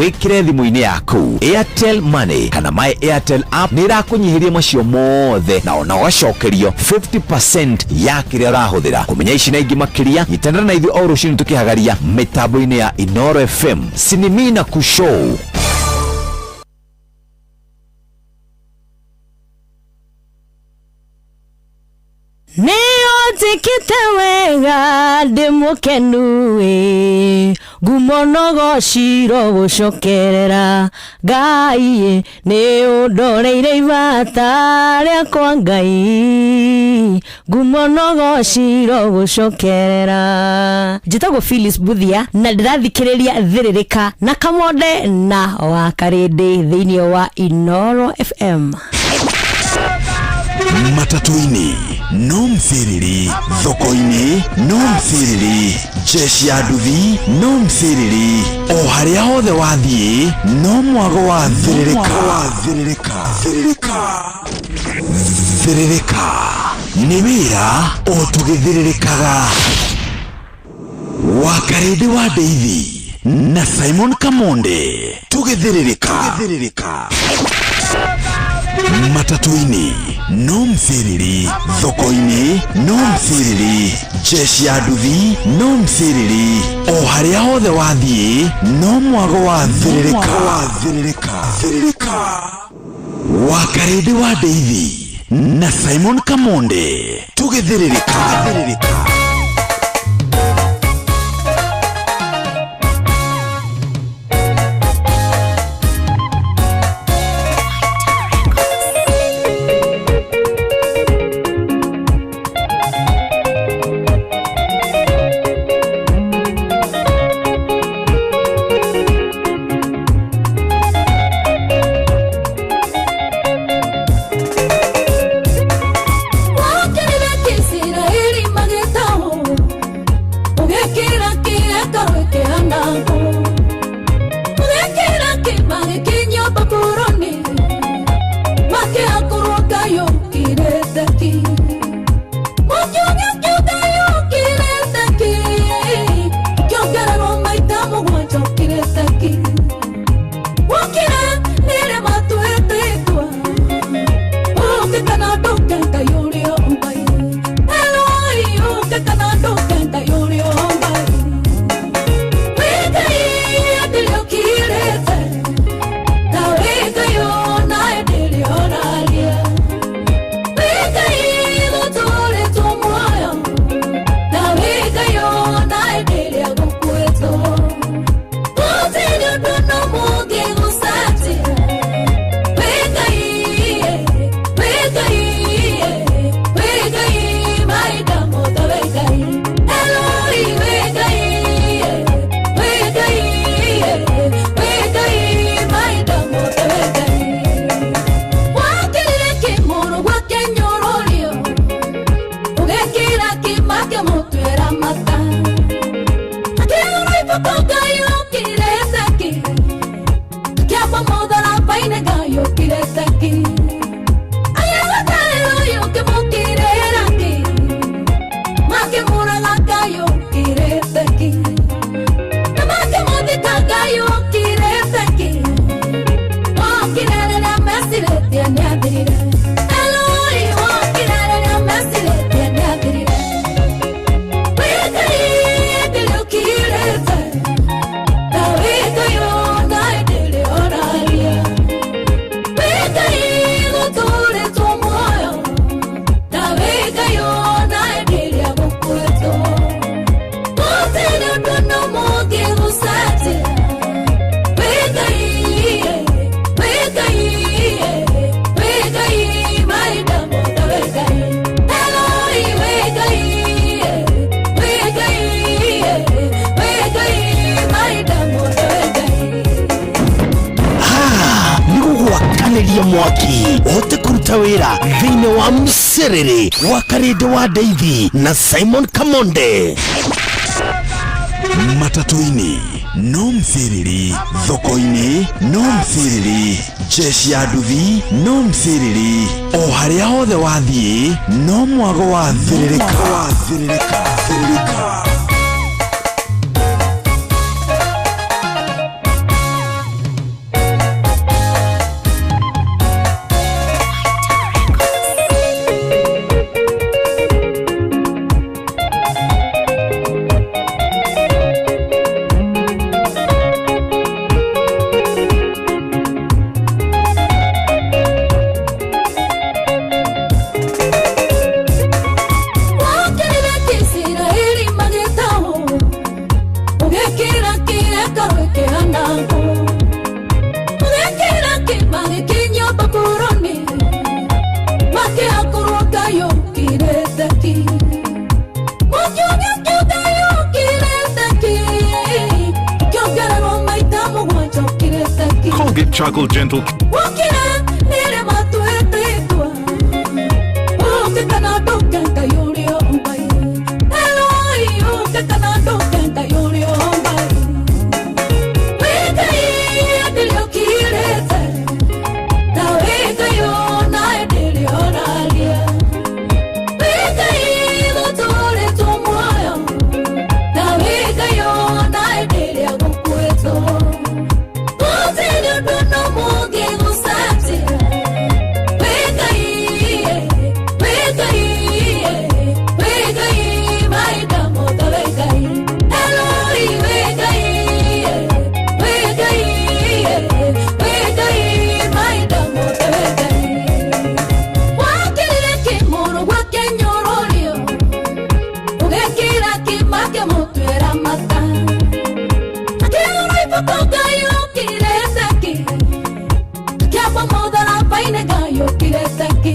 Wĩkĩre thimũ-inĩ yaku Airtel Money kana My Airtel app nĩ ĩrakũnyihĩria macio mothe na ona ũgacokerio 50% ya kĩrĩa ũrahũthĩra. Kũmenya ici na ingĩ makĩria, nyitanĩra na ithuĩ o rũcinĩ tũkĩhagaria mĩtambo-inĩ ya Inooro FM. Sinimina Kushow. Nĩũnjĩkĩte wega ndĩ mũkenu ĩ, ngumo no gocirwo gũcokerera Ngai ĩ, nĩũndoreire ibata rĩakwa Ngai, ngumo no gocirwo gũcokerera. Njĩtagwo Phyllis Buthia na ndĩrathikĩrĩria Thĩrĩrĩka na Kamonde na Wakarĩndĩ thĩinĩ wa Inooro FM. Matatũ-inĩ no mcĩrĩrĩ, thoko-inĩ no mcĩrĩrĩ, jeshi ya nduthi no mcĩrĩrĩ, o harĩa hothe wathiĩ no mwago wa thĩrĩrĩka. Thĩrĩrĩka, thĩrĩrĩka nĩ wĩra o tũgĩthĩrĩrĩkaga. Wakarĩndĩ wa Ndeithi na Simon Kamonde tũgĩthĩrĩrĩka. Matatũ-inĩ no mcĩrĩrĩ, thoko-inĩ no mcĩrĩrĩ, jeshi ya nduthi no mcĩrĩrĩ, o harĩa hothe wathiĩ no mwago wa thĩrĩrĩka. Wakarĩndĩ wa Ndeithi na Simon Kamonde tũgĩthĩrĩrĩka. Wakĩrire kĩisiraeli magĩtahwo, ũgĩkĩra kĩhekarũ kĩanangwo, ũgĩkĩra kĩma gĩkinyio Babuloni, makĩhakũrwo Ngai ũkirĩte ki. Mũkiuga Ngai ũkirĩte ki, ũkĩongererwo maita mũgwanja ũkirĩte ki. Wokĩra nĩrĩ matuĩtĩtwo, ũke kana ndũke Ngai ũrĩa ũmbai. Eloi, ũke kana ndũke Ngai ũrĩa ũmbai. Wĩ Ngai ndĩrĩ ũkirĩte, na wĩ Ngai ona ndĩrĩ ũraria. Wĩ Ngai gũtũũrĩtwo muoyo, na wĩ Ngai ona ndĩrĩ gũkuĩtwo. Gũtirĩ ũndũ no mũngĩgũcatia. Wĩ Ngai, wĩ Ngai, wĩ Ngai, mahinda mothe wĩ Ngai. Eloi, wĩ Ngai, wĩ Ngai, wĩ Ngai, mahinda mothe wĩ Ngai. Wakĩrire kĩmũrũ gwake nyũrũrio, ũgĩkĩra kĩma kĩmũtuĩra mata. Akĩgũrũ iboko Ngai ũkirĩte ki, akĩamba mũtharaba-inĩ Ngai ũkirĩte ki. Agĩgũtarĩra ũyũ ũkĩmũkirĩra ki, makĩmũraga Ngai ũkirĩte ki, na makĩmũthika Ngai ũkirĩte ki. Wokire rĩrĩa mecirĩtie nĩathirire. Eloi, wokire rĩrĩa mecirĩtie nĩathirire. Wĩ Ngai ndĩrĩ ũkirĩte, na wĩ Ngai ona ndĩrĩ ũraria. Wĩ Ngai gũtũũrĩtwo muoyo, na wĩ Ngai ona ndĩrĩ gũkuĩtwo. Gũtirĩ ũndũ no mũngĩgũcatia. Wĩ Ngai, wĩ Ngai, wĩ Ngai, mahinda mothe wĩ Ngai. Eloi, wĩ Ngai, wĩ Ngai, wĩ Ngai, mahinda mothe wĩ Ngai. Nĩ gũgwakanĩria mwaki ũhote kũruta wĩra thĩinĩ wa mcĩrĩrĩ wa Karĩndĩ wa Ndeithi na Simon Kamonde. Matatũ-inĩ no mcĩrĩrĩ, thoko-inĩ no mcĩrĩrĩ, jeshi ya nduthi no mcĩrĩrĩ, o harĩa hothe wathiĩ no mwago wa thĩrĩrĩka. Thĩrĩrĩka. Colgate Charcoal Gentle Wokire nĩrĩ matuĩtĩtwo ũke kana ndũke Ngai ũrĩa Ngai Eloi ũke kana ndũke Ngai ũrĩa Ngai Wĩ Ngai ndĩrĩ ũkirĩte ta wĩ Ngai ona ndĩrĩ ũraria Wĩ Ngai gũtũrĩtwo muoyo ta wĩ Ngai ona ndĩrĩ agũkuĩtwo Gũtirĩ ũndũ no mũngĩgũcatia Kiapa motharaba-inĩ Ngai ũkire teki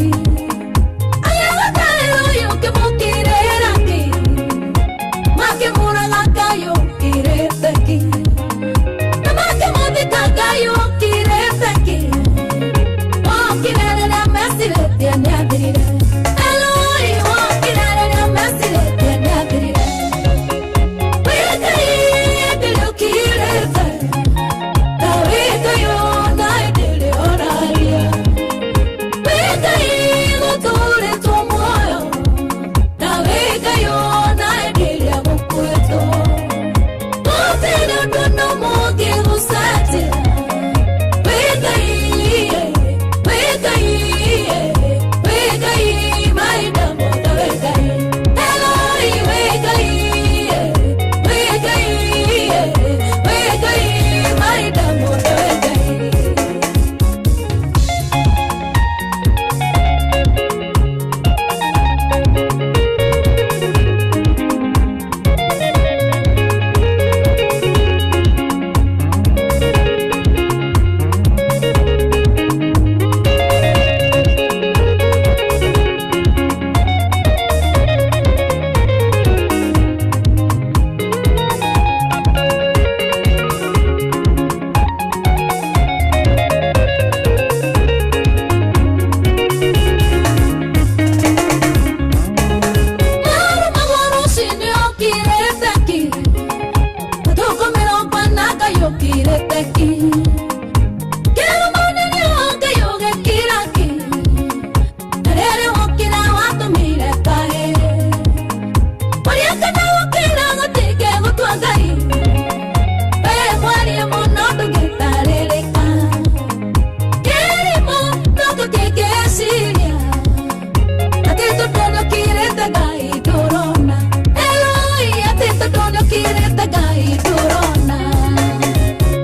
Eloi, atĩ tondũ nĩũkirĩte Ngai ndũrona.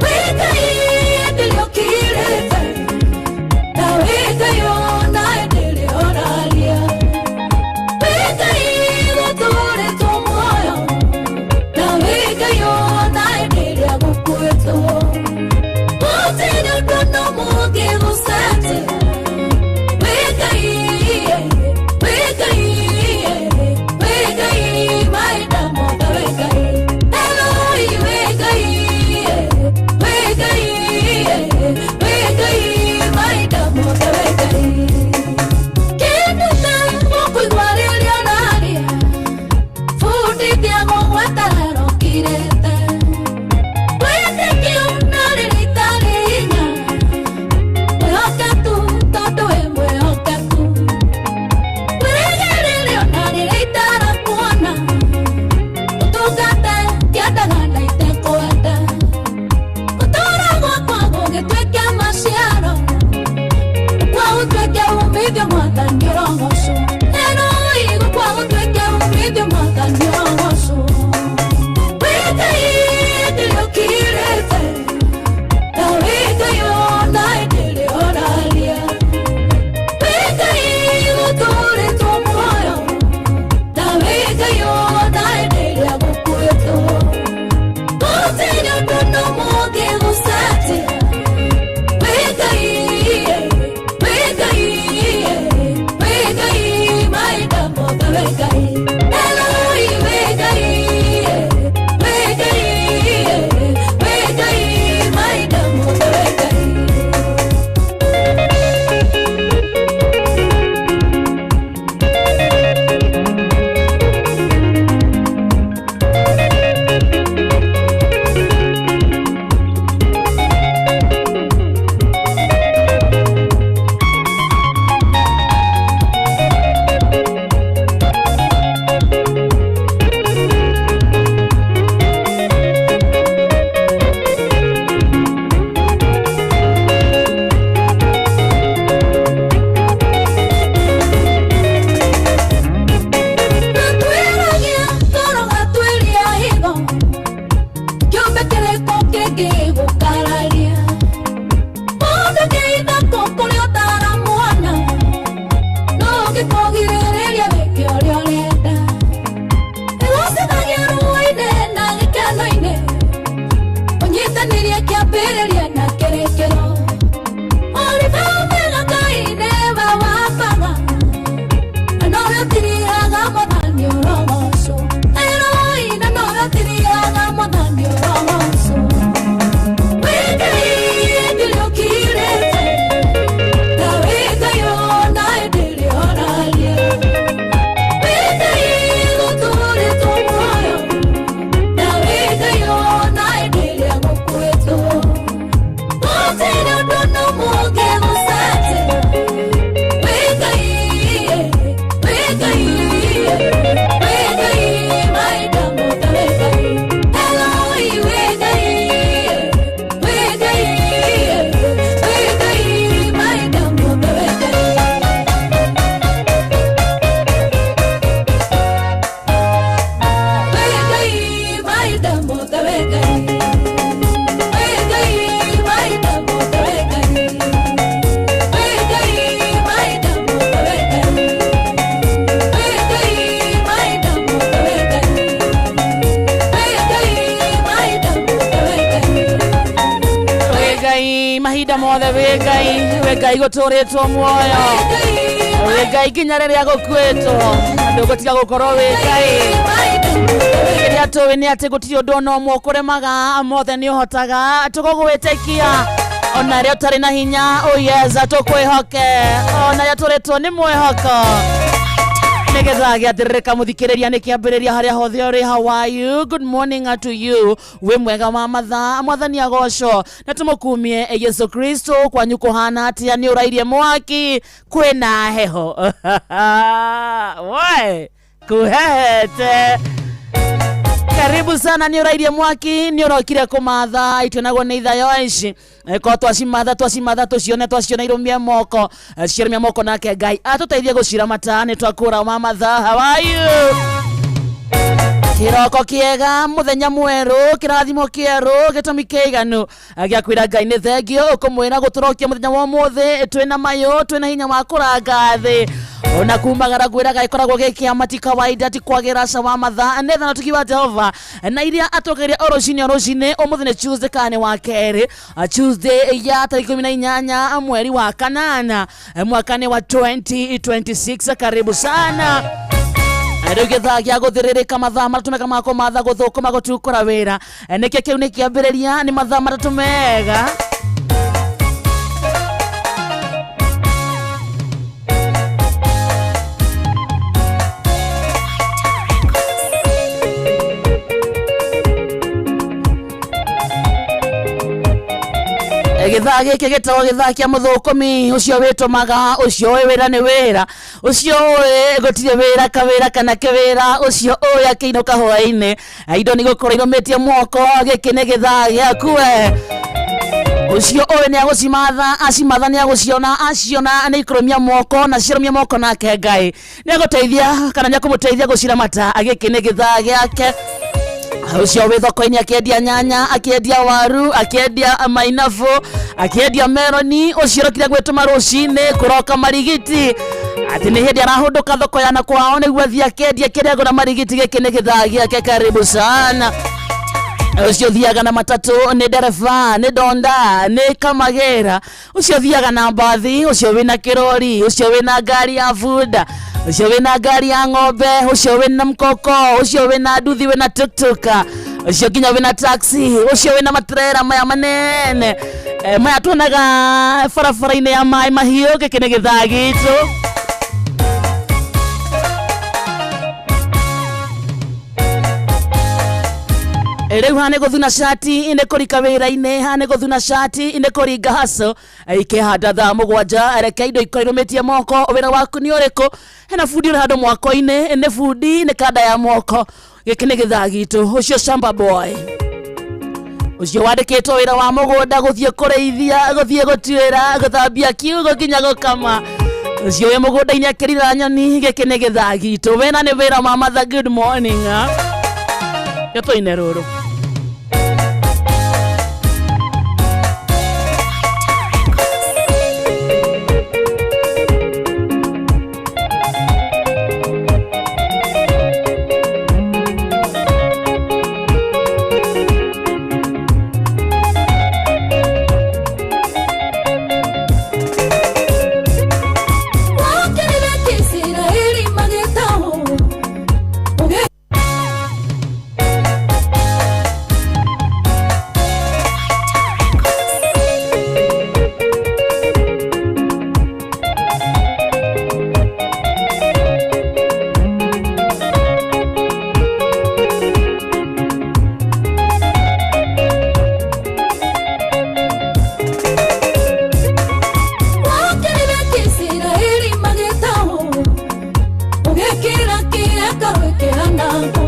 Wĩ Ngai. Ngai mahinda mothe wĩ Ngai, wĩ Ngai gũtũrĩtwo muoyo, wĩ Ngai nginya rĩrĩa gũkuĩtwo, na ndũgũtiga gũkorwo wĩ Ngai. Kĩrĩa tũĩ nĩ atĩ gũtirĩ ũndũ ona ũmwe ũkũremaga, mothe nĩ ũhotaga, tũgũgwĩtĩkia ona rĩrĩa ũtarĩ na hinya, oh yes, tũkwĩhoke ona rĩrĩa tũrĩtwo nĩ mwĩhoko. Nĩgetha gĩathĩrĩrĩka mũthikĩrĩria nĩ kĩambĩrĩria harĩa hothe ũrĩ. How are you? Good morning to you. Wĩ mwega wa mathaa, mwathani agocwo na tũmũkumie Yesu Kristo. Kwanyu kũhana atĩa? Nĩ ũrairie mwaki, kwĩna heho? We kuhehete. Karibu sana, nĩ ũrairie mwaki, nĩ ũrokire kũmatha itionagwo nĩ ithayo ici. Ko twacimatha twacimatha tũcione, twaciona irũmie moko, ciarũmia moko, nake Ngai atũteithie gũciramata. Nĩ twakũra wa mathaa. How are you? Kĩroko kĩega, mũthenya mwerũ, kĩrathimo kĩerũ, gĩtũmi kĩiganu gĩa kwĩra Ngai nĩ thengio, ũkũmwĩra gũtũrokia mũthenya wa ũmũthĩ twĩna mayũ, twĩna hinya wa kũranga thĩ ona kumagara. Ngwĩraga ĩkoragwo gĩ kĩama, ti kawaida, ti kwagĩra ca wa mathaa nĩ thana tuki wa Jehova na iria atũgeria o rũcinĩ o rũcinĩ. Ũmũthĩ nĩ Tuesday, kana nĩ wa kerĩ, Tuesday ya tarĩki 18 mweri wa kanana, mwaka nĩ wa 2026. Karibu sana. Rĩu gĩthaa gĩa gũthĩrĩrĩka, mathaa matatũ mega ma kũmatha, gũthũkũma, gũtukũra wĩra, nĩkĩo kĩu nĩ kĩambĩrĩria, nĩ mathaa 3 mega. Gĩthaa gĩkĩ gĩtagwo gĩthaa kĩa mũthũkũmi ũcio wĩtũmaga, ũcio ũĩ wĩra nĩ wĩra, ũcio ũĩ gũtirĩ wĩra kawĩra kana kĩwĩra, ũcio ũĩ akĩinũka hwaĩ-inĩ indo nĩ gũkorwo irũmĩtie moko. Gĩkĩ nĩ gĩthaa gĩaku we, ũcio ũĩ nĩ agũcimatha, acimatha nĩ agũciona, aciona nĩ ikũrũmia moko, na ciarũmia moko nake Ngai nĩ agũteithia kana nĩ akũmũteithia gũciramata. Gĩkĩ nĩ gĩthaa gĩake. Ũcio wĩ thoko-inĩ akĩendia nyanya, akĩendia waru, akĩendia mainabu, akĩendia meroni, ũcio ũrokire gwĩtũma rũcinĩ kũroka marigiti, atĩ nĩ hĩndĩ arahũndũka thoko ya na kwao nĩguo athiĩ akendie kĩrĩa agũra marigiti. Gĩkĩ nĩ gĩthaa gĩake. Karibu sana. Ũcio ũthiaga na matatũ, nĩ ndereba, nĩ donda, nĩ kamagĩra, ũcio ũthiaga na mbathi, ũcio wĩna kĩrori, ũcio wĩna ngari ya bunda, ũcio wĩna ngari ya ng'ombe, ũcio wĩna mkoko, ũcio wĩna nduthi, wĩna tuktuk, ũcio nginya wĩna taxi, ũcio wĩna matrera maya manene, maya tuonaga barabara-inĩ ya maĩ mahiũ. Gĩkĩ nĩ gĩthaa gitũ. Rĩu haha nĩ gũthuna cati, nĩ kũrika wĩra-inĩ, haha nĩ gũthuna cati, nĩ kũringa haco ikĩhanda thaa 7. Reke indo ikorwo irũmĩtie moko. Wĩra waku nĩ ũrĩkũ? Hena bundi ũrĩ handũ mwako-inĩ, nĩ bundi, nĩ kanda ya moko. Gĩkĩ nĩ gĩthaa gitũ. Ũcio shamba boy, ũcio wandĩkĩtwo wĩra wa mũgũnda, gũthiĩ kũrĩithia, gũthiĩ gũtuĩra, gũthambia kiugo nginya gũkama, ũcio wĩ mũgũnda-inĩ akĩrira nyoni. Gĩkĩ nĩ gĩthaa gitũ. Wĩra nĩ wĩra wa matha. Good morning. Gĩtũine rũrũ. Wokĩrire Kĩisiraeli magĩtahwo. Wokĩrire Kĩisiraeli magĩtahwo, ũgĩkĩra kĩhekarũ kĩanangwo,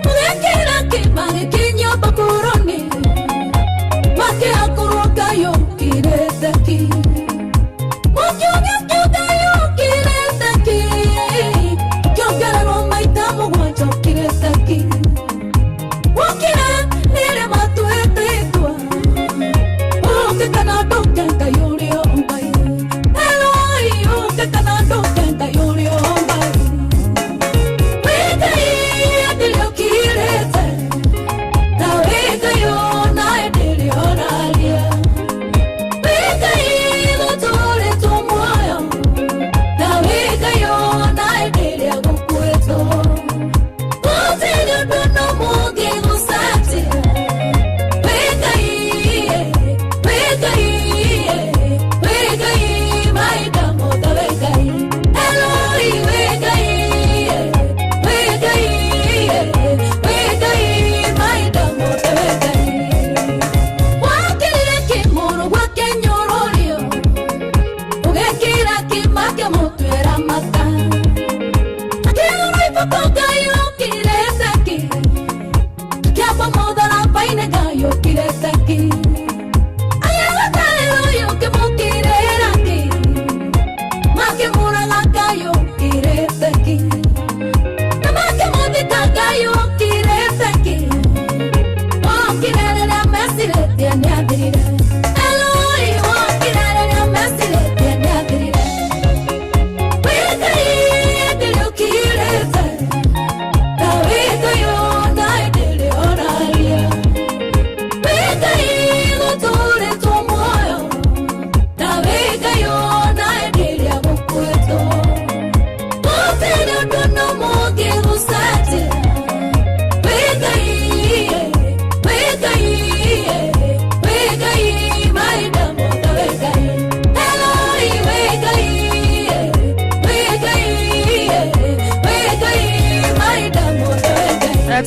ũgĩkĩra kĩmagĩkinyio Babuloni, makĩakorwo Ngai ũkirĩte ki, mũkiuga Ngai ũkirĩte ki, ũkĩongererwo maita 7, ũkirĩte ki. Wokĩra nĩrĩ matuĩtĩtwo, ũke kana ndũke, Ngai ũrĩa Ngai Eloi, ũke kana ndũke, Ngai ũrĩa Ngai. Wĩ Ngai ndĩrĩ ũkirĩte, na wĩ Ngai ona ndĩrĩ ũraria.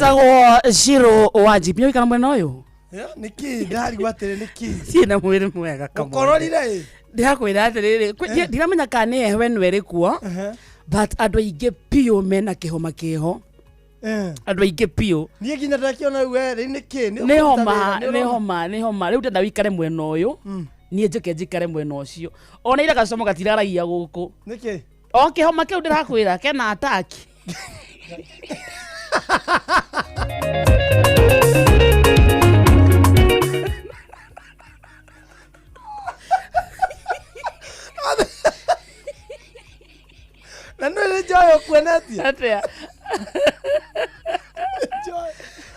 Etagwo Shiro wa Jeep. Nĩũĩ kana mwena ũyũ? Ya, nĩkĩ ndarigwo atĩrĩ nĩkĩ Ciĩna mwĩrĩ mwega kamwe. ũkororire ĩ Ndĩrakwĩra atĩrĩrĩ, ndiramenya kana nĩ heho ĩno ĩrĩ kuo, but andũ aingĩ biũ mena kĩhoma kĩho. Andũ aingĩ biũ. Niĩ nginya ndakĩona rĩu we rĩu nĩkĩ? Nĩ Nĩ ũkũruta homa, wĩra, nĩ nĩ ũrona? homa, nĩ homa. Rĩu ndenda wĩikare mwena ũyũ. Niĩ njũke njikare mwena ũcio. Ona ira gacomo gatiraragia gũkũ. Nĩkĩ? O kĩhoma kĩu ndĩrakwĩra kena ataki. Na nĩ nĩ njoyo ũkuonetie? Atĩa?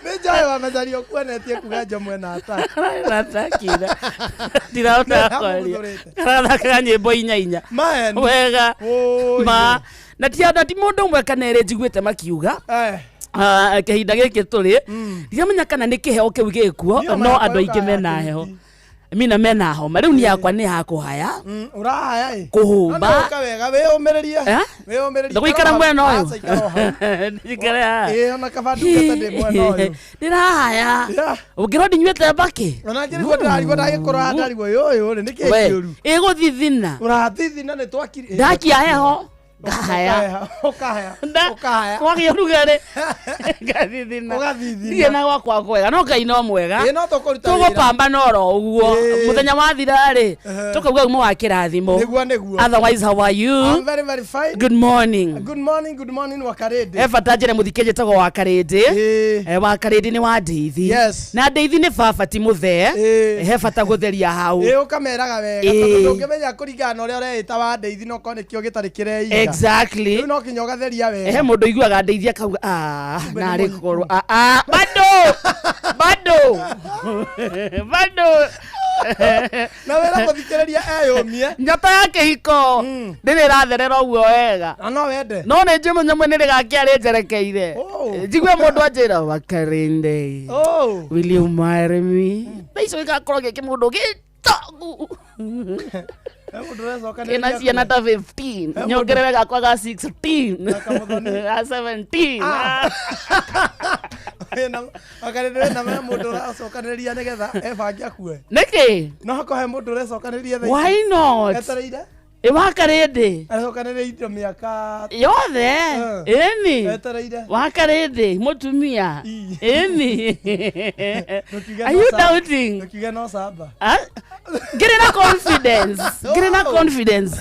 Nĩ njoyo wa macaria ũkuonetie kuga njomo ĩna ataki. Ena ataki ira. Ndirahota kwaria. Karathakaga nyĩmbo inya inya. Man. Wega. Oi. Ma. Na ti na ti mũndũ ũmwe kana erĩ njiguĩte makiuga. Eh. Ah, kĩhinda gĩkĩ tũrĩ ndiramenya kana nĩ kĩheo kĩu gĩkuo Niĩ no ona andũ aingĩ yakwa mena yokaga heho mina mena homa rĩu niĩ yakwa nĩ ya kũhaya Mm, ũrahaya ĩ Kũhũmba. No nĩ ũka wega wĩyũmĩrĩrie. Eh? Wĩyũmĩrĩrie. Ndagũikara mwena ũyũ. Aca, ikara o hau. Njikare haha. Ĩ, ona kaba ndungata ndĩ mwena ũyũ. Ndĩrahaya ũngĩrwo ndinyuĩte mbakĩ Ona ngĩrigwo ndĩrarigwo ndagĩkorwo haha ndarigwo yũyũ rĩ nĩkĩ We, kĩũru? Ĩgũthithina. Ũrathithina nĩ twakiri. Ndakia heho ngahaya. Ũkahaya. Ũkahaya. Kwagĩa ũrugarĩ ngathithina. Ũgathithina. Ndirĩ na gwakwa kwega no Ngai no mwega. Ĩ, no tũkũruta wĩra. Tũgũpambana oro ũguo. Ĩ. Mũthenya wathira rĩ tũkauga uma wa kĩrathimo. Nĩguo nĩguo. Otherwise how are you? I'm very very fine. Good morning. Good morning, good morning Wakarĩndĩ. He bata njĩre mũthikĩ njĩtagwo wa Karĩndĩ. Wa Karĩndĩ nĩ wa Ndeithi. Yes. Na Ndeithi nĩ baba ti mũthee. He bata gũtheria hau. Ĩ ũkameraga wega Ĩ. tondũ ndũngĩmenya kũringana na ũrĩa ũreĩta wa Ndeithi no korwo nĩkĩo gĩtarĩ kĩreiga. Exactly. Rĩu no kinya ũgatheria wega. He mũndũ ũiguaga Ndeithi akauga "Ah, Kumbe nĩ narĩ mũhiku." korwo ah, ah, bado bado bado Na wĩra mũthikĩrĩria eyũmie. Nyota ya kĩhiko ndĩrĩ ĩratherera ũguo wega. Na no wende. No nĩ njũĩ mũthenya ũmwe nĩ rĩgakia rĩnjerekeire. Njigue mũndũ anjĩra Wakarĩndĩ. Oh. Will you marry me? Thaa icio gĩgakorwo gĩ kĩmũndũ gĩtongu. He mũndũ ũrecokanĩrĩria Kĩna ciana ta 15. Nyongerere gakwa ga 16. Ga 17. Wakarĩndĩ wĩna he mũndũ ũracokanĩrĩria nĩgetha ebange akue. Nĩkĩ? No hakorwo he mũndũ ũrecokanĩrĩria thaa ici. Why not? Etereire? Ĩ Wakarĩndĩ. Acokanĩrĩria indo mĩaka Yothe. Ĩni. Etereire. Wakarĩndĩ mũtumia. Ĩni. Ndũkiuge Are no you samba. doubting? Ndũkiuge no samba. Ah? Ngĩrĩ na confidence. Ngĩrĩ na confidence.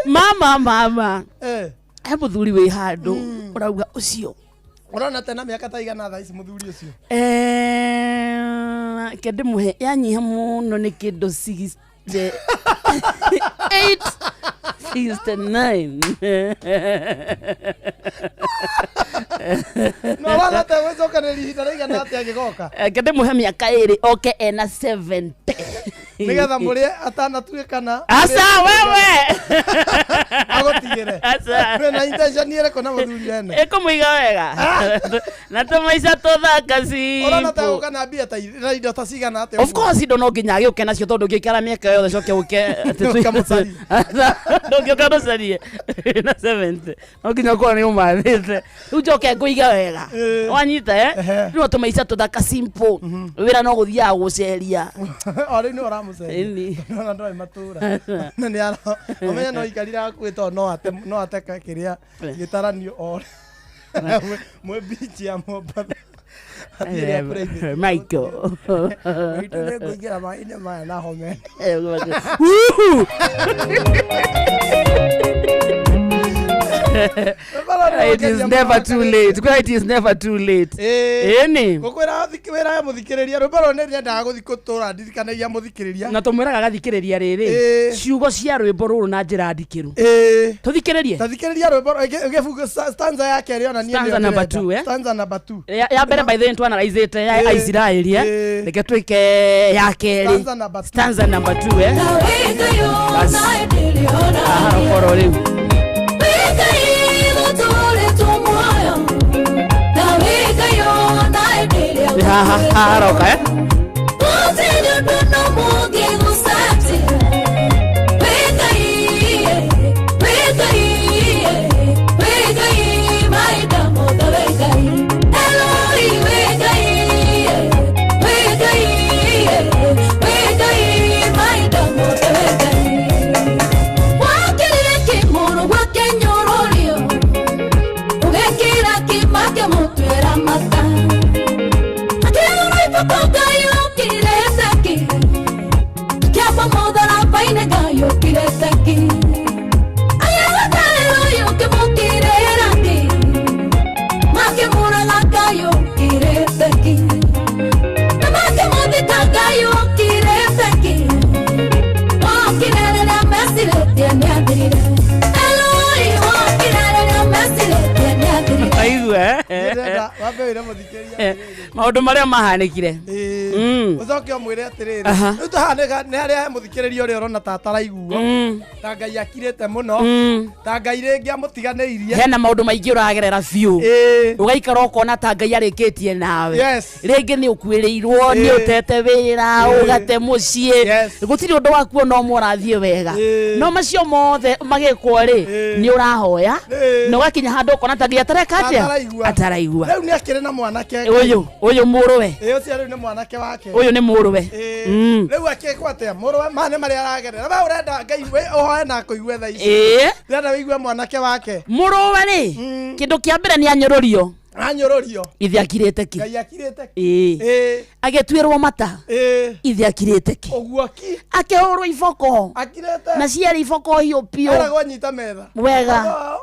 Mama mama. Eh. He mũthuri wĩ handũ ũrauga ũcio. Ũrona tena mĩaka ta igana thaa ici mũthuri ũcio? Eh, ke ndĩmũhe yanyiha mũno nĩ kĩndũ 68 69. Na ũrona ta gwĩcokanĩrĩria ihinda rĩigana atĩa agĩgoka? Ke ndĩmũhe mĩaka ĩrĩ oke ena 70. Nĩgetha mũrĩe atanatuĩkana. Aca wewe. Agũtigĩre. Aca. Wĩna intention ĩrĩkũ na mũthuri ene? Ĩkũmũiga wega. Na tũmaica tũthaka Ũrona ta simple. gũka na mbia ta na indo ta cigana atĩa? Of course indo no nginya agĩũke nacio tondũ ũngĩikara mĩaka yothe coke ũke Ũkamũcarie. ndũngĩũka ndũcarie na 70 no nginya ũkorwo nĩ ũmathĩte rĩu njoke ngũiga wega wanyita eh rĩu no tũmaica tũthaka simple wĩra no gũthiaga gũceria. O rĩu nĩ ũramũceria. Ĩni. Ona ndoĩ matũra. Na nĩ ara ũmenye no ikarire hakuhĩ tondũ no ate no ate kĩrĩa gĩtaranio o mwĩ beach ya Mombatha. Athiĩ ĩrĩa private. Michael. Witũ nĩ ngũingĩra maĩ-inĩ maya na home. It is never too late. Kwa it is never too late. Ĩni. Ngũkwĩra wĩra mũthikĩrĩria rwĩmbo rũrũ nĩ nyendaga gũthiĩ gũtũra ndirikanagia mũthikĩrĩria. Na tũmwĩraga gathikĩrĩria rĩrĩ ciugo cia rwĩmbo rũrũ na njĩra ndikĩru. Tũthikĩrĩrie. Tathikĩrĩria rwĩmbo gĩbungo stanza ya kerĩ ona niĩ Stanza nĩyo number ndĩrenda. two, eh? Stanza number two. Ya mbere by the way nĩtwanaraithĩte ya Aisiraeli eh? Reke twĩke ya kerĩ. Stanza number two. Stanza number two eh? Bas. Haha rokorwo rĩu. Nĩ haha haha haroka eh? Makĩamba mũtharaba-inĩ Ngai ũkirĩte ki. Agĩgũta Eloi ũkĩmũkirĩra ki. Makĩmũraga Ngai ũkirĩte ki. Na makĩmũthika Ngai ũkirĩte ki. Wokire rĩrĩa mecirĩtie nĩathirire. Eloi wokire rĩrĩa mecirĩtie nĩathirire. Aigua Ndĩrenda wambe wĩre mũthikĩrĩria atĩrĩrĩ. maũndũ marĩa mahanĩkire. Ĩĩ. Ũcoke ũmwĩre atĩrĩrĩ, Aha. rĩu tũhanĩka nĩ harĩa he mũthikĩrĩria ũrĩa ũrona ta ataraiguo, ta Ngai akirĩte mũno, ta Ngai rĩngĩ amũtiganĩirie. Hena maũndũ maingĩ ũragerera biũ, Ĩĩ. ũgaikara ũkona ta Ngai arĩkĩtie nawe. Yes. Rĩngĩ nĩ ũkuĩrĩirwo, nĩ ũtete wĩra, ũgate mũciĩ, Yes. gũtirĩ ũndũ waku ona ũmwe ũrathiĩ wega. Ĩĩ. No macio mothe magĩkwo rĩ, nĩ ũrahoya Ĩĩ. na ũgakinya handũ ũkona ta Ngai atareka atĩa, Ataraigua. ataraigua. Rĩu nĩ akĩrĩ na mwanake. Ũyũ mũrũwe. Ĩĩ, ũcio rĩu nĩ mwanake wake. Ũyũ nĩ mũrũwe. Ĩĩ. Mm. Rĩu akĩkwo atĩa mũrũwe? Maya nĩ marĩa aragerera. We ũrenda Ngai ũhoe na akũigue thaa ici. Ĩĩ. Ũrenda wĩigue mwanake wake. Mũrũwe rĩ, kĩndũ kĩa mbere nĩ anyũrũrio. Anyũrũrio. Ithe akirĩte ki. Ngai akirĩte ki. Ĩĩ. Ĩĩ. Agĩtuĩrwo mata. Ĩĩ. Ithe akirĩte ki. Ũguo ki. Akĩhũrwo iboko. Akirĩte. Na ciarĩ iboko hiũ biũ. Eragwo nyita metha. Wega. Oh.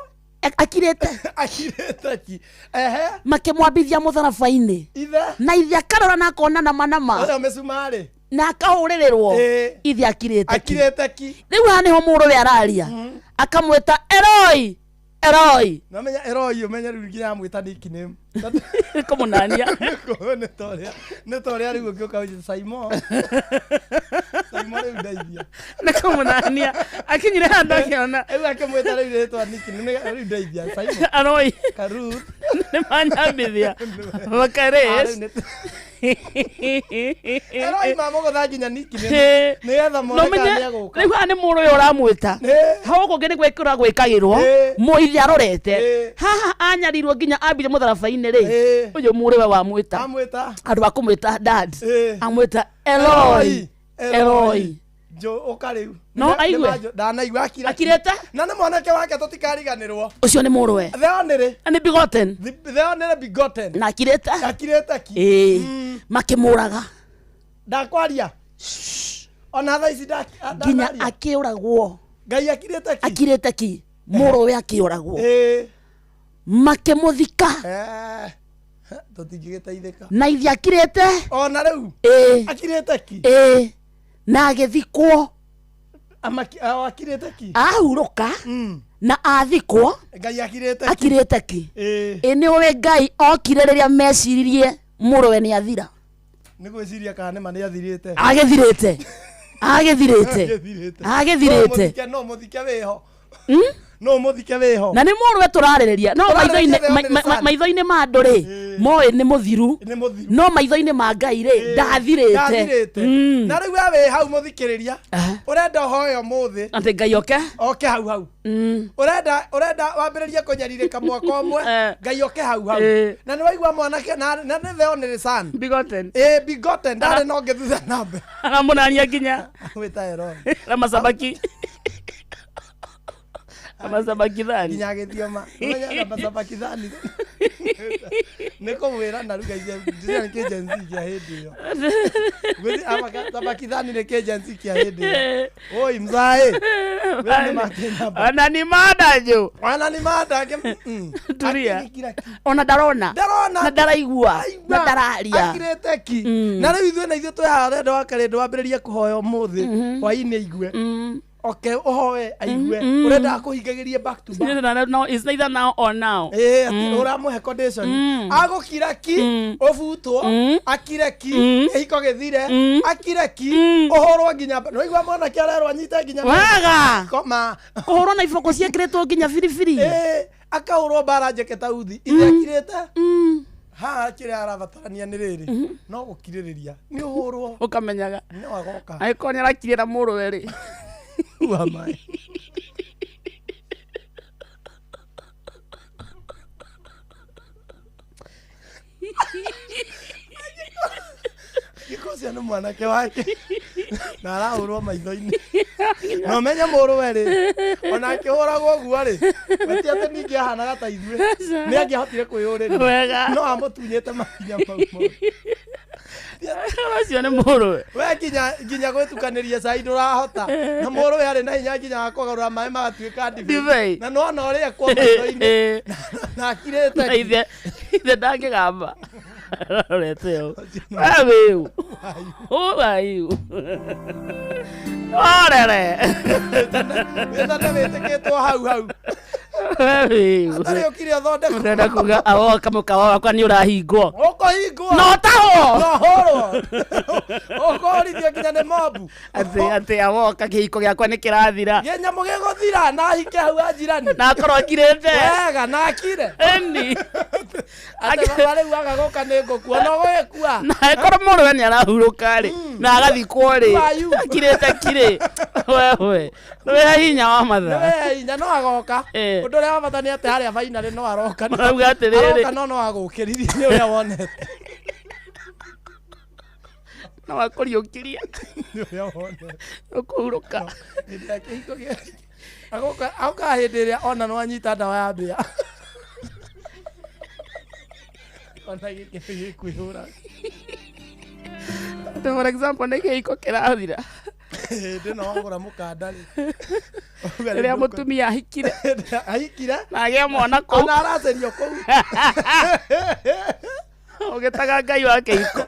Akirĩte. Akirĩte ki. Ehe. Makĩmwambithia mũtharaba-inĩ. Ithe. Na ithe akarora na akona nama nama. Ũyũ mĩcumarĩ. Na akahũrĩrĩrwo. Ĩĩ. Ithe akirĩte ki. Akirĩte ki. Rĩu haha nĩho mũrũwe araria. Akamwĩta Eloi. Eloi. Namenya Eloi, ũmenye rĩu nginya amwĩta nickname. Kũmũnania. Nĩ ta ũrĩa, nĩ ta ũrĩa rĩu ũngĩũka ũnjĩte Simon. Simon rĩu ndeithia. Nĩ kũmũnania. Akinyire handũ akĩona. Rĩu akĩmwĩta rĩu rĩtwa nickname, rĩu ndeithia Simon. Eloi. Karuth. Nĩ manyambithia. Makares. Eloi mamũgũtha nginya nickname. Nĩgetha mone kana nĩegũka. Rĩu haha nĩ mũrũ ũyũ ũramwĩta. Ĩĩ. Hau gũkũ nĩ gwĩkĩrwo gwĩkagĩrwo. Ĩĩ. Mũithe arorete. Ĩĩ. Haha anyarirwo nginya ambire mũtharaba-inĩ rĩ. Ĩĩ. Ũyũ mũrũwe wamwĩta. Amwĩta. Andũ a kũmwĩta dad. Ĩĩ. Amwĩta Eloi. Eloi. Njũ ũka rĩu. No aigue? Ndanaigua akira. Akirĩte? Na nĩ mwanake wake tũtikariganĩrwo. Ũcio nĩ mũrũwe. The only. Na nĩ begotten. The only begotten. Na akirĩte. Akirĩte ki. Ĩĩ. Makĩmũraga. Ndakwaria. Ona thaa ici Nginya ndanaria. akĩũragwo. Ngai akirĩte ki. Akirĩte ki. Mũrũwe akĩũragwo. Ĩĩ. Makĩmũthika. Eh. Tũtingĩgĩteithĩka. Na ithe akirĩte. Ona rĩu. Ĩĩ. Akirĩte ki. Ĩĩ. Na agĩthikwo. Akirĩte ki. Ahurũka. Na athikwo. Ngai akirĩte ki. Akirĩte ki. Ĩĩ. Ĩ nĩ ũĩ Ngai okire rĩrĩa meciririe mũrũwe nĩ athira. Nĩ gwĩciria kana nĩma nĩ athirĩte. Agĩthirĩte. Agĩthirĩte. Agĩthirĩte. No mũthike wĩho. No mũthike wĩho. Na nĩ mũrũwe tũrarĩrĩria. No Tũrarĩrĩria maitho-inĩ the only son. maitho-inĩ ma andũ rĩ, moĩ nĩ mũthiru. Nĩ mũthiru. No maitho-inĩ ma Ngai rĩ, ndathirĩte. Ndathirĩte. Na rĩu we wĩ hau mũthikĩrĩria. Ũrenda ũhoe ũmũthĩ. Atĩ Ngai oke. Oke hau hau. Ũrenda ũrenda wambĩrĩrie kũnyarirĩka mwaka ũmwe. Ngai oke hau hau. Na nĩ waigua mwanake na nĩ the only son. Begotten. Ĩĩ, begotten ndarĩ na ũngĩ thutha na mbere. Aramũnania nginya. Amwĩta Eloi. Ramasabaki. Ramasabakithani. Nginya agĩthioma. Ũmenya Ramasabakithani. Nĩ kũmwĩra na ruga iria nĩ kĩjenzi kĩa hĩndĩ ĩyo. Sabakithani nĩ kĩjenzi kĩa hĩndĩ ĩyo. Oi mzae. We nĩ makĩnyamba. Ona ni mada jo. Ona ni mada ke. Turia. Akĩgĩkira ki. Ona ndarona. Ndarona. Na ndaraigua. Na ndararia. Akirĩte ki. Na rĩu ithuĩ na ithuĩ twĩ haha ũrenda wa karĩndũ wambĩrĩrie kũhoya ũmũthĩ hwaĩ-inĩ aigue. Oke ũhoe aigue. Ũrenda akũhingagĩrie back to back. No, it's neither now or now. Ĩĩ, atĩ ũramũhe condition. Agũkira ki, ũbutwo, akire ki, kĩhiko gĩthire, akire ki, ũhũrwo nginya nĩwaigua mwanake arerwo anyite nginya Wega. koma. Kũhũrwo na iboko ciĩkĩrĩtwo nginya biribiri. Ĩĩ, akahũrwo mbara njeke ta uthi. Ithe akirĩte. Haha kĩrĩa arabatarania nĩ rĩrĩ, no gũkirĩrĩria. Nĩ ũhũrwo. Ũkamenyaga. No agoka. Angĩkorwo nĩ arakirĩra mũrũwe rĩ. Wa maĩ. Angĩkorwo ũcio nĩ mwanake wake na arahũrwo maitho-inĩ na ũmenye mũrũwe rĩ, ona akĩhũragwo ũguo rĩ, we ti atĩ ningĩ ahanaga ta ithuĩ, nĩ angĩahotire kwĩyũrĩria. Wega. No amũtunyĩte mahinya mau mothe. Ũcio nĩ mũrũwe. We nginya gwĩtukanĩria cai ndũrahota. Na mũrũwe arĩ na hinya nginya wa kũgarũra maĩ magatuĩka Ndibei. Na nĩwona ũrĩa ekwo maitho-inĩ. Na akirĩte Na ki. ithe ndangĩgamba. Arorete ũũ. We wĩũ. Who are you? Orere. Wĩtane wĩtĩkĩtwo hau hau. We wĩũ. Atarĩ ũkire ũthondekwo. Ndĩrenda kuga awoka mũkawa wakwa nĩ ũrahingwo. Ũkũhingwo. No ũtahwo. No hũrwo. Ũkũhũrithio nginya nĩ mobu. Atĩ awoka kĩhiko gĩakwa nĩ kĩrathira. Kĩnyamũ gĩgũthira na hike hau anjirani. Na akorwo akirĩte. Wega na akire. Ĩni. Atĩ baba rĩu aga gũka nĩ ngũkua no gũgĩkua. Na angĩkorwo mũrũwe nĩ arahurũka rĩ na agathikwo rĩ Who are you? akirĩte kirĩ wewe nĩwe hinya wa mathaa. Nĩwe hinya no agoka. Eh. Ũndũ ũrĩa wa bata nĩ atĩ harĩa finally no aroka. Marauga atĩrĩrĩ. Aroka no no agũkĩririe nĩ ũrĩa wonete. No akũriũkirie. Nĩ ũrĩa wonete. Ũkũhurũka. Hĩndĩ ya kĩhiko gĩa agoka agoka hĩndĩ ĩrĩa ona no anyita ndawa ya mbĩa. Ona gĩkĩ nĩ gĩkwĩhũra. Atĩ for example nĩ kĩhiko kĩrathira. Hĩndĩ ĩno wagũra mũkanda rĩ. Ũgauga Rĩrĩa rĩu mũtumia ahikire. Ahikire. Na agĩa mwana kũu. Ona aracerio kũu. Ũgĩtaga Ngai wa kĩhiko.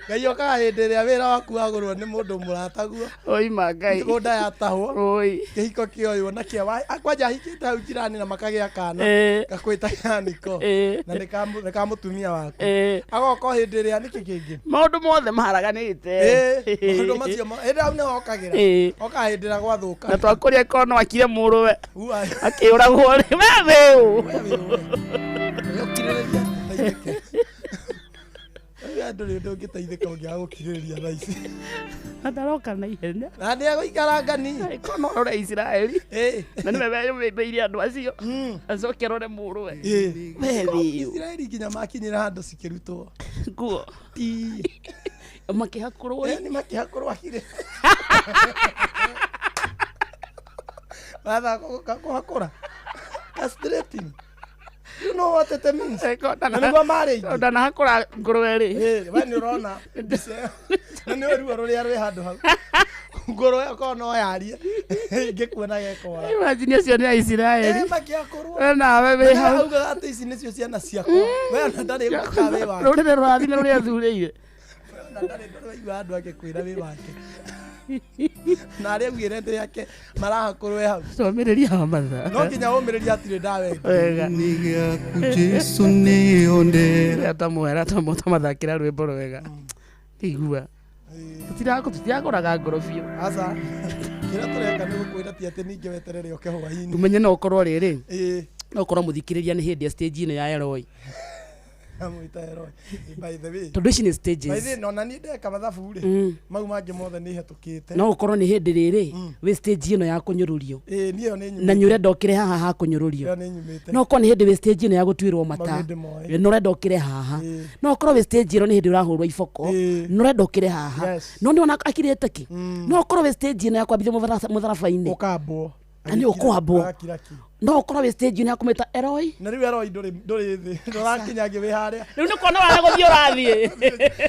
Ngai okaga hĩndĩ ĩrĩa wĩra waku wagũrwo nĩ mũndũ mũrataguo. Oi ma Ngai. Mĩgũnda yatahwo. Oi. Kĩhiko kĩoywo na kĩa kwanja ahikĩte hau jirani na makagĩa kana. Eh. Gakwĩta Niko. Eh. Na nĩ ka mũtumia waku. Eh. Agoka o hĩndĩ ĩrĩa nĩkĩ kĩngĩ? Maũndũ mothe maharaganĩte. Eh, maũndũ macio hĩndĩ hau nĩho okagĩra. Eh. Oka hĩndĩ ĩrĩa gwathũka. Na twakũria korwo no akire mũrũwe. Ua. Akĩũragwo rĩ. We wĩũ. Ũkirĩrĩria ũteithĩke. Rĩu ndũrĩ ũndũ ũngĩteithĩka ũngĩaga gũkirĩrĩria thaa ici. Na ndaroka na ihenya. Na nĩ egũikara ngani. Korwo no arore Isiraeli. Eh. Na nĩwe weyũmbĩire andũ acio. Acoke arore mũrũwe. Eh. We wĩũ. Isiraeli nginya makinyĩra handũ cikĩrutwo. Nguo. Ti. Makĩhakũrwo. Nĩ makĩhakũrwo akire. Watha kũhakũra. Castrating. You know what it means? Na nĩguo marĩ aingĩ. Ndanahakũra ngũrwe rĩ. Eh, we nĩ ũrona mbica ĩyo. Na nĩ ruo rũrĩa rwĩ handũ hau. Ngũrwe okorwo no yarie ingĩkuona gekora. Imagine acio nĩ Aisiraeli. Eh, makĩhakũrwo. We nawe wĩ hau. Augaga atĩ ici nĩcio ciana ciakwa. We ona ndarĩ gũka wĩ wake. Rũrĩrĩ rũrathime rũrĩa athurĩire. Ona ndarĩ ndũraigua andũ akĩkwĩra wĩ wake. Na arĩa augire ndĩ yake marahakũrwo e hau. Tũmĩrĩria wa mathaa. No nginya ũmĩrĩrie hatirĩ ndawa ĩngĩ. Wega. Jesu nĩondera. Tamwera tamathakĩra rwĩmbo rwega. Igua. Tũtiragũraga ngoro biũ. Aca. Kĩrĩa tũreka nĩ gũkwĩra ti atĩ ningĩ weterere ũke hwaĩ-inĩ. Tumenye no ũkorwo rĩrĩ. Ĩĩ. No ũkorwo mũthikĩrĩria nĩ hĩndĩ ya stage ĩno ya Eloi. Amwĩta Eloi. By the way. Tondũ ici nĩ By stages. the way, ona niĩ ndeka mathabu rĩ, mau mangĩ mothe nĩ hetũkĩte. No ũkorwo nĩ hĩndĩ rĩrĩ wĩ stage ĩno ya kũnyũrũrio. Ĩĩ, niĩ ĩyo nĩ nyumĩte. Na nĩ ũrenda ũkĩre haha ha kũnyũrũrio. Ĩyo nĩ nyumĩte. No ũkorwo nĩ hĩndĩ wĩ stage ĩno ya gũtuĩrwo mata. Mau nĩ ndĩmoĩ. Na ũrenda ũkĩre haha. No ũkorwo wĩ stage ĩno nĩ hĩndĩ ũrahũrwo iboko. Na ũrenda ũkĩre haha. Yes. No nĩ ona akirĩte ki. No ũkorwo wĩ stage ĩno ya kwambithio mũtharaba-inĩ. Ũkambwo. Na nĩ ũkwambwo. Agakira ki. No ũkorwo wĩ stage ĩno ya kũmĩta Eloi. Na rĩu Eloi ndũrĩ thĩ. Ndũrakinya ngĩ wĩ harĩa. Rĩu nĩ kuona waga gũthiĩ ũrathiĩ.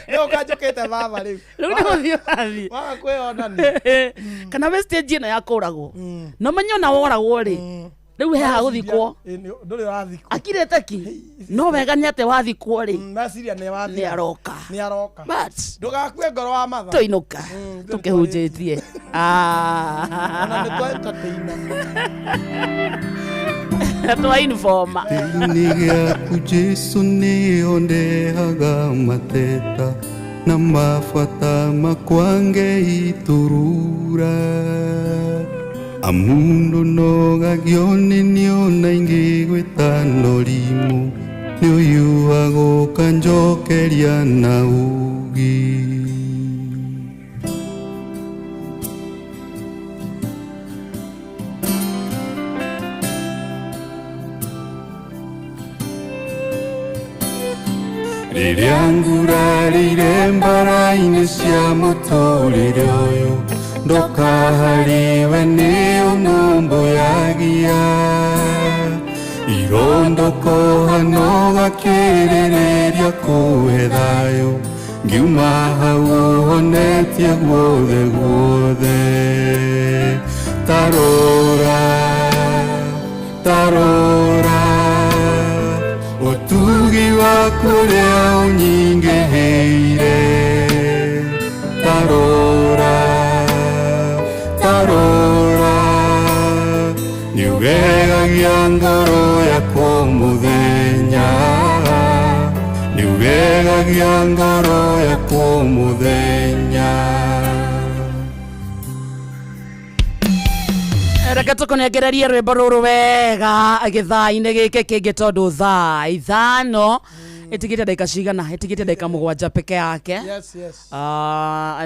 Nĩ ũkanjũkĩte baba rĩu. Rĩu nĩ gũthiĩ ũrathiĩ. Waga kwĩyonania. Kana wĩ stage ĩno ya kũragwo. No menye ona woragwo rĩ. Rĩu he ha gũthikwo. Ĩĩ, ndũrĩ ũrathikwo. Akirĩte ki. No wega nĩ atĩ wathikwo rĩ. Meciria nĩ wathira. Nĩ aroka. Nĩ aroka. But Ndũgakue ngoro wa matha. tũinũka tũkĩhunjĩtie. Ona nĩ twa entertainer. Twa informa. Gĩtĩ-inĩ gĩaku Jesu nĩondehaga mateta na mabata makwa ngeiturura amundu nogagio nĩ nĩona ingĩ gwĩtano rimũ nĩ ũyũ agũka njokeria na ugi. Rĩrĩa ngurarĩire mbara-inĩ cia mũtũrĩre ũyũ ndoka harĩwe nĩ ũnũmbũyagia irondokoha no gakĩrĩrĩria kũhe thayũ Ngiuma hau ũhonetie guothe guothe. Tarora, tarora, ũtugi waku ũrĩa ũnyingĩhĩire. Tarora, tarora, nĩũgegagia ngoro yakwa mũthenya, nĩũgegagia ngoro yakwa mũthenya. Reke tũkũnengererie rwĩmbo rũrũ wega gĩthaa-inĩ gĩkĩ kĩngĩ tondũ thaa 5 ĩtigĩte ndagĩka cigana, ĩtigĩte ndagĩka 7 peke yake. Yes, yes.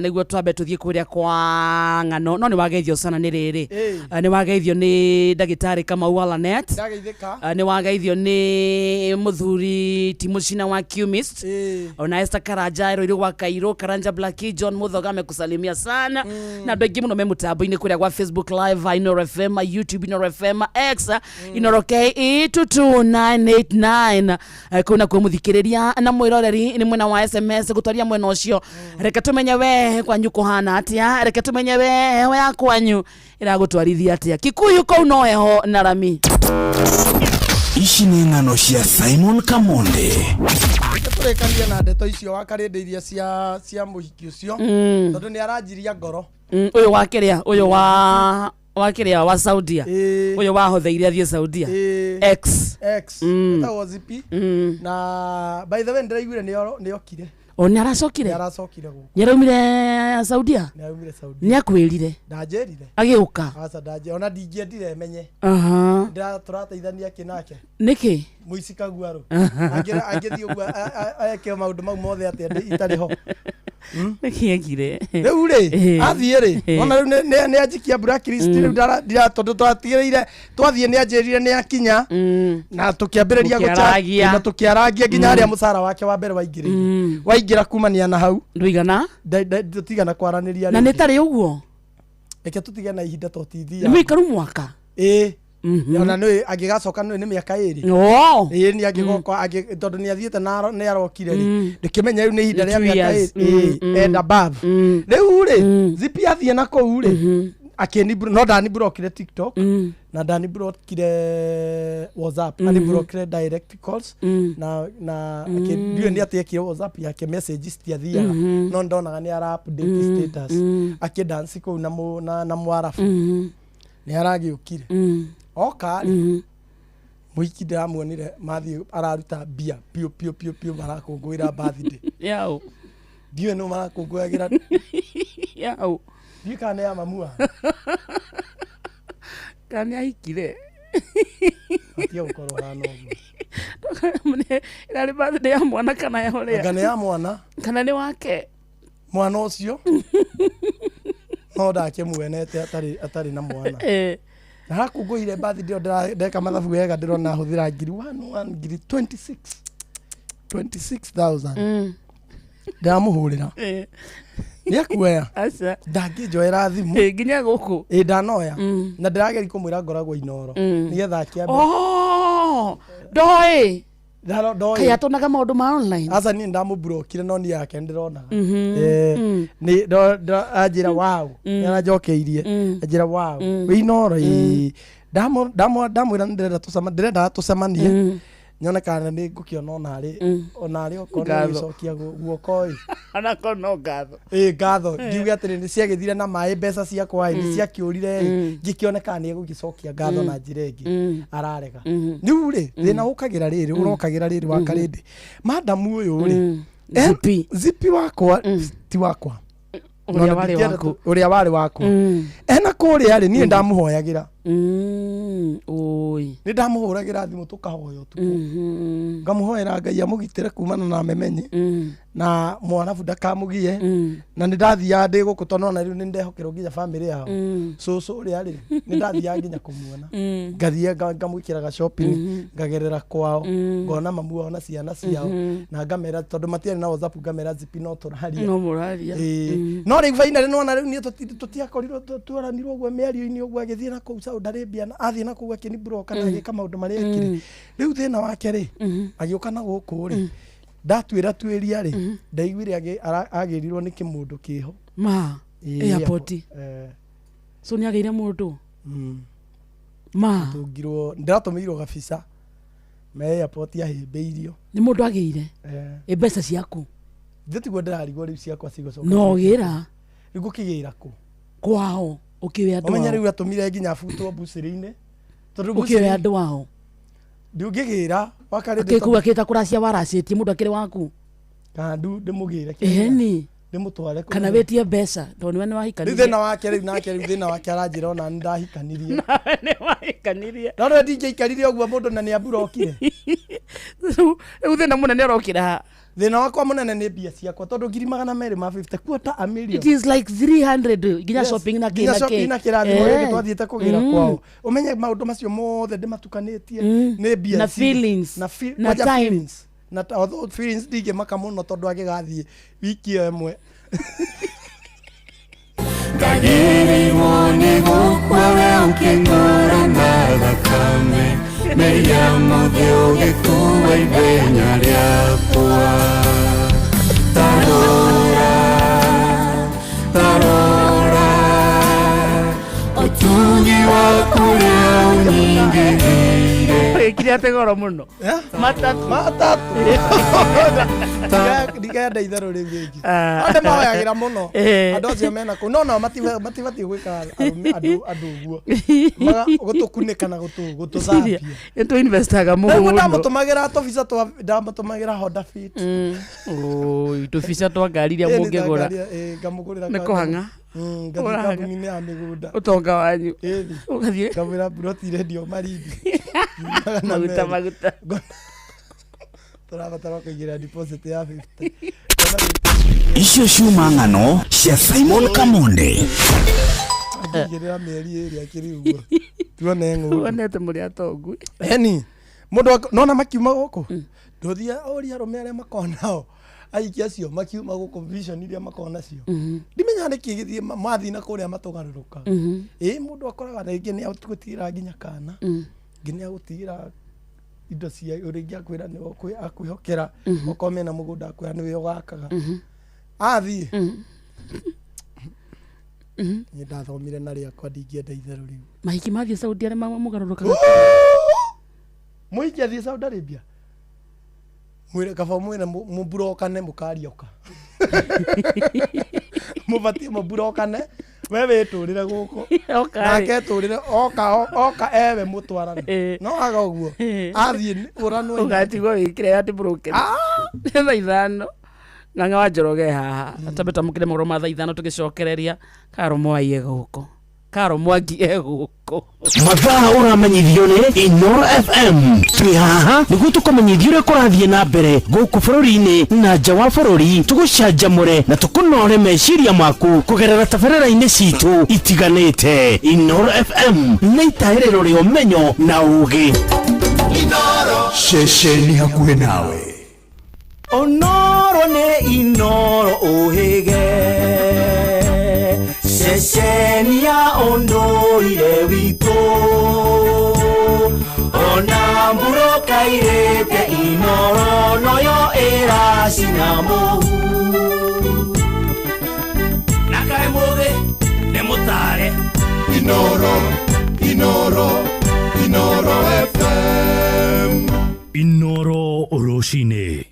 Nĩguo twambe tũthiĩ kũrĩa kwa ng'ano, no nĩ wageithio sana nĩ rĩrĩ. Ĩĩ. Nĩ wageithio nĩ ndagĩtarĩ Kamau wa Lanet. Ndageithĩka. Nĩ wageithio nĩ mũthuri Timucina wa Qmist. Ĩĩ. Ona Esther Karanja Ruiru gwa Kairo, Karanja Blackie, John Muthoga amekusalimia sana. Na andũ aingĩ mũno me mũtambo-inĩ kũrĩa gwa Facebook Live, Inoro FM, YouTube Inoro FM, X, Inoro KE 22989. Kũu nakuo mũthikĩrĩria na mwĩroreri nĩ mwena wa SMS gũtwaria mwena ũcio. Reke tũmenye we kwanyu kũhana atĩa, reke tũmenye we heho ya kwanyu ĩragũtwarithia atĩa. Kikuyu kũu no heho na rami. Ici nĩ ng'ano cia Simon Kamonde. Tũrĩkanie na ndeto icio wa karĩndĩ iria cia mũhiki ũcio, tondũ nĩ aranjiria ngoro. Ũyũ wa kĩrĩa, ũyũ wa kĩrĩa wa Saudia. Ĩĩ. Ũyũ wahotheire athiĩ Saudia. Ĩĩ. X. X. Etagwo Zipi. Na by the way ndĩraiguire nĩ okire. O nĩ aracokire? Nĩ aracokire gũkũ. Nĩ araumire Saudia? Nĩ araumire Saudia. Nĩ akwĩrire? Ndanjĩrire. Agĩũka? Aca, ndanjĩrire. Ona ndingĩendire menye. Tũrateithania kĩ nake? Nĩkĩ? Mũici kaguarũ. Angĩthiĩ ũguo eke maũndũ mau mothe atĩa itarĩ ho. Nĩkĩ ekire? Rĩu rĩ, athiĩ rĩ, ona rĩu nĩ anjikia blacklist rĩu tondũ twatigĩrĩire twathiĩ nĩ anjĩrire nĩ akinya na tũkĩambĩrĩria Mũkĩaragia. na tũkĩaragia nginya harĩa mũcara wake wa mbere waingĩrĩire. Waingĩra kumania na hau. Ndũigana? Tũtigana kwaranĩria Na nĩ rĩngĩ. tarĩ ũguo? Reke tũtige na ihinda totithia. Nĩ mũikaru mwaka? Ĩĩ. Ona nĩ angĩgacoka nĩ mĩaka 2. Ĩĩ, nĩ angĩgoka, tondũ nĩ athiĩte na nĩ arokire rĩ. Ndĩkĩmenya rĩu nĩ ihinda rĩa Two mĩaka years. 2. Ĩĩ, and above. Rĩu rĩ, Zipi athiĩ na kũu rĩ, akĩni no ndaniblokire TikTok na ndaniblokire WhatsApp, aniblokire direct calls na ndiũĩ nĩ atĩ ekire WhatsApp yake message citiathiaga, no ndonaga nĩ ara update status akĩdance kũu na Mwarabu. Nĩ aragĩũkire. Oka rĩ, mũhiki ndĩramuonire mathiĩ araruta mbia piũ piũ piũ piũ marakũngũĩra birthday. Yau. Ndiũĩ nũ marakũngũyagĩra. Yau. Ndiũĩ kana nĩ ya mamu wao. Kana nĩ ahikire. Atige gũkorwo hana ũguo. Ĩrarĩ birthday ya mwana kana ya ũrĩa? Anga nĩ ya mwana. Kana nĩ wake? Mwana ũcio. No ndakĩmuonete atarĩ na mwana. Arakũngũire birthday ĩyo ndeka mathabu wega ndĩrona ahũthĩra ngiri one, one, ngiri 26. 26,000. Ndĩramũhũrĩra. Nĩ akuoya. Aca. Ndangĩnjoera thimũ. Nginya gũkũ. Ĩĩ, ndanoya. Na ndĩrageria kũmwĩra ngoragwo Inoro. Nĩgetha akĩambe. Oh, ndoĩ. Ndoĩ. Kaĩ atonaga maũndũ ma online? Aca, niĩ ndamũblokire no niĩ yake ndĩronaga. Nĩ anjĩra wow. Nĩ aranjokeirie. Anjĩra wow. Wĩ Inoro, ĩĩ. Ndamwĩra nĩ ndĩrendaga tũcemanie. Nyone kana nĩ ngũkĩona onarĩ okorwo nĩ Ngatho. gũcokia guoko ĩ. Onakorwo no ngatho. Ĩĩ, ngatho. Ngiuge atĩrĩ, nĩ ciagĩthire na maĩ mbeca ciakwa ĩ, nĩ ciakĩũrire ĩ, ngĩkĩone kana nĩ egũgĩcokia ngatho na njĩra ĩngĩ. Ararega. Rĩu rĩ, thĩna ũkagĩra rĩrĩ, ũrokagĩra rĩrĩ wa karĩndĩ. Madamu ũyũ rĩ, Zipi. Zipi wakwa, ti wakwa. Ũrĩa Nona warĩ ndingĩenda waku. ũrĩa warĩ wakwa. Ena kũrĩa rĩ, niĩ ndamũhoyagĩra. Oi. Nĩ ndamũhũragĩra thimũ tũkahoya ũtukũ. Ngamũhoera Ngai amũgitĩre kumana na memenyi. Na Mwarabu ndakamũgie. Na nĩ ndathiaga ndĩ gũkũ tondũ ona rĩu nĩ ndehokerwo nginya bamĩrĩ yao. Cũcũ ũrĩa rĩ, nĩ ndathiaga nginya kũmuona. Ngathiĩ ngamwĩkĩraga shopping, ngagerera kwao, ngona mamu wao na ciana ciao, na ngamera tondũ matiarĩ na WhatsApp, ngamera Zipi no tũraria. No mũraria. Ĩĩ. No rĩu finally nĩwona rĩu niĩ tũtiakorirwo twaranirwo ũguo mĩario-inĩ ũguo agĩthiĩ na kũu Saudi Arabia na athiĩ na kũu akĩni broker na agĩka maũndũ marĩa ekire. Rĩu thĩna wake rĩ, agĩũka na gũkũ rĩ, Ndatuĩra tuĩria rĩ, ndaiguire agĩrirwo nĩ kĩmũndũ kĩho. Ma Ĩĩ, airport. Eh, So nĩ agĩire mũndũ ma tũngirwo ndĩratũmĩirwo gabica me airport ahĩmbĩirio. Nĩ mũndũ agĩire Eh, ĩ mbeca ciaku. Ithuĩ tiguo ndĩrarigwo rĩu ciakwa cigũcoka. No gĩra Rĩu ngũkĩgĩra kũ? Kwao ũkĩoe andũ Ũmenye ao. rĩu atũmire nginya butwo mbucĩrĩ-inĩ tondũ Ũkĩoe mbucĩrĩ andũ ao. Ndũngĩgĩra wakarĩ. Akĩkua kĩta kũracia waracĩtie mũndũ akĩrĩ waku. Kandu ndĩmũgĩre. Ĩni. Ndĩmũtware kũ? Kana wĩtie mbeca tondũ nĩwe nĩ Rĩu wahikanirie. thĩna wake rĩu nake rĩu thĩna wake aranjĩra ona nĩ ndahikanirie. Nĩ wahikanirie. No rĩu ndingĩaikarire ũguo mũndũ na nĩ amburokire. Rĩu thĩna mũnene ũrokĩra ha? Thĩna wakwa mũnene nĩ mbia ciakwa tondũ 250,000 quarter a million. It is like 300 nginya Yes, shopping na kĩ nginya na shopping kĩ. na kĩrathimo Eh. gĩkĩ twathiĩte kũgĩra kwao, ũmenye maũndũ macio mothe ndĩmatukanĩtie nĩ mbia Na ici. feelings. Na Na kwanja time. feelings. Na although feelings ndingĩmaka mũno tondũ angĩgathiĩ wiki ĩyo ĩmwe. Ndagĩrĩirwo nĩ gũkua we ũkĩng'ora na thakame mehia mothe ũgĩkua ithenya rĩakwa. Tarora, tarora ũtugi waku ũrĩa ũnyingĩrĩire. Wĩkire atĩ goro mũno. Eh? Matatũ. Matatũ. Ndikenda itherũ rĩu rĩngĩ. Ah. Andũ mahoyagĩra mũno. Eh. Andũ acio mena kũu no nao matibatiĩ gwĩka andũ ũguo. Gũtũkunĩka na gũtũthambia. Nĩ tũinvestaga Rĩu mũno. ndamũtũmagĩra tũbica twa ndamũtũmagĩra Honda Fit. Oi, tũbica twa ngari iria Ĩĩ, nĩ mũngĩgũra. ngari, ĩĩ, ngamũgũrĩra Nĩ kũhang'a. Ngathiĩ Ũrahang'a. kambuni-inĩ ya mĩgũnda. Ũtonga wanyu. Ĩĩ. Ũgathiĩ. Ngamwĩra mburoti irendio Malindi. Maguta maguta. Tũrabatara kũigĩra deposit ya 50. Icio ciuma ng'ano cia Simon Kamonde. Angĩigĩrĩra mĩeri ĩrĩ akĩrĩ ũguo. Tuone ng'ũndũ. Wonete mũrĩ atongu. Eni mũndũ nona makiuma gũkũ ndũthia ũria arũme arĩa makoragwo nao aiki acio makiuma gũkũ vision iria makoragwo nacio ndimenyaga nĩkĩ gĩthiĩ mathiĩ na kũrĩa matũgarũrũkaga. Ĩ mũndũ akoraga rĩngĩ nĩ agũtigĩra nginya kana ngĩ nĩ agũtigĩra indo cia rĩngĩ akwĩra nĩwe akwĩhokera okorwo mena mũgũnda akwĩra nĩwe ũgakaga athiĩ. Niĩ ndathomire na rĩakwa ndingĩenda itherũ rĩu. Mahiki mathiĩ Saudi arĩa mamũgarũrũkaga. Mũhiki athiĩ Saudi Arabia mwĩre kaba mwĩre mũburokane mũkarioka mũbatiĩ mũburokane we wĩtũrĩre gũkũ. Oka rĩ. Nake etũrĩre oka oka ewe mũtwarane. Eh. No aga ũguo Eh. athiĩ ũranwo. Ũgatigwo wĩkĩre atĩ broken. Nĩ 5:00 ng'ang'a wa Njoroge haha atambe tamũkĩre mohoro ma 5:00 tũgĩcokereria Karo Mwai e gũkũ, Karo Mwangi e gũkũ. Mathaa ũramenyithio nĩ Inoro FM. Twĩ haha nĩguo tũkũmenyithia ũrĩa kũrathiĩ na mbere gũkũ bũrũri-inĩ na nja wa bũrũri, tũgũcanjamũre na tũkũnore meciria maku kũgerera tabarĩra-inĩ citũ itiganĩte. Inoro FM nĩ itaĩrĩro rĩa ũmenyo na ũgĩ. Ceceni hakuhĩ nawe. Onoro nĩ Inoro ũhĩge ceceni ya ũndũire witũ ona mburokairĩte Inoro noyo ĩracina mũhu Na kaĩ mũthĩ nĩ mũtare. Inoro, Inoro, Inoro FM. Inoro rũcinĩ.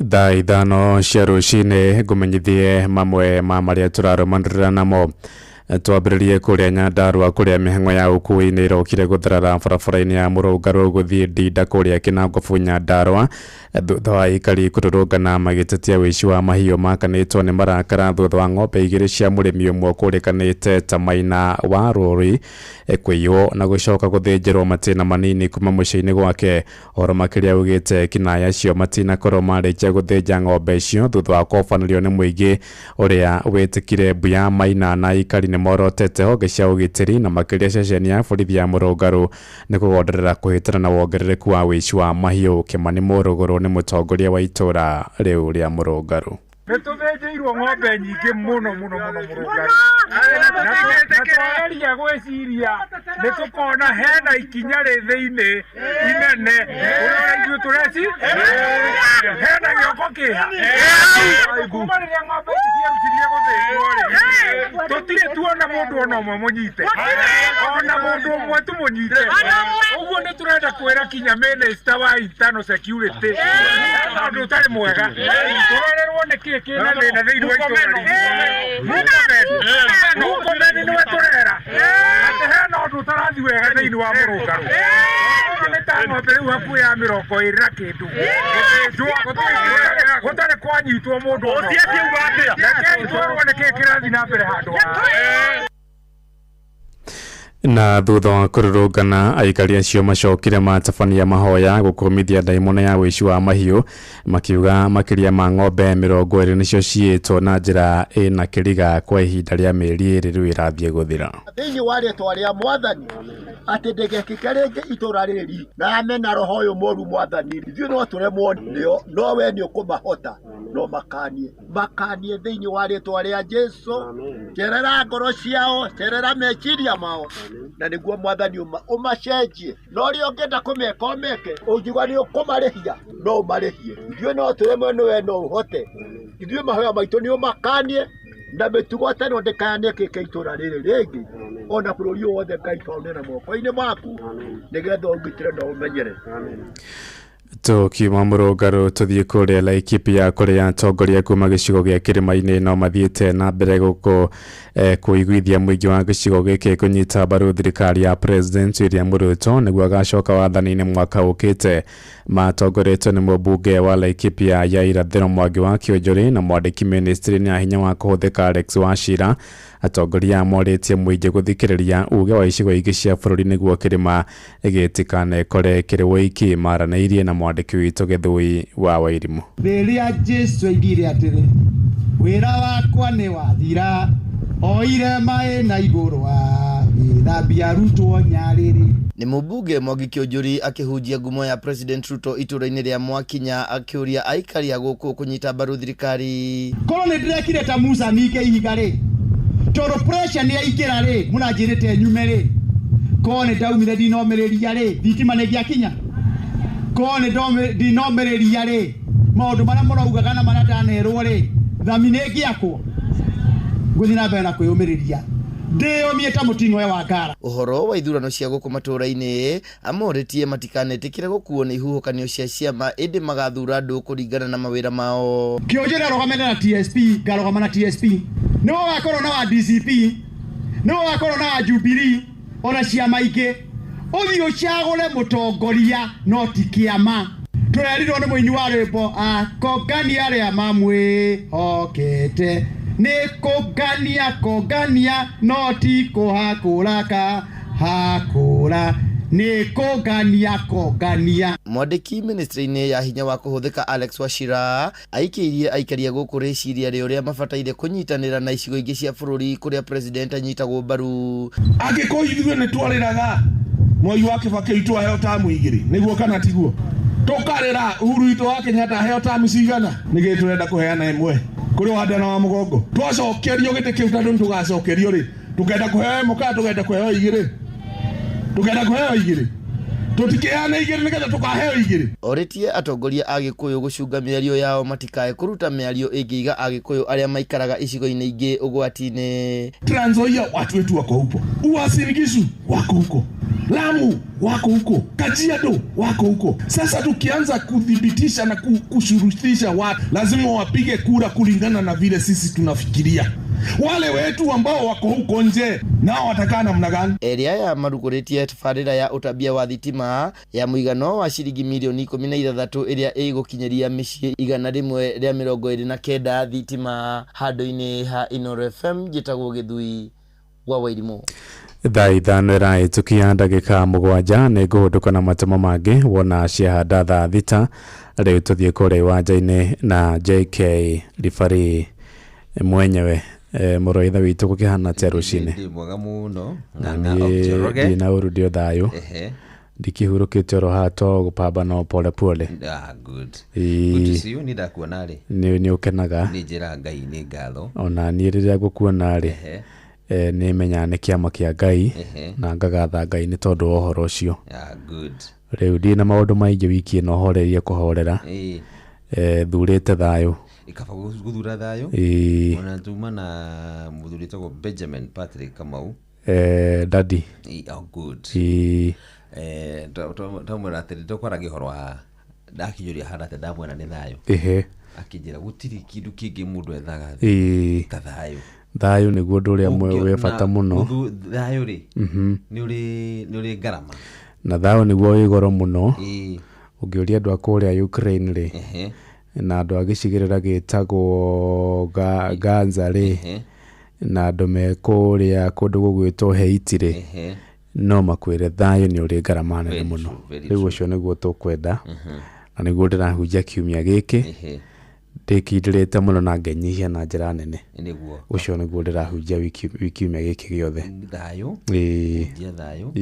5:00 cia rũcinĩ ngũmenyithie mamwe ma marĩa tũrarũmanĩrĩra namo. Twambĩrĩrie kũrĩa Nyandarũa kũrĩa mĩhang'o ya ũkuui nĩ ĩrokire gũtharara barabara-inĩ ya Mũrũngarũ gũthiĩ Ndinda kũrĩa Kĩnangobu Nyandarũa thutha wa aikari kũrũrũngana magĩtetia ũici wa mahiũ makanĩtwo nĩ marakara thutha wa ng'ombe igĩrĩ cia mũrĩmi ũmwe ũkũrĩkanĩte ta Maina wa Rũri kũiywo na gũcoka gũthĩnjĩrwo matĩna manini kuma mũciĩ-inĩ gwake. Ũhoro makĩria ugĩte kinaya acio matinakorwo marĩkia gũthĩnja ng'ombe icio thutha wa kũbanĩrio nĩ mũingĩ ũrĩa wĩtĩkire mbu ya Maina na aikari nĩ morotete honge cia ũgitĩri na makĩria ceceni ya borithi ya Mũrũngarũ nĩ kũgonderera kũhĩtana na wongerereku wa ũici wa mahiũ. Kĩmani Mũrũgũrũ nĩ mũtongoria wa itũra rĩu rĩa Mũrũngarũ. Nĩ tũthĩnjĩirwo ng'ombe nyingĩ mũno mũno mũno mũrũngarũ na twageria gwĩciria nĩ tũkona hena ikinya rĩ thĩinĩ inene ũrĩa ithuĩ tũreci hena gĩoko kĩha kuma rĩrĩa ng'ombe ici ciarutirie gũthĩnjwo rĩ tũtirĩ tuona mũndũ ona ũmwe mũnyite ona mũndũ ũmwe tũmũnyite ũguo nĩ tũrenda kwĩra kinya minister wa internal security ũndũ ũtarĩ mwega tũrorerwo nĩ kĩĩ kĩna thĩna thĩinĩ wa itũũra ritũ Murkomen nĩwe tũrera atĩ hena ũndũ ũtarathiĩ wega thĩinĩ wa mũrũngarũ nĩ ta ng'ombe rĩu hakuhĩ ya 20 na kĩndũ gũthĩnjwo gũtarĩ kwanyitwo mũndũ ona ũmwe. Rekei twerwo nĩ kĩĩ kĩrathiĩ na mbere handũ haha. Na thutha wa kũrũrũngana aikari acio macokire matabania mahoya gũkũmithia ndaimono ya ũici wa mahiũ makiuga makĩria ma ng'ombe 20 nĩcio ciĩtwo na njĩra ĩna kĩriga kwa ihinda rĩa mĩeri 2 rĩu ĩrathiĩ gũthira. Thĩinĩ wa rĩtwa rĩa mwathani atĩ ndĩgekĩke rĩngĩ itũra rĩrĩ na mena roho ũyũ mũru mwathani ithuĩ no tũremwo nĩo no we nĩ ũkũmahota no makanie makanie thĩinĩ wa rĩtwa rĩa Jesu cerera ngoro ciao cerera meciria mao na nĩguo mwathani ũmacenjie na ũrĩa ũngĩenda kũmeka ũmeke ũngiuga nĩ ũkũmarĩhia no ũmarĩhie ithuĩ no tũremwo nĩ we no ũhote ithuĩ mahoya maitũ nĩ ũmakanie na mĩtugo ta ĩno ndĩkanekĩke itũra rĩrĩ rĩngĩ ona bũrũri ũyũ wothe Ngai twaũneana moko-inĩ maku nĩgetha ũngitĩre na ũmenyere. Tukiuma mũrũngarũ tũthiĩ kũrĩa Laikipia kũrĩa atongoria kuma gĩcigo gĩa kĩrĩma-inĩ no mathiĩte na mbere gũkũ kũiguithia mũingĩ wa gĩcigo gĩkĩ kũnyita mbaru thirikari ya President William Ruto nĩguo agacoka wathani-inĩ mwaka ũkĩte. Matongoretio nĩ mũmbunge wa Laikipia ya irathĩro Mwangi wa Kĩonjũrĩ na mwandĩki ministry-inĩ ya hinya wa kũhũthĩka Alex Wachira. Atongoria morĩtie mũingĩ gũthikĩrĩria uge wa icigo ingĩ cia bũrũri nĩguo kĩrĩma gĩtikanekore kĩrĩ wũiki. Maranĩirie na mwandĩki witũ Gĩthũi wa Wairimũ. Rĩrĩa Jesu oigire atĩrĩ wĩra wakwa nĩ wathira oire maĩ na igũrũ agĩthambia arutwo nyarĩrĩ. Nĩ mũmbunge Mwangi Kĩonjũri akĩhunjia ngumo ya President Ruto itũũra-inĩ rĩa Mwakinya akĩũria aikari a gũkũ kũnyita mbaru thirikari. Korwo nĩ ndĩrekire ta Musa ningĩ ihiga rĩ tondũ pressure nĩ yaingĩra rĩ mũranjĩrĩte nyume rĩ korwo nĩ ndaumire ndinomĩrĩria rĩ thitima nĩ ngĩakinya korwo nĩ ndinomĩrĩria rĩ maũndũ marĩa mũraugaga na marĩa ndanerwo rĩ thami nĩ ngĩakwo ngũthiĩ na mbere na kwĩyũmĩrĩria ndĩyũmie ta mũting'oe wa ngara. Ũhoro wa ithurano cia gũkũ matũũra-inĩ amorĩtie matikanetĩkĩre gũkuo nĩ ihuhũkanio cia ciama ĩndĩ magathura andũ kũringana na mawĩra mao. Kĩonjũri arũgamĩte na TSP ngarũgama na TSP nĩwe wakorwo na wa DCP nĩwe wakorwo na wa Jubilee ona ciama ingĩ ũthiĩ ũcagũre mũtongoria no ti kĩama. Tũrerirwo nĩ mũini wa rwĩmbo akongania arĩa mamwĩhokete nĩ kũngania kũngania no ti kũhakũra hakũra nĩ kũngania kũngania. Mwandĩki ministry-inĩ ya hinya wa kũhũthĩka Alex Wachira aikĩirie aikari a gũkũ rĩciria rĩa ũrĩa mabataire kũnyitanĩra na icigo ingĩ cia bũrũri kũrĩa president anyitagwo mbaru. Angĩkorwo ithuĩ nĩ twarĩraga Mwai wa Kĩbakĩ witũ aheo tamu 2 nĩguo kana tiguo tũkarĩra Uhuru witũ wa Kenyatta aheo tamu cigana nĩkĩ tũrenda kũheana ĩmwe kũrĩ wa nda na wa mũgongo twacokerio gĩtĩ kĩu tondũ nĩtũgacokerio rĩ tũkenda kũheo ĩmwe kana tũkenda kũheo 2 tũkenda kũheo 2 tũtikĩheana 2 nĩgetha tũkaheo 2. Orĩtie atongoria a Gĩkũyũ gũcunga mĩario yao matikae kũruta mĩario ĩngĩiga Agĩkũyũ arĩa maikaraga icigo-inĩ ingĩ ũgwati-inĩ. Trans Nzoia watu wetu wako huko, Uasin Gishu wako huko, Lamu wako huko, Kajiado wako huko. Sasa tukianza kudhibitisha na kushurutisha watu lazima wapige kura kulingana na vile sisi tunafikiria. Wale wetu ambao wako huko nje nao watakaa namna gani? Area ya marugũrĩtie tabarĩra ya ũtambia wa thitima ya mũigano wa ciringi mirioni 16 ĩrĩa ĩgũkinyĩria mĩciĩ 129 thitima handũ-inĩ ha Inooro FM. Njĩtagwo Gĩthui wa Wairimũ. Thaa 5 ĩrahĩtũkia ndagĩka 7 nĩ ngũhũndũka na matemo mangĩ wona ciahanda thaa 6. Rĩu tũthiĩ kũrĩa iwanja-inĩ na JK ribari mwenyewe. Mũrũ wa ithe witũ gũkĩhana atĩa rũcinĩ? Ndĩ mwega mũno. Ndina ũru ndio thayũ. Ndikĩhurũkĩte oro haha to gũpambana o pole pole. Ah, good. Ĩĩ. Good to see you, nĩ ndakuona rĩ. Nĩ ũkenaga. Nĩ njĩra Ngai nĩ ngatho. Ona niĩ rĩrĩa ngũkuona rĩ, nĩ menyaga nĩ kĩama kĩa Ngai na ngagatha Ngai nĩ tondũ wa ũhoro ũcio. Ah, good. Rĩu ndirĩ na maũndũ maingĩ wiki ĩno horerie kũhorera. Thurĩte thayũ. Kaba gũthura thayũ. Ĩĩ. Ona tuma na mũthuri wĩtagwo Benjamin Patrick Kamau. Daddy. Ĩĩ, oh, good. Ĩĩ. Twamwĩra atĩrĩ tũkwaragia ũhoro wa ndakinyũria hana atĩ ndamwĩra nĩ thayũ. Akĩnjĩra gũtirĩ kĩndũ kĩngĩ mũndũ ethaga ta thayũ. Thayũ nĩguo ũndũ ũrĩa wĩ bata mũno. Thayũ rĩ, nĩ ũrĩ ngarama. Na thayũ nĩguo wĩ goro mũno. Ũngĩũria andũ a kũrĩa Ukraine rĩ, na andũ a gĩcigĩrĩra gĩtagwo Gaza rĩ, na andũ me kũrĩa kũndũ gũgwĩtwo Haiti rĩ, no makwĩre thayũ nĩ ũrĩ ngarama nene mũno. Rĩu ũcio nĩguo tũkwenda, na nĩguo ndĩrahunjia kiumia gĩkĩ, ndĩkindĩrĩte mũno na ngenyihia na njĩra nene. Nĩguo. Ũcio nĩguo ndĩrahunjia kiumia gĩkĩ gĩothe. Thayũ. Hunjia thayũ.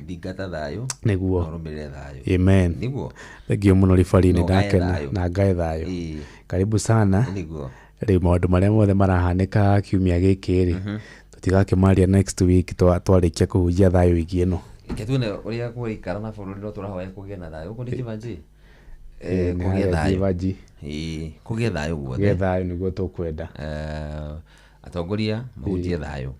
Thingata thayũ. Nĩguo. Na ũrũmĩrĩre thayũ. Amen. Nĩguo. Thengiũ mũno ribari, nĩ Na ũgae ndakena thayũ. na ngae thayũ. Karibu sana. Nĩguo. Rĩu maũndũ marĩa mothe marahanĩka kiumia gĩkĩ rĩ, tũtigakĩmaria next week twarĩkia kũhunjia thayũ wiki ĩno. Reke tuone ũrĩa kũraikara na bũrũri, no tũrahoya kũgĩe na thayũ. Gũkũ nĩ Jivanjii. Nĩ Kũgĩe harĩa thayũ. Jivanjii. Kũgĩe thayũ guothe. Kũgĩe thayũ nĩguo tũkwenda. Atongoria mahunjie thayũ.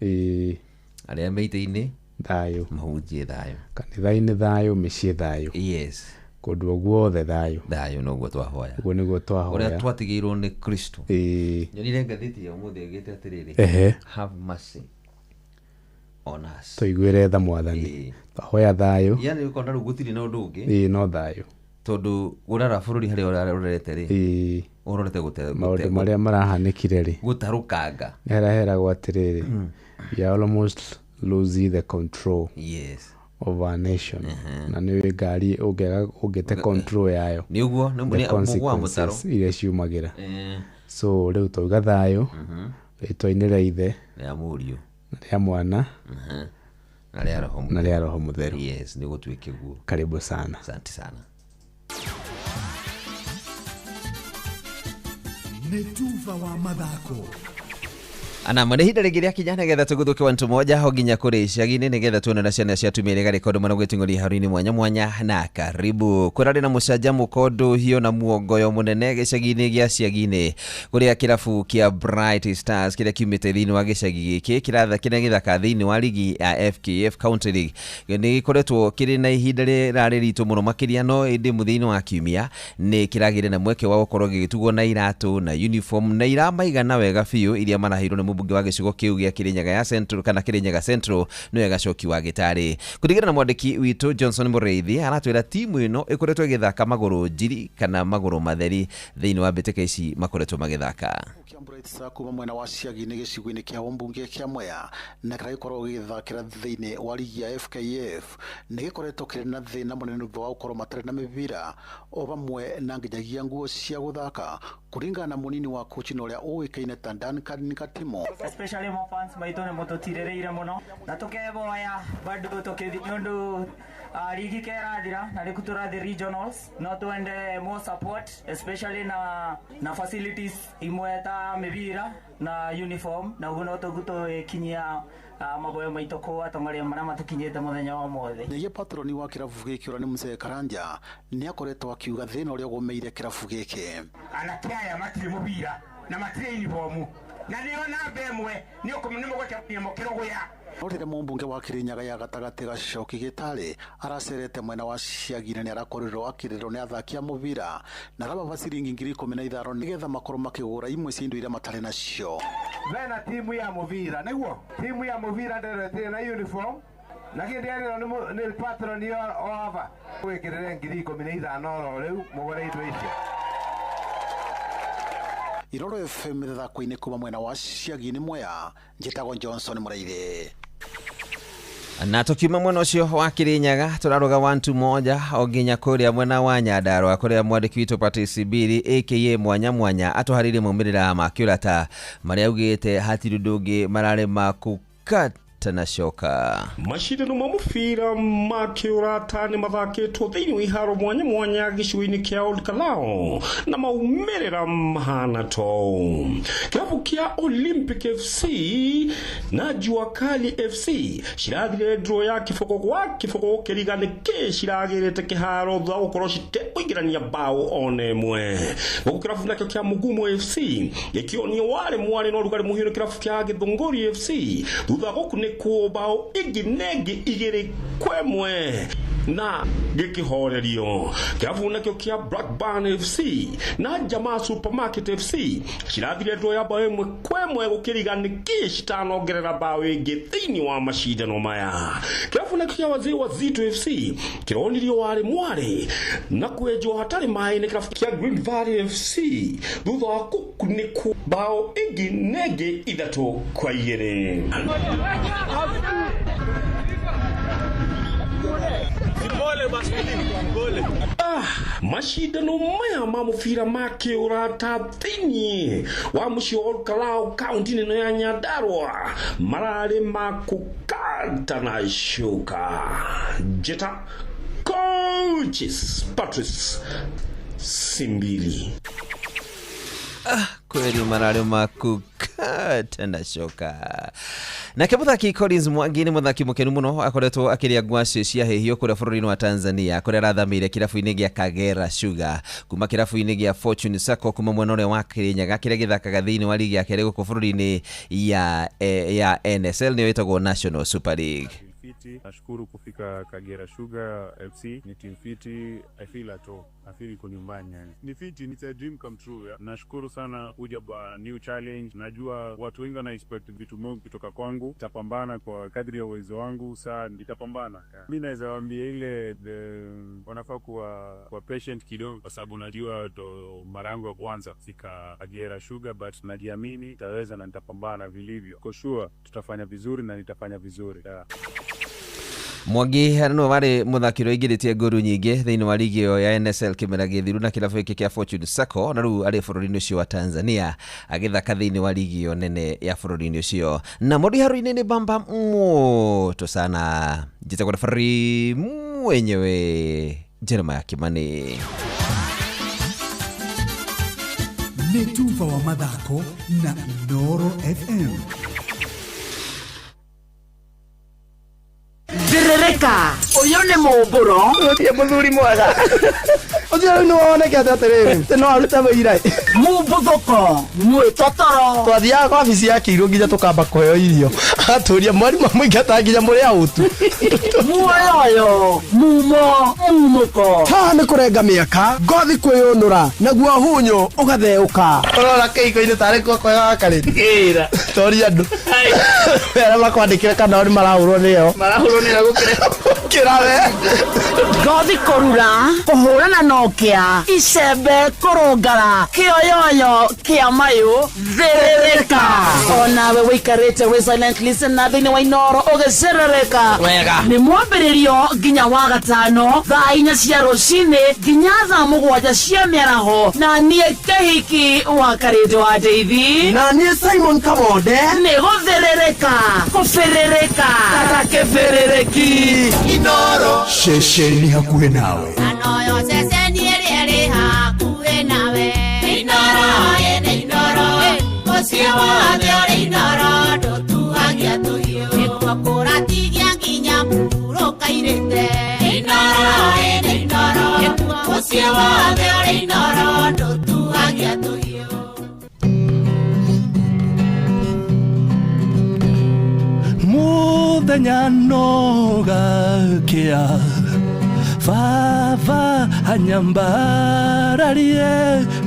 Arĩa me itĩ-inĩ thayũ, mahunjie thayũ. Kanitha-inĩ thayũ, mĩciĩ thayũ. Yes. Kũndũ o guothe thayũ. Thayũ noguo twahoya. Ũguo nĩguo twahoya. Ũrĩa twatigĩirwo nĩ Kristo. Nyonire ngathĩti ya ũmũthĩ ĩgĩte atĩrĩrĩ. Have mercy on us. Tũiguĩre tha Mwathani. Twahoya thayũ. Yani ũkona rĩu gũtirĩ na ũndũ ũngĩ. Ĩĩ, no thayũ. Tondũ ũrara bũrũri harĩa ũrorete rĩ. Ũrorete Maũndũ marĩa marahanĩkire rĩ. Gũtarũkanga. Nĩ harĩa heragwo atĩrĩrĩ. We are almost losing the control. Yes. Of our nation. Na nĩ ũĩ ngari ũngĩte control yayo. Nĩ ũguo, nĩ The mũgwa consequences mũtaro. iria ciumagĩra. So rĩu twauga thayũ, rĩtwa-inĩ rĩa Ithe, Rĩa Mũriũ, na rĩa Mwana, na rĩa Roho na rĩa Roho Mũtheru. Yes, nĩ gũtuĩke guo. Karibu sana. Asante sana. Nĩ tuba wa mathako. Ana nĩ ihinda rĩngĩ rĩakinya nĩgetha tũgũthũke wantu moja ho nginya kũrĩ icagi-inĩ nĩgetha tuone na ciana cia atumia iria garĩka ũndũ mana gwĩting'ũria haru-inĩ mwanya mwanya na karibu kũrarĩ na mũcanjamũko ndũhio na muongoyo mũnene gĩcagi-inĩ gĩa Ciagi-inĩ kũrĩa kĩrabu kĩa Bright Stars kĩrĩa kiumĩte thĩinĩ wa gĩcagi gĩkĩ kĩrĩa gĩthaka thĩinĩ wa ligi ya FKF County League nĩ gĩkoretwo kĩrĩ na ihinda rĩrarĩ ritũ mũno makĩria no ĩndĩ mũthia-inĩ wa kiumia nĩ kĩragĩire na mweke wa gũkorwo gĩgĩtugwo na iratũ na uniform na iramaigana wega biũ iria maraheirwo nĩ mũmbunge wa gĩcigo kĩu gĩa Kirinyaga ya Central kana Kirinyaga Central nĩwe Gacoki wa Gĩtarĩ. Kũringana na mwandĩki witũ Johnson Mũrĩithi aratwĩra timu ĩno ĩkoretwo ĩgĩthaka magũrũ njiri kana magũrũ matheri thĩinĩ wa mbĩtĩka ici makoretwo magĩthaka. Bright Stars kuma mwena wa Ciagi-inĩ gĩcigo-inĩ kĩa ũmbunge kĩa Mwea na kĩrĩa gĩkoragwo gĩgĩthakĩra thĩinĩ wa ligi ya FKF nĩ gĩkoretwo kĩrĩ na thĩna mũnene thutha wa gũkorwo matarĩ na mĩbira o vamwe na nginyagia nguo cia gũthaka kũringana na mũnini wa kochi na ũrĩa ũĩkaine ta Duncan Katimo. Especially mo fans maitũ nĩ mũtũtirĩrĩire mũno na tũkeboya bado tũkĩthiĩ nĩ ũndũ ligi kerathira na rĩu tũrathiĩ regionals no twende more support especially na facilities imwe ta mĩbira na uniform na ũguo no tũgu tũgĩkinyia maboyo maitũ kũu atongoria marĩa matũkinyĩte mũthenya wa ũmũthĩ. Nyagia patroni wa kĩrabu gĩkĩ ũrĩa nĩ Mzee Karanja nĩ akoretwo akiuga thĩna ũrĩa ũgũmĩire kĩrabu gĩkĩ. Anake aya matirĩ mũbira na matirĩ uniform na nĩo namba ĩmwe nĩ mũgũcemania mũkĩrũgũya. No rĩrĩa mũmbunge wa Kirinyaga ya gatagatĩ Gacoki Gĩtarĩ aracerete mwena wa Ciagi-inĩ nĩ arakorirwo akĩrĩrwo nĩ athaki a mũbira na arababa ciringi 15,000 nĩgetha makorwo makĩgũra imwe cia indo iria matarĩ nacio. Bena timu ya mũbira nĩguo timu ya mũbira ndĩrwo ĩtirĩ na uniform na kĩndĩ yarĩrwo nĩ patron o ava gwĩkĩrĩre 15,000 oro rĩu mũgũre indo icio. Iroro FM mĩthako-inĩ kuma mwena wa Ciagi-inĩ Mwea, njĩtagwo Johnson Mũraithi. Na tukiuma mwena ũcio wa Kirinyaga tũraruga 1-1 o nginya kũrĩa mwena wa Nyandarua kũrĩa mwandĩki witũ Patrice Biri aka Mwanya Mwanya atũharĩirie maumĩrĩra ma kĩũrata marĩa augĩte hatirĩ ũndũ ũngĩ mararĩ ma kũkata na coka. Macindano ma mũbira ma kĩũrata nĩ mathakĩtwo thĩinĩ wa iharo mwanya mwanya gĩcigo-inĩ kĩa Old Kalao na maumĩrĩra mahana to kĩrabu kĩa Olympic FC na Jua Kali FC cirathire draw ya kĩboko gwa kĩboko gũkĩriga nĩkĩ ciragĩrĩte kĩharo thutha wa gũkorwo citekũingĩrania bao ona ĩmwe. Gũkũ kĩrabu nakĩo kĩa Mugumo FC gĩkĩonio warĩ mwarĩ na ũrugarĩ mũhiũ nĩ kĩrabu kĩa Gĩthũngũri FC thutha wa gũkunĩkwo bao ĩngĩ na ĩngĩ 2-1 na gĩkĩhorerio. Kĩrabu nakĩo kĩa Blackburn FC na Jamaa Supermarket FC cirathire draw ya bao 1-1 gũkĩriga nĩkĩ citanongerera bao ĩngĩ thĩinĩ wa macindano maya. Kĩrabu nakĩo kĩa Wazee Wazito FC kĩronirio warĩ mwarĩ na kwenjwo hatarĩ maĩ nĩ kĩrabu kĩa Green Valley FC thutha wa gũkunĩkwo bao ĩngĩ na ĩngĩ 3-2. Macindano maya ma mũbira ma kĩũrata thĩinĩ wa mũciĩ wa Ol Kalou kaunti-inĩ ĩno ya Nyandarua mararĩ ma kũkata na coka. Njĩta Coaches Patrice Simbili. Kweli mararĩ ma kũkata na coka. Nake mũthaki Collins Mwangi nĩ mũthaki mũkenu mũno akoretwo akĩrĩa ngwacĩ cia hĩhio kũrĩa bũrũri-inĩ wa Tanzania kũrĩa arathamĩire kĩrabu-inĩ gĩa Kagera Sugar kuma kĩrabu-inĩ gĩa Fortune Sacco kuma mwena ũrĩa wa Kirinyaga kĩrĩa gĩthakaga thĩinĩ wa ligi ya kerĩ gũkũ bũrũri-inĩ ya NSL nĩyo ĩtagwo National Super League. Fiti. Nashukuru kufika Kagera Sugar FC. Ni team fiti. I feel at home. I feel iko nyumbani yani. Ni fiti, it's a dream come true. Yeah. Nashukuru sana kuja ba new challenge. Najua watu wengi wana expect vitu mingi kutoka kwangu. Nitapambana kwa kadri ya uwezo wangu, saa nitapambana. Yeah. Mimi naweza waambia ile wanafaa kuwa patient kidogo kwa sababu najua ndo mara yangu ya kwanza kufika Kagera Sugar, but najiamini nitaweza na nitapambana vilivyo. Kwa sure tutafanya vizuri na nitafanya vizuri. Yeah. Mwangi nĩwe warĩ mũthaki ũrĩa ũingĩrĩtie ngolu nyingĩ thĩinĩ wa ligi ĩyo ya NSL kĩmera gĩthiru na kĩrabu gĩkĩ kĩa Fortune Sacco na rĩu arĩ bũrũri-inĩ ũcio wa Tanzania agĩthaka thĩinĩ wa ligi ĩyo nene ya bũrũri-inĩ ũcio. Na mũndũ iharo-inĩ nĩ bamba moto sana. Njĩtagwo referee mwenyewe Jeremiah Kimani. Nĩ tuba wa mathako na Inooro FM. Thirĩrĩka ũyũ nĩ mũmbũro ũtie mũthuri mwega ũcio rĩu nĩwonekete atĩrĩrĩ atĩ no arute wĩira mũmbuthũko mwĩtotoro twathiaga kwa wabici ya kĩirũ nginya tũkamba kũheo irio agatũria mwarimũ amũingata nginya mũrĩ autu muoyoyo mumo mumũko haha nĩ kũrenga mĩaka ngothi kwĩyũnũra naguo hunyũ ũgatheũka ũrora kĩhiko-inĩ tarĩ kuo kwega wakarĩte toria andũ arĩa makwandĩkĩre kana o nĩ marahũrwo nĩo marahũrwo nĩo gũkĩra we ngothi kũrura kũhũrana na ũkĩa icembe kũrũngara kĩoyoyo kĩa mayũ thĩrĩrĩka onawe wĩikarĩte wĩ silent listener thĩinĩ wa Inooro ũgĩcerereka wega nĩ mwambĩrĩrio nginya wa gatano thaa 4 cia rũcinĩ nginya thaa 7 cia mĩaraho na niĩ Kĩhiki wa Karĩndũ wa Ndeithi na niĩ Simon Kamonde nĩ gũthĩrĩrĩka kũbĩrĩrĩka ta kĩbĩrĩrĩki Inooro ceceni hakuhĩ nawe anoyo ceceni ĩrĩa ĩrĩ hakuhĩ nawe Inooro ĩnĩ Inooro mũciĩ wothe ũrĩ Inooro ndũtuagia tũhiũ nĩkuo kũratigia nginya mũhurũka-irĩte Inooro ĩnĩ Inooro mũciĩ wothe ũrĩ Inooro ndũtuagia tũhiũ. Muthenya no gakĩa baba anyambararie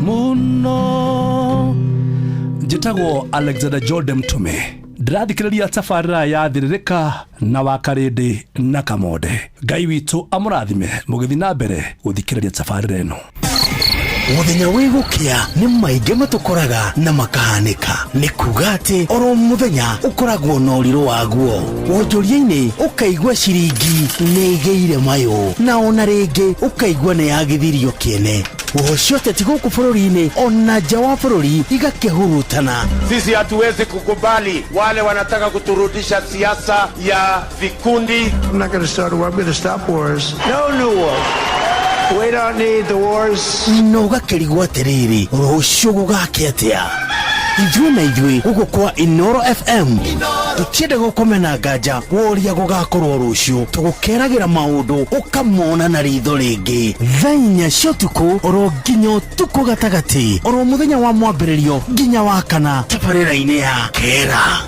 mũno. Njĩtagwo Alexander Jordan Mtume ndĩrathikĩrĩria tabarĩra ya Thĩrĩrĩka na Wakarĩndĩ na Kamonde. Ngai witũ amũrathime mũgĩthiĩ na mbere gũthikĩrĩria tabarĩra ĩno. Mũthenya wĩ gũkĩa nĩ maingĩ matũkoraga na makahanĩka nĩ kuga atĩ oro mũthenya ũkoragwo na ũrirũ waguo wonjoria-inĩ ũkaigua ciringi nĩ ĩgĩire mayũ na ona rĩngĩ ũkaigua nĩ yagithirio kĩene Huho cia ũteti gũkũ bũrũri-inĩ ona nja wa bũrũri igakĩhurutana. Sisi hatuwezi kukubali wale wanataka kuturudisha siasa ya vikundi. I'm not going to start a war. I'm going to stop wars. No new wars. We don't need the wars. Na ũgakĩrigwo atĩrĩrĩ, rũciũ gũgakĩa atĩa? Ithuĩ na ithuĩ gũkũ kwa Inoro FM tũtienda gũkũmena nganja woria gũgakorwo rũciũ, tũgũkeragĩra maũndũ ũkamona na ritho rĩngĩ. Thaa 4 cia ũtukũ oro nginya ũtukũ gatagatĩ, oro mũthenya wa mwambĩrĩrio nginya wa kana, tabarĩra-inĩ ya Kera.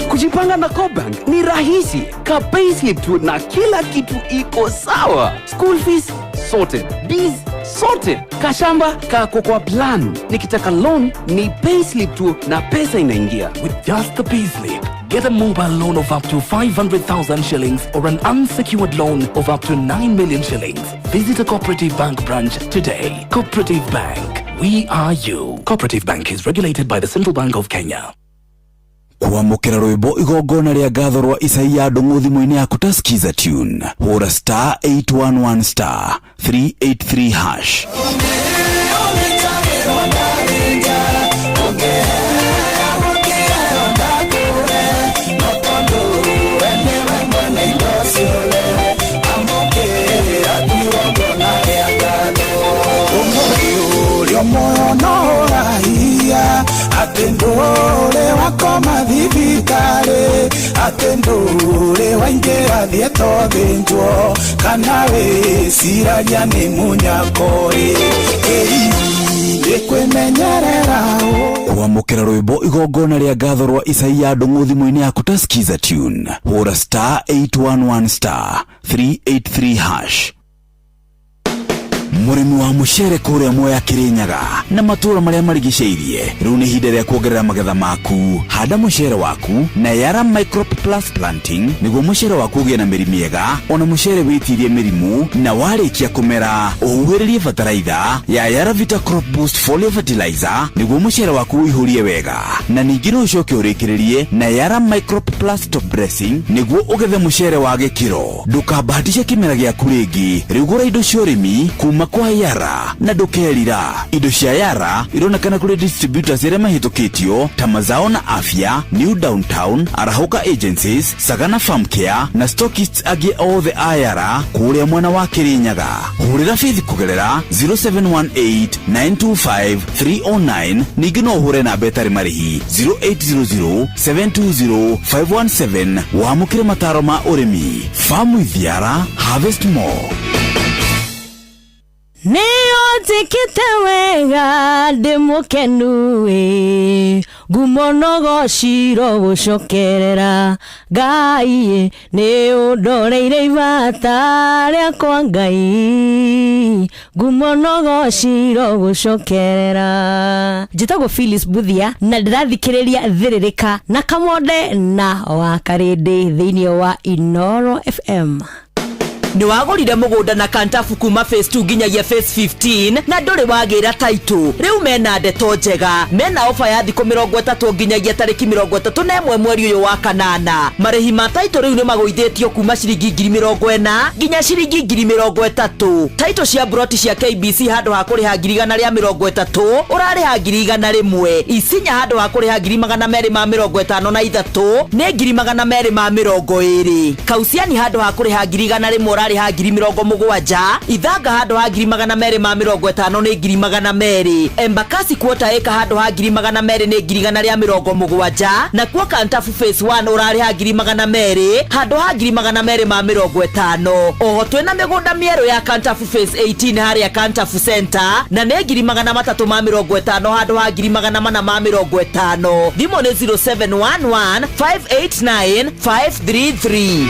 Kujipanga na CoBank ni rahisi. Ka payslip tu na kila kitu iko sawa. School fees sorted, biz sorted, kashamba kako kwa plan. Nikitaka loan ni payslip tu na pesa inaingia. With just the payslip, get a mobile loan of up to 500,000 shillings or an unsecured loan of up to 9 million shillings. Visit a Cooperative Bank branch today. Cooperative Bank, we are you. Cooperative Bank is regulated by the Central Bank of Kenya. Kwamũkĩra rwĩmbo igongona rĩa ngatho rwa Isaia Ndung'u thimũ-inĩ yaku ta Skiza Tune, hũra star 811 star 383 hash. Moyo no ũrahia atĩ ndũrĩ wakoma thibitarĩ, atĩ ndũrĩ waingĩra thieta ũthĩnjwo, kana wĩciragia nĩ mũnyako-ĩ, ĩi nĩ kwĩmenyerera ũ. Kwamũkĩra rwĩmbo igongona rĩa ngatho rwa Isaia Ndung'u thimũ-inĩ yaku ta Skiza Tune, hũra star 811 star 383 hash. Mũrĩmi wa mũcere kũrĩa Mwea Kĩrĩnyaga na matũũra marĩa marigicĩirie, rĩu nĩ ihinda rĩa kuongerera magetha maku. Handa mũcere waku na Yara Microp Plus Planting nĩguo mũcere waku ũgĩe na mĩri mĩega, ona mũcere wĩtirie mĩrimũ, na warĩkia kũmera ũhuhĩrĩrie bataraitha ya Yara Vita Crop Boost Foliar Fertilizer nĩguo mũcere waku ũihũrie wega, na ningĩ no ũcoke ũrĩkĩrĩrie na Yara Microp Plus Top Dressing nĩguo ũgethe mũcere wa gĩkĩro. Ndũkabahatishe kĩmera gĩaku rĩngĩ, rĩu gũra indo cia ũrĩmi kuma kwa Yara na ndũkerira. Indo cia Yara ironekana kũrĩ distributors arĩa mahĩtũkĩtio ta Mazao na Afya, New Downtown, Arahũka Agencies, Sagana Farm Care na stockists angĩ othe a Yara kũrĩa mwena wa Kĩrĩnyaga. Hũrĩra Faith kũgerera 0718 925 309, ningĩ no ũhũre namba ĩtarĩ marĩhi 0800 720 517 wamũkĩre mataro ma ũrĩmi. Farm with Yara, harvest more. Nĩũnjĩkĩte wega ndĩ mũkenu ĩ, ngumo no gociro gũcokerera Ngai, nĩ ũndoreire ibata rĩakwa Ngai, ngumo no gociro gũcokerera. Njĩtagwo Phyllis Buthia na ndĩrathikĩrĩria Thĩrĩrĩka na Kamonde na Wakarĩndĩ thĩinĩ wa Inoro FM. Nĩ wagũrire mũgũnda na Kantafu kuma phase 2 nginyagia phase 15 na ndũrĩ wagĩra title. Rĩu mena ndeto njega, mena ofa ya thikũ 30 nginyagia tarĩki 31 mweri ũyũ wa kanana. Marĩhi ma title rĩu nĩ magũithĩtio kuma ciringi 40,000 nginya ciringi 30,000. Title cia broti cia KBC handũ ha kũrĩha 130,000 ũrarĩha 100,000. Isinya handũ ha kũrĩha 253,000 nĩ 220,000. Kausiani handũ ha kũrĩha 100,000 ũrarĩha 70,000. Ithanga handũ ha 250,000 nĩ 200,000. Embakasi quarter acre handũ ha 200,000 nĩ 170,000. Nakuo Kantafu phase 1 ũrarĩha 200,000 handũ ha 250,000. Oho twĩna mĩgũnda mĩerũ ya Kantafu phase 18 harĩa Kantafu Center na nĩ 350,000 handũ ha 450,000. Thimũ nĩ 0711 589 533.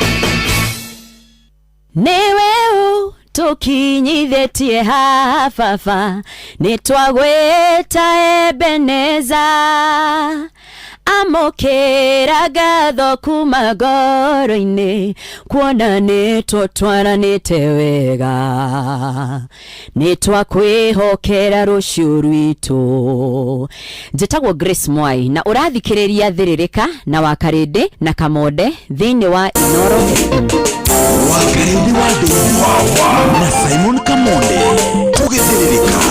Nĩwe ũtũkinyithĩtie haha baba, nĩtwagwĩta Ebeneza. Amũkĩra ngatho kuma ngoro-inĩ, kuona nĩ tũtwaranĩte wega, nĩ twakwĩhokera rũciũ rwitũ. Njĩtagwo Grace Mwai na ũrathikĩrĩria Thĩrĩrĩka na Wakarĩndĩ na Kamonde thĩinĩ wa Inoro FM. Wakarĩndĩ wa Ndũng'ũ na Simon Kamonde tũgĩthĩrĩrĩka.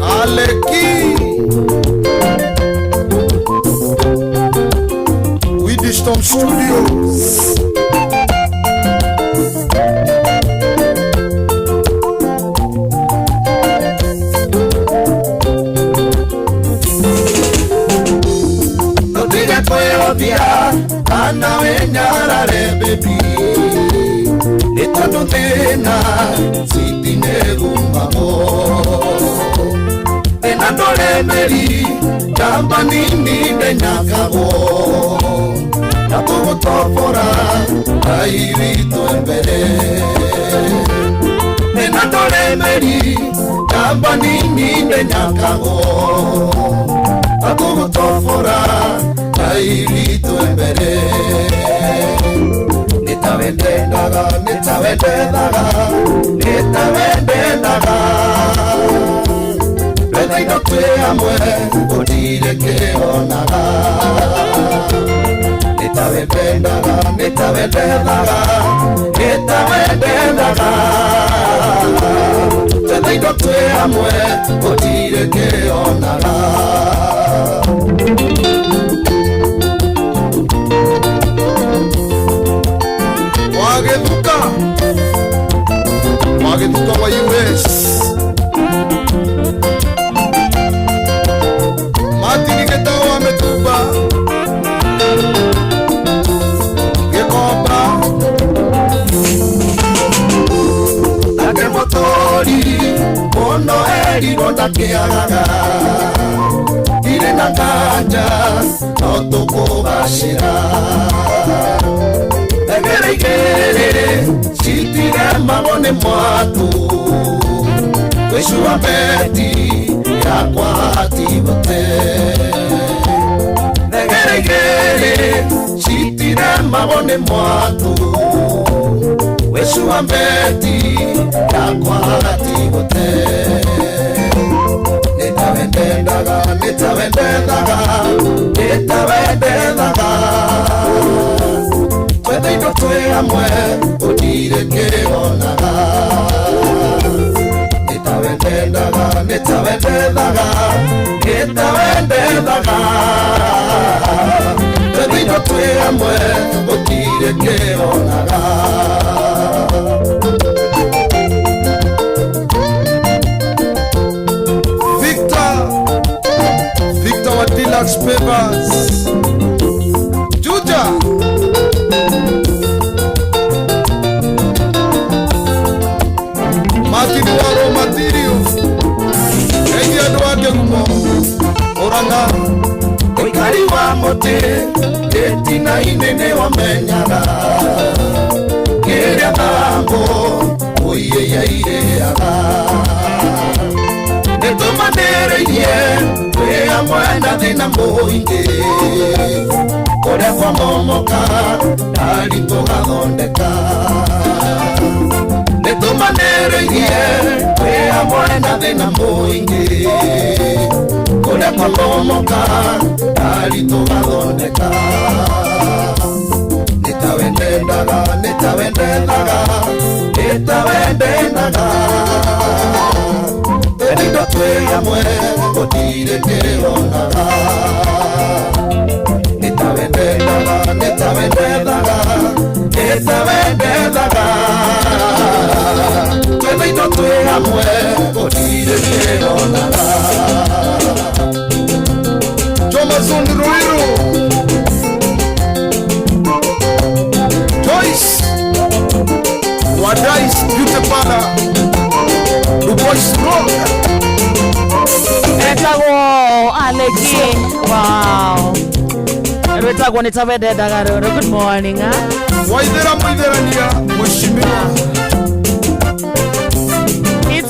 Aleki Widistom Studios. Tũtige kwĩhũthia kana wĩnyarare baby, nĩ tondũ thĩna citinegumamo, thĩna ndũremeri njamba nini ndenyakagwo, na tũgũtobora Ngai witũ mbere, thĩna ndũremeri njamba nini ndenyakagwo, na tũgũtobora Ngai witũ mbere, nĩtawendendaga nĩtawendendaga nĩtawendendaga, twetha indo twĩ hamwe gũtirĩ kĩonaga, nĩtawendendaga nĩtawendendaga nĩtawendendaga, twetha indo twĩ hamwe gũtirĩ kĩonaga. Wagĩthuka Wagĩthuka wa US Martin Gĩtaũ wa Mĩtumba Gĩkomba nake mũtũri mũno erirwo ndakĩagaga, ndirĩ na nganja no tũkũgacĩra, teng'era igĩrĩ citiremagwo nĩ mwatũ, gwĩcua beti yakwa hatigũte, teng'era igĩrĩ citiremagwo nĩ mwatũ, gwĩcua beti yakwa hatigũte, nĩtawendendaga nĩtawendendaga nĩtawendendaga, twetha indo twĩ hamwe gũtirĩ kĩonaga, nĩtawendendaga nĩtawendendaga nĩtawendendaga, twetha indo twĩ hamwe gũtirĩ kĩonaga. Victor Victor wa Deluxe Papers Juja Martin wa raw material Engi andũ a Kĩgumo Mũrang'a ũikari wa mũtĩ gĩtina-inĩ nĩwamenyaga, kĩrĩa thambo ũiyĩyairĩaga, nĩtũmanĩrĩirie twĩ hamwe na thĩna mũingĩ, kũrĩa kwamomoka ndari tũgathondeka, nĩtũmanĩrĩirie twĩ hamwe na thĩna mũingĩ, kũrĩa kwamomoka ndari tũgathondeka, nĩtawendendaga nĩtawendendaga nĩtawendendaga, twetha indo twĩ hamwe gũtirĩ kĩonaga, nĩtawendendaga nĩtawendendaga nĩtawendendaga, twetha indo twĩ hamwe gũtirĩ kĩonaga. Jomazon Ruiru Joyce Wadais Beauty Parlor Dubois Rock Etagwo Aleki. Wow. Rwĩtagwo nĩ tawendendaga rũrũ. Good morning. Waithera mũitherania mheshimiwa.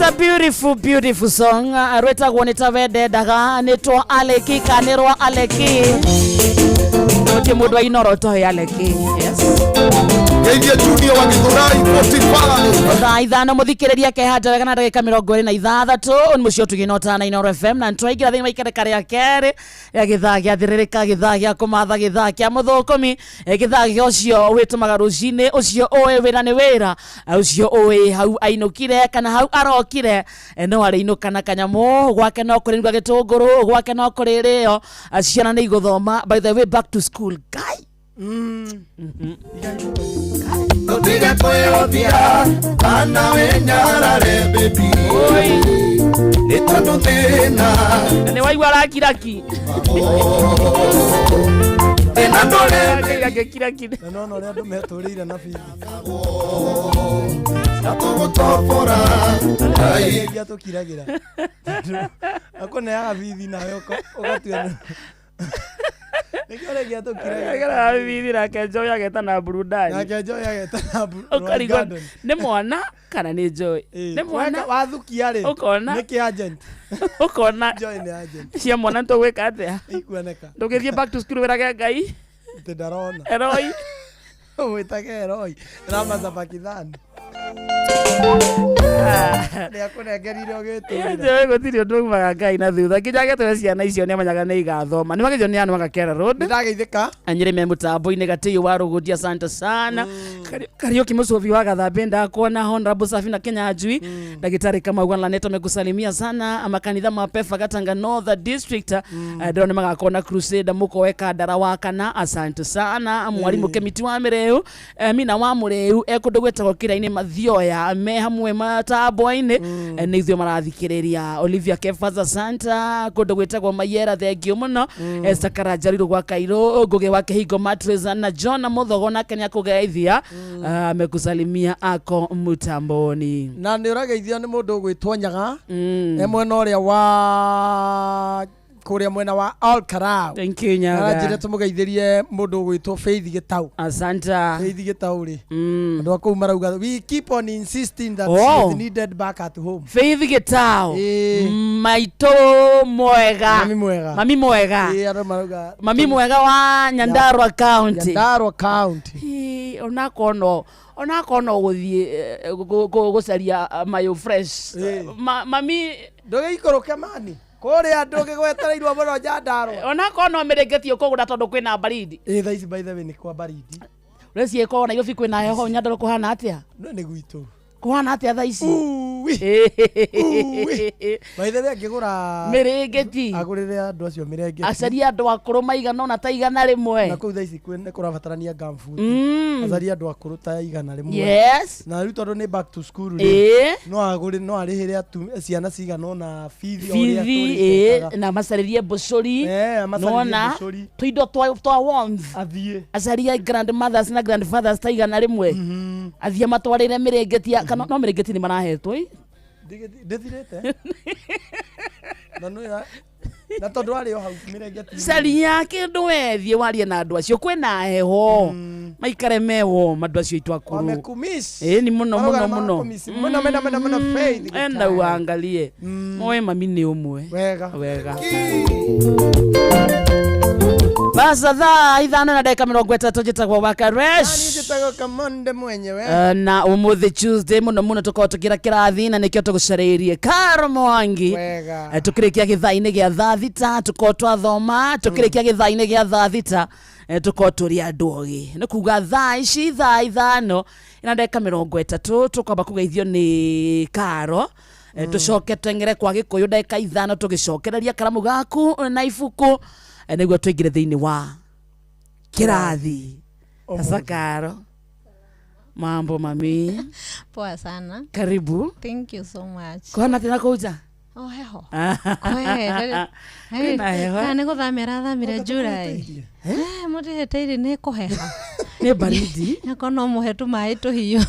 It's a beautiful, beautiful song. Rwĩtagwo nĩ ta wendendaga nĩ twa Aleki ka nĩ rwa Aleki. Gũtirĩ mũndũ wa Inoro ũtoĩ Aleki. Yes. Geithia Junior wa Githurai 45. Thaa ithano mũthikĩrĩria kehanda wega na ndagĩka 26 nĩ mũciĩ ũtugĩ na ũtana Inoro FM na nĩtwaingĩra thĩinĩ wa ikereka rĩa kerĩ rĩa gĩthaa gĩa thĩrĩrĩka, gĩthaa gĩa kũmatha, gĩthaa kĩa mũthũkũmi, gĩthaa gĩa ũcio wĩtũmaga rũcinĩ, ũcio ũĩ wĩra nĩ wĩra, ũcio ũĩ hau ainũkire kana hau arokire, no arĩinũka na kanyamũ gwake, no kũrĩruga gĩtũngũrũ gwake, no kũrĩrĩo, ciana nĩ igũthoma. By the way, back to school guy. Tũtige kwĩhũthia kana wĩnyarare baby nĩ tondũ thĩna nĩ waigua rakiraki thĩna ndũrĩ kiraki. Na nona ũrĩa andũ metũrĩire na bithi. Na tũgũtobora Ngai. Ngai atũkiragĩra. Akũneaga bithi nawe ũgatua nĩkĩo rĩngĩ atũkiragĩra. Bithi nake Joy ageta na burudani. Nake Joy ageta na Ũkarigwo Garden. nĩ mwana kana nĩ Joy, nĩ mwana. Wathukia rĩ, Ũkona. nĩ kĩ agent. Ũkona. Joy nĩ agent. Cia mwana tũgwĩka atĩa? Ikuoneka. Ndũgĩthiĩ back to school wĩrage Ngai. Atĩ ndarona. Eroi. Wĩtage Eroi Ramazabakithani nĩ akũnengerire ũgĩtũrĩra. Joy gũtirĩ ũndũ umaga Ngai na thutha nginya agetũre ciana icio nĩ amenyaga nĩ igathoma. Nĩ magĩthio nĩ anũ agakera road. Nĩndageithĩka. Anyĩrĩ me mũtambo-inĩ gatĩyũ wa rũgũndia, asante sana. Kariũki Mũcũbi wa Gathambĩ ndakuona, Honorable Safina Kinyanjui, Ndagĩtarĩ Kamau wa Lanet amekusalimia sana, makanitha ma Pefa Gatanga North District, ndĩrona magakorwo na crusade mũkoe kandara wa kana, asante sana. Mwarimũ Kemiti wa Mĩrĩu, Mina wa Mũrĩu ekũndũ gwĩtagwo Kĩrainĩ Mathioya me hamwe matambo-inĩ, nĩ ithuĩ marathikĩrĩria. Olivia Kefas, asante, kũndũ gwĩtagwo Mayera, thengio mũno. Esther Karanja gwa Kairũ Ngũgĩ wa Kĩhingo Matreza na John Mũthogo nake nĩakũgeithia, amekusalimia ako mutamboni. Na nĩ ũrageithio nĩ mũndũ ũgwĩtwo Nyaga e mwena ũrĩa wa kũrĩa mwena wa Olkarau. Thank you, Nyaga. Aranjĩra tũmũgeithĩrie mũndũ ũgwĩtwo Faith Gĩtau. Asante. Faith Gĩtau rĩ, andũ a kũu marauga we keep on insisting that Oh. she is needed back at home. Faith Gĩtau, maitũ mwega. Mami mwega. Mami mwega. Ĩĩ, andũ marauga mami mwega wa Nyandarua County. Nyandarua County. Ĩ, onakorwo no gũthiĩ gũcaria mayo fresh. Mami ndũgĩikũrũke mani kũrĩa ndũgĩgwetereirwo mũno Nyandarua. Onakorwo no mĩrĩngĩti ũkũgũra tondũ kwĩna baridi. Ĩ, thaa ici by the way nĩ kwa baridi. Rĩciĩ korwo Nairobi kwĩna heho, Nyandarua kũhana atĩa? No nĩ gwitũ. Kũhana atĩa thaa ici? By the way angĩgũra mĩrĩngĩti, agũrĩre andũ acio mĩrengeti. Acarie andũ akũrũ maigana ũna ta 100. Na kũu thaa ici nĩ kũrabatarania gumboot. Acarie andũ akũrũ ta 100. Yes. Na rĩu tondũ nĩ back to school Ĩĩ. rĩ, no agũre no arĩhĩre ciana cigana ũna bithi o ũrĩa bithi tũrĩtekaga. Ĩ, na macarĩrie mbũcũri. Amacarĩrie Nona mbũcũri. tũindo twa warmth. Athiĩ acarie grandmothers na grandfathers ta 100, athiĩ amatwarĩre mĩrĩngĩti kana no mĩrĩngĩti nĩ marahetwo ĩ. Ndĩthirĩte na nĩ na tondũ arĩ o hau mĩrengeti. Caria kĩndũ wethiĩ warie na andũ acio kwĩna heho maikare me warm andũ acio aitũ akũrũ. Wamekumiss. Ĩ ni mũno Marauga mũno nĩ mũno. marakumiss. Mũno, mũno, mũno, mũno, Faith Enda Gĩtau. uangalie moe mami nĩ ũmwe. Wega. Wega. Basa thaa 5 na ndagĩka 30, njĩtagwo Wakaresh. Njĩtagwo Kamonde mwenyewe. Na ũmũthĩ Tuesday mũno mũno tũkorwo tũkĩra kĩrathi na nĩkĩo tũgũcarĩirie Karo Mwangi. Wega. Tũkĩrĩkia gĩthaa-inĩ gĩa thaa 6 tũkorwo twathoma, tũkĩrĩkia gĩthaa-inĩ gĩa thaa 6 tũkorwo tũrĩ andũ ogĩ, nĩ kuga thaa ici thaa 5 na ndagĩka 30 tũkwamba kũgeithio nĩ Karo, tũcoke tweng'ere kwa Gĩkũyũ ndagĩka 5 tũgĩcokereria karamu gaku na ibuku, nĩguo tũingĩre thĩinĩ wa kĩrathi. Sasa Karo, mambo mami? Poa sana. Karibu. Thank you so much. Kuhana tena kouja? Oh, heho. Kwĩna heho. Kana nĩ gũthamĩra thamire July. Eh, mũtĩhĩtĩire nĩ kũheha. Nĩ baridi. Nako no mũhe tũmaĩ tũhiũ.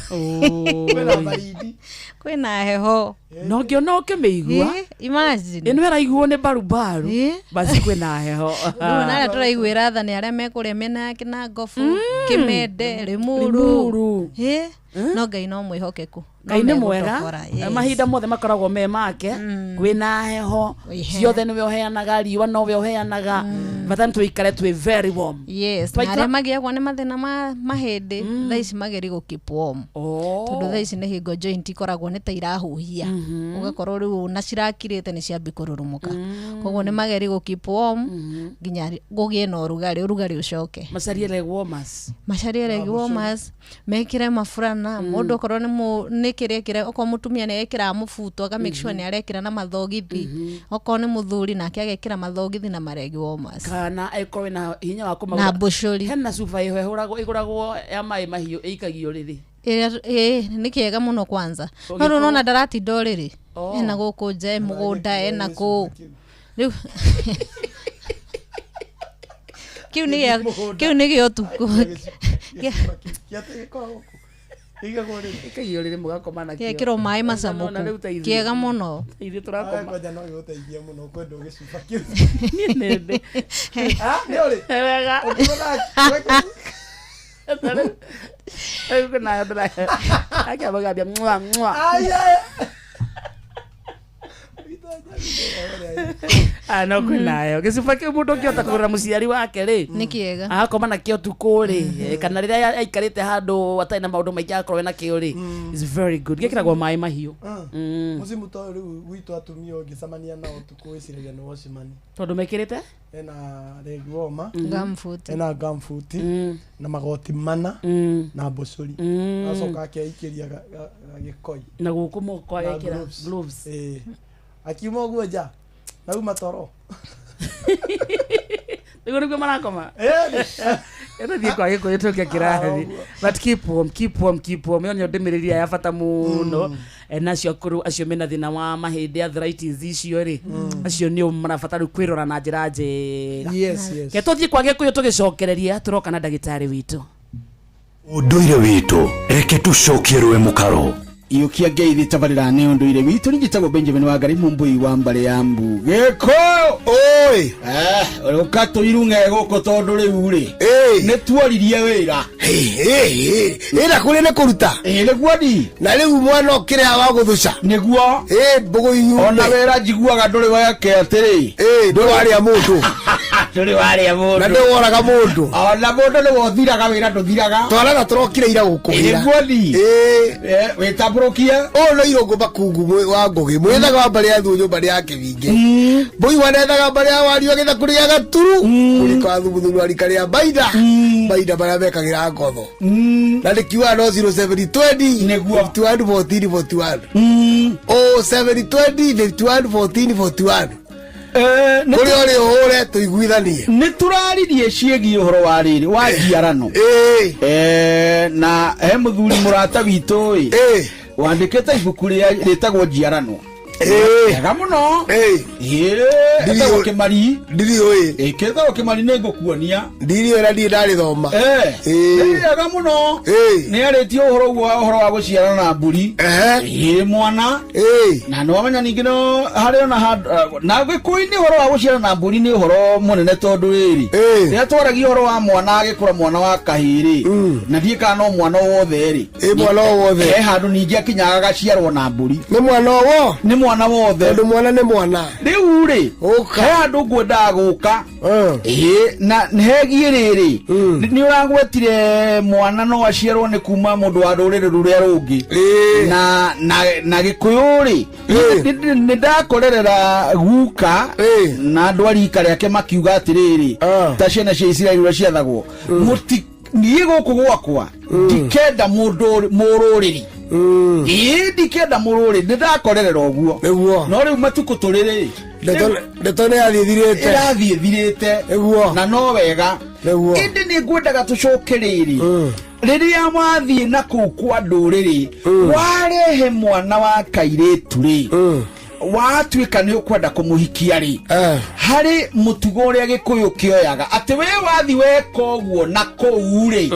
Kwĩna baridi. Kwĩna heho. No ngĩona ũkĩmĩigua. Imagine. Ĩno ĩraiguo nĩ barubaru. Basi kwĩna heho. Rĩu na arĩa tũraiguĩra tha nĩ arĩa mekũrĩa mĩena ya Kĩnangobu, Kĩmende, Limuru. Limuru. Ĩ. No Ngai no mwĩhokeku. No Ngai nĩ mwega. Megũtokora, yes. Mahinda mothe makoragwo me make. Kwĩna heho Ĩhe. ciothe nĩwe ũheanaga, riũa nowe ũheanaga, bata nĩ tũikare twĩ very warm. Yes, na Twaikara- arĩa magĩagwo nĩ mathĩna ma mahĩndĩ thaa ici mageri gũ keep warm. Tondũ thaa ici nĩ hingo joint ikoragwo nĩ ta irahuhia, ũgakorwo rĩu na cirakirĩte nĩ ciambi kũrurumũka, koguo nĩ mageri gũ keep warm nginya gũgĩe na ũrugarĩ, ũrugarĩ ũcoke. Macarie leg warmers. Macarie leg warmers, mekĩre maburana. Mũndũ okorwo nĩ nĩ kĩrĩa kĩrĩa, okorwo mũtumia nĩ ekĩraga mũbuto, aka make sure nĩ arekĩra na mathogithi, okorwo nĩ mũthuri nake agekĩra mathogithi na maregi warmers. Kana ĩkorwo na hinya wa kũmagũra. Na mbũcũri. Hena cuba ĩho ĩhũragwo, ĩgũragwo ya maĩ mahiũ, ĩikagio rĩrĩ. Ĩrĩa ĩĩ nĩ kĩega mũno kwanza, no Ũgĩkorwo- rĩu nona ndaratinda ũrĩrĩ. Oh. Ena gũkũ nja, e mũgũnda, ena kũu rĩu kĩu nĩ gĩa kĩu nĩ gĩa ũtukũ. Ĩkaigio rĩrĩ mũgakoma nakĩo. Gĩekĩrwo maĩ macamũku. Ona rĩu ta ithuĩ. Kĩega mũno. Ta ithuĩ tũrakoma. Ngoja no gĩgũteithie mũno kwenda gĩcuba kĩu. Niĩ nĩ ndĩ. Ah, nĩ ũrĩ? Wega. Rĩu kwĩnayo ndĩra- akĩamũgambia mwa mwa. Ah, no kwĩnayo gĩcuba kĩu mũndũ ũngĩhota kũgũrĩra mũciari wake rĩ, Nĩ kĩega. agakoma nakĩo tukũ rĩ, kana rĩrĩa aikarĩte handũ atarĩ na maũndũ maingĩ agakorwo ena kĩo rĩ, is very good. Gĩkĩragwo maĩ mahiũ. Mũcimu ta ũyũ rĩu gwitũ atumia ũngĩcemania nao ũtukũ wĩciragia nĩ wacimani. Tondũ mekĩrĩte Ena leg warmer, Gumboot. ena gumboot na magoti mana na mbũcũri, acoka akeikĩria gagĩkoi na gũkũ moko na agekĩra gloves. Gloves. Ĩĩ. Akiuma ũguo nja nauma toro. Nĩguo nĩguo marakoma. Ĩĩ. Ĩtũthiĩ kwa Gĩkũyũ tũke kĩrathi, but keep warm, keep warm, keep warm. Ĩyo nĩyo ndũmĩrĩri ya bata mũno. Na acio akũrũ acio mena thĩna wa mahĩndĩ, arthritis icio rĩ, acio nĩo marabatara rĩu kwĩrora na njĩra njega. Yes, yes. Ke tũthiĩ kwa Gĩkũyũ, tũgĩcokereria tũroka na ndagĩtarĩ witũ. Ũndũire witũ, reke tũcokie rũĩ mũkaro. Iũkia ngeithi tabarĩra nĩ ũndũire witũ. Nĩ njĩtagwo Benjamin Wangari Mumbui wa mbarĩ ya mbu Gĩkũyũ. Oi. Ũka tũirung'e gũkũ tondũ rĩu rĩ nĩ tuoririe wĩra. Ĩna kũrĩ nĩ kũruta. Nĩguo ndi na rĩu mwana ũkĩrĩha wa gũthũca. Nĩguo. Mbũgũ inyume. Ona wĩra njiguaga ndũrĩ weke atĩrĩ. Ndũrĩ warĩa mũndũ. Ndũrĩ warĩa mũndũ. Na ndũrĩ woraga mũndũ. Ona mũndũ nĩ wothiraga, wĩra ndũthiraga. Twarana tũrokire ira gũkũ wĩra. Nĩguo ndi wĩtambũrũkie. Ũyũ nĩ irũngũ makungu wa ngũgĩ mwĩthaga wa mbarĩ ya thuo nyũmba nĩ ya kĩbinge mbũi wanethaga mbarĩ ya wario gĩthaku rĩa gaturu kũrĩ kwa thumuthuru arika rĩa baida baida marĩa mekagĩra ngotho na nĩkiuga no 0720 51 14 41 o 720 51 14 41 kũrĩa ũrĩ ũhũre tũiguithanie. Nĩ tũraririe ciĩgiĩ ũhoro wa rĩrĩ wa njiarano. Na he mũthuri mũrata witũ ĩ wandĩkĩte ibuku rĩtagwo Njiarano, ega mũno. Etagwo Kĩmari. Ndiriũĩ. Kĩtagwo Kĩmari, nĩ ngũkuonia. Ndiriũĩ na ndirĩ ndarĩthoma. Nĩ ega mũno. Nĩ arĩtie ũhoro ũguo, ũhoro wa gũciarana na mbũri ĩ mwana, na nĩ wamenya ningĩ no harĩ ona handũ na Gĩkũyũ-inĩ ũhoro wa gũciarana na mbũri nĩ ũhoro mũnene, tondũ rĩrĩ rĩrĩa twaragia ũhoro wa mwana agĩkũra, mwana wa kahĩĩ rĩ, na ndiĩ kana no mwana o wothe rĩ. Mwana o wothe. He handũ ningĩ akinyaga agaciarwo na mbũri. Nĩ mwana o wo Nĩ mwana wothe. Tondũ mwana nĩ mwana. Rĩu rĩ, he handũ ngwendaga gũka ĩĩ na nĩ hegiĩ rĩrĩ nĩ ũragwetire mwana no aciarwo nĩ kuma mũndũ wa rũrĩrĩ rũrĩa rũngĩ na Gĩkũyũ rĩ, nĩ ndakorerera guka na andũ a rika rĩake makiuga atĩrĩrĩ, ta ciana cia Isiraeli ũrĩa ciathagwo mũti, niĩ gũkũ gwakwa ndikenda mũndũ mũrũrĩrĩ, ĩĩ ndikenda mũrũrĩrĩ, nĩ ndakorerera ũguo. Nĩguo. No rĩu matukũ tũrĩ rĩ, Ndeto nĩ yathiĩ thirĩte. Ĩrathiĩ thirĩte. Nĩguo. Na no wega. Nĩguo. Ĩndĩ nĩ ngwendaga tũcoke rĩrĩ, rĩrĩa wathiĩ na kũu kwa ndũrĩrĩ warehe mwana wa kairĩtu rĩ, watuĩka nĩ ũkwenda kũmũhikia rĩ, harĩ mũtugo ũrĩa Gĩkũyũ kĩoyaga atĩ we wathi weka ũguo na kũu rĩ,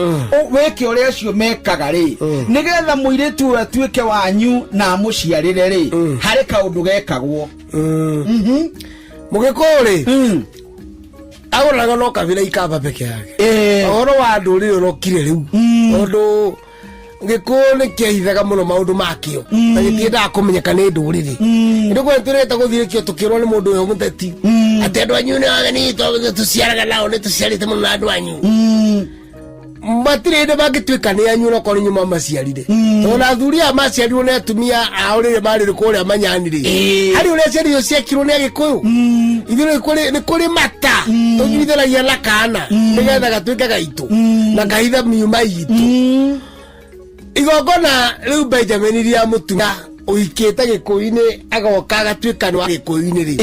wĩke ũrĩa acio mekaga rĩ, nĩgetha mũirĩtu ũyũ atuĩke wanyu na amũciarĩre rĩ, harĩ kaũndũ gekagwo. Mũgĩkũyũ rĩ agũraga no kabira ikamba peke yake. Ũhoro wa ndũrĩrĩ ũrokire rĩu tondũ Gĩkũyũ nĩ kĩahithaga mũno maũndũ makĩo na gĩtiendaga kũmenyeka nĩ ndũrĩrĩ. Nĩ kwenda tũreta gũthirĩkio tũkĩrwo nĩ mũndũ ũyũ mũteti atĩ andũ anyu nĩ ageni, tũciaraga nao, nĩ tũciarĩte mũno na andũ anyu. Matirĩ hĩndĩ mangĩtuĩka nĩ anyu onokorwo nĩ nyuma maciarire, tondũ na athuri aya maciarirwo nĩ atumia ao rĩrĩa marĩ kũrĩa manyani rĩ, harĩ ũrĩa ciana icio ciekirwo nĩ Agĩkũyũ. Ithuĩ nĩ kũrĩ mata tũnyuithanagia na kana nĩgetha gatuĩke gaitũ na kahitha miuma itũ. Igongona rĩu, Benjamin, rĩa mũtumia ũhikĩte Gĩkũyũ-inĩ agoka agatuĩka nĩ wa Gĩkũyũ-inĩ rĩ,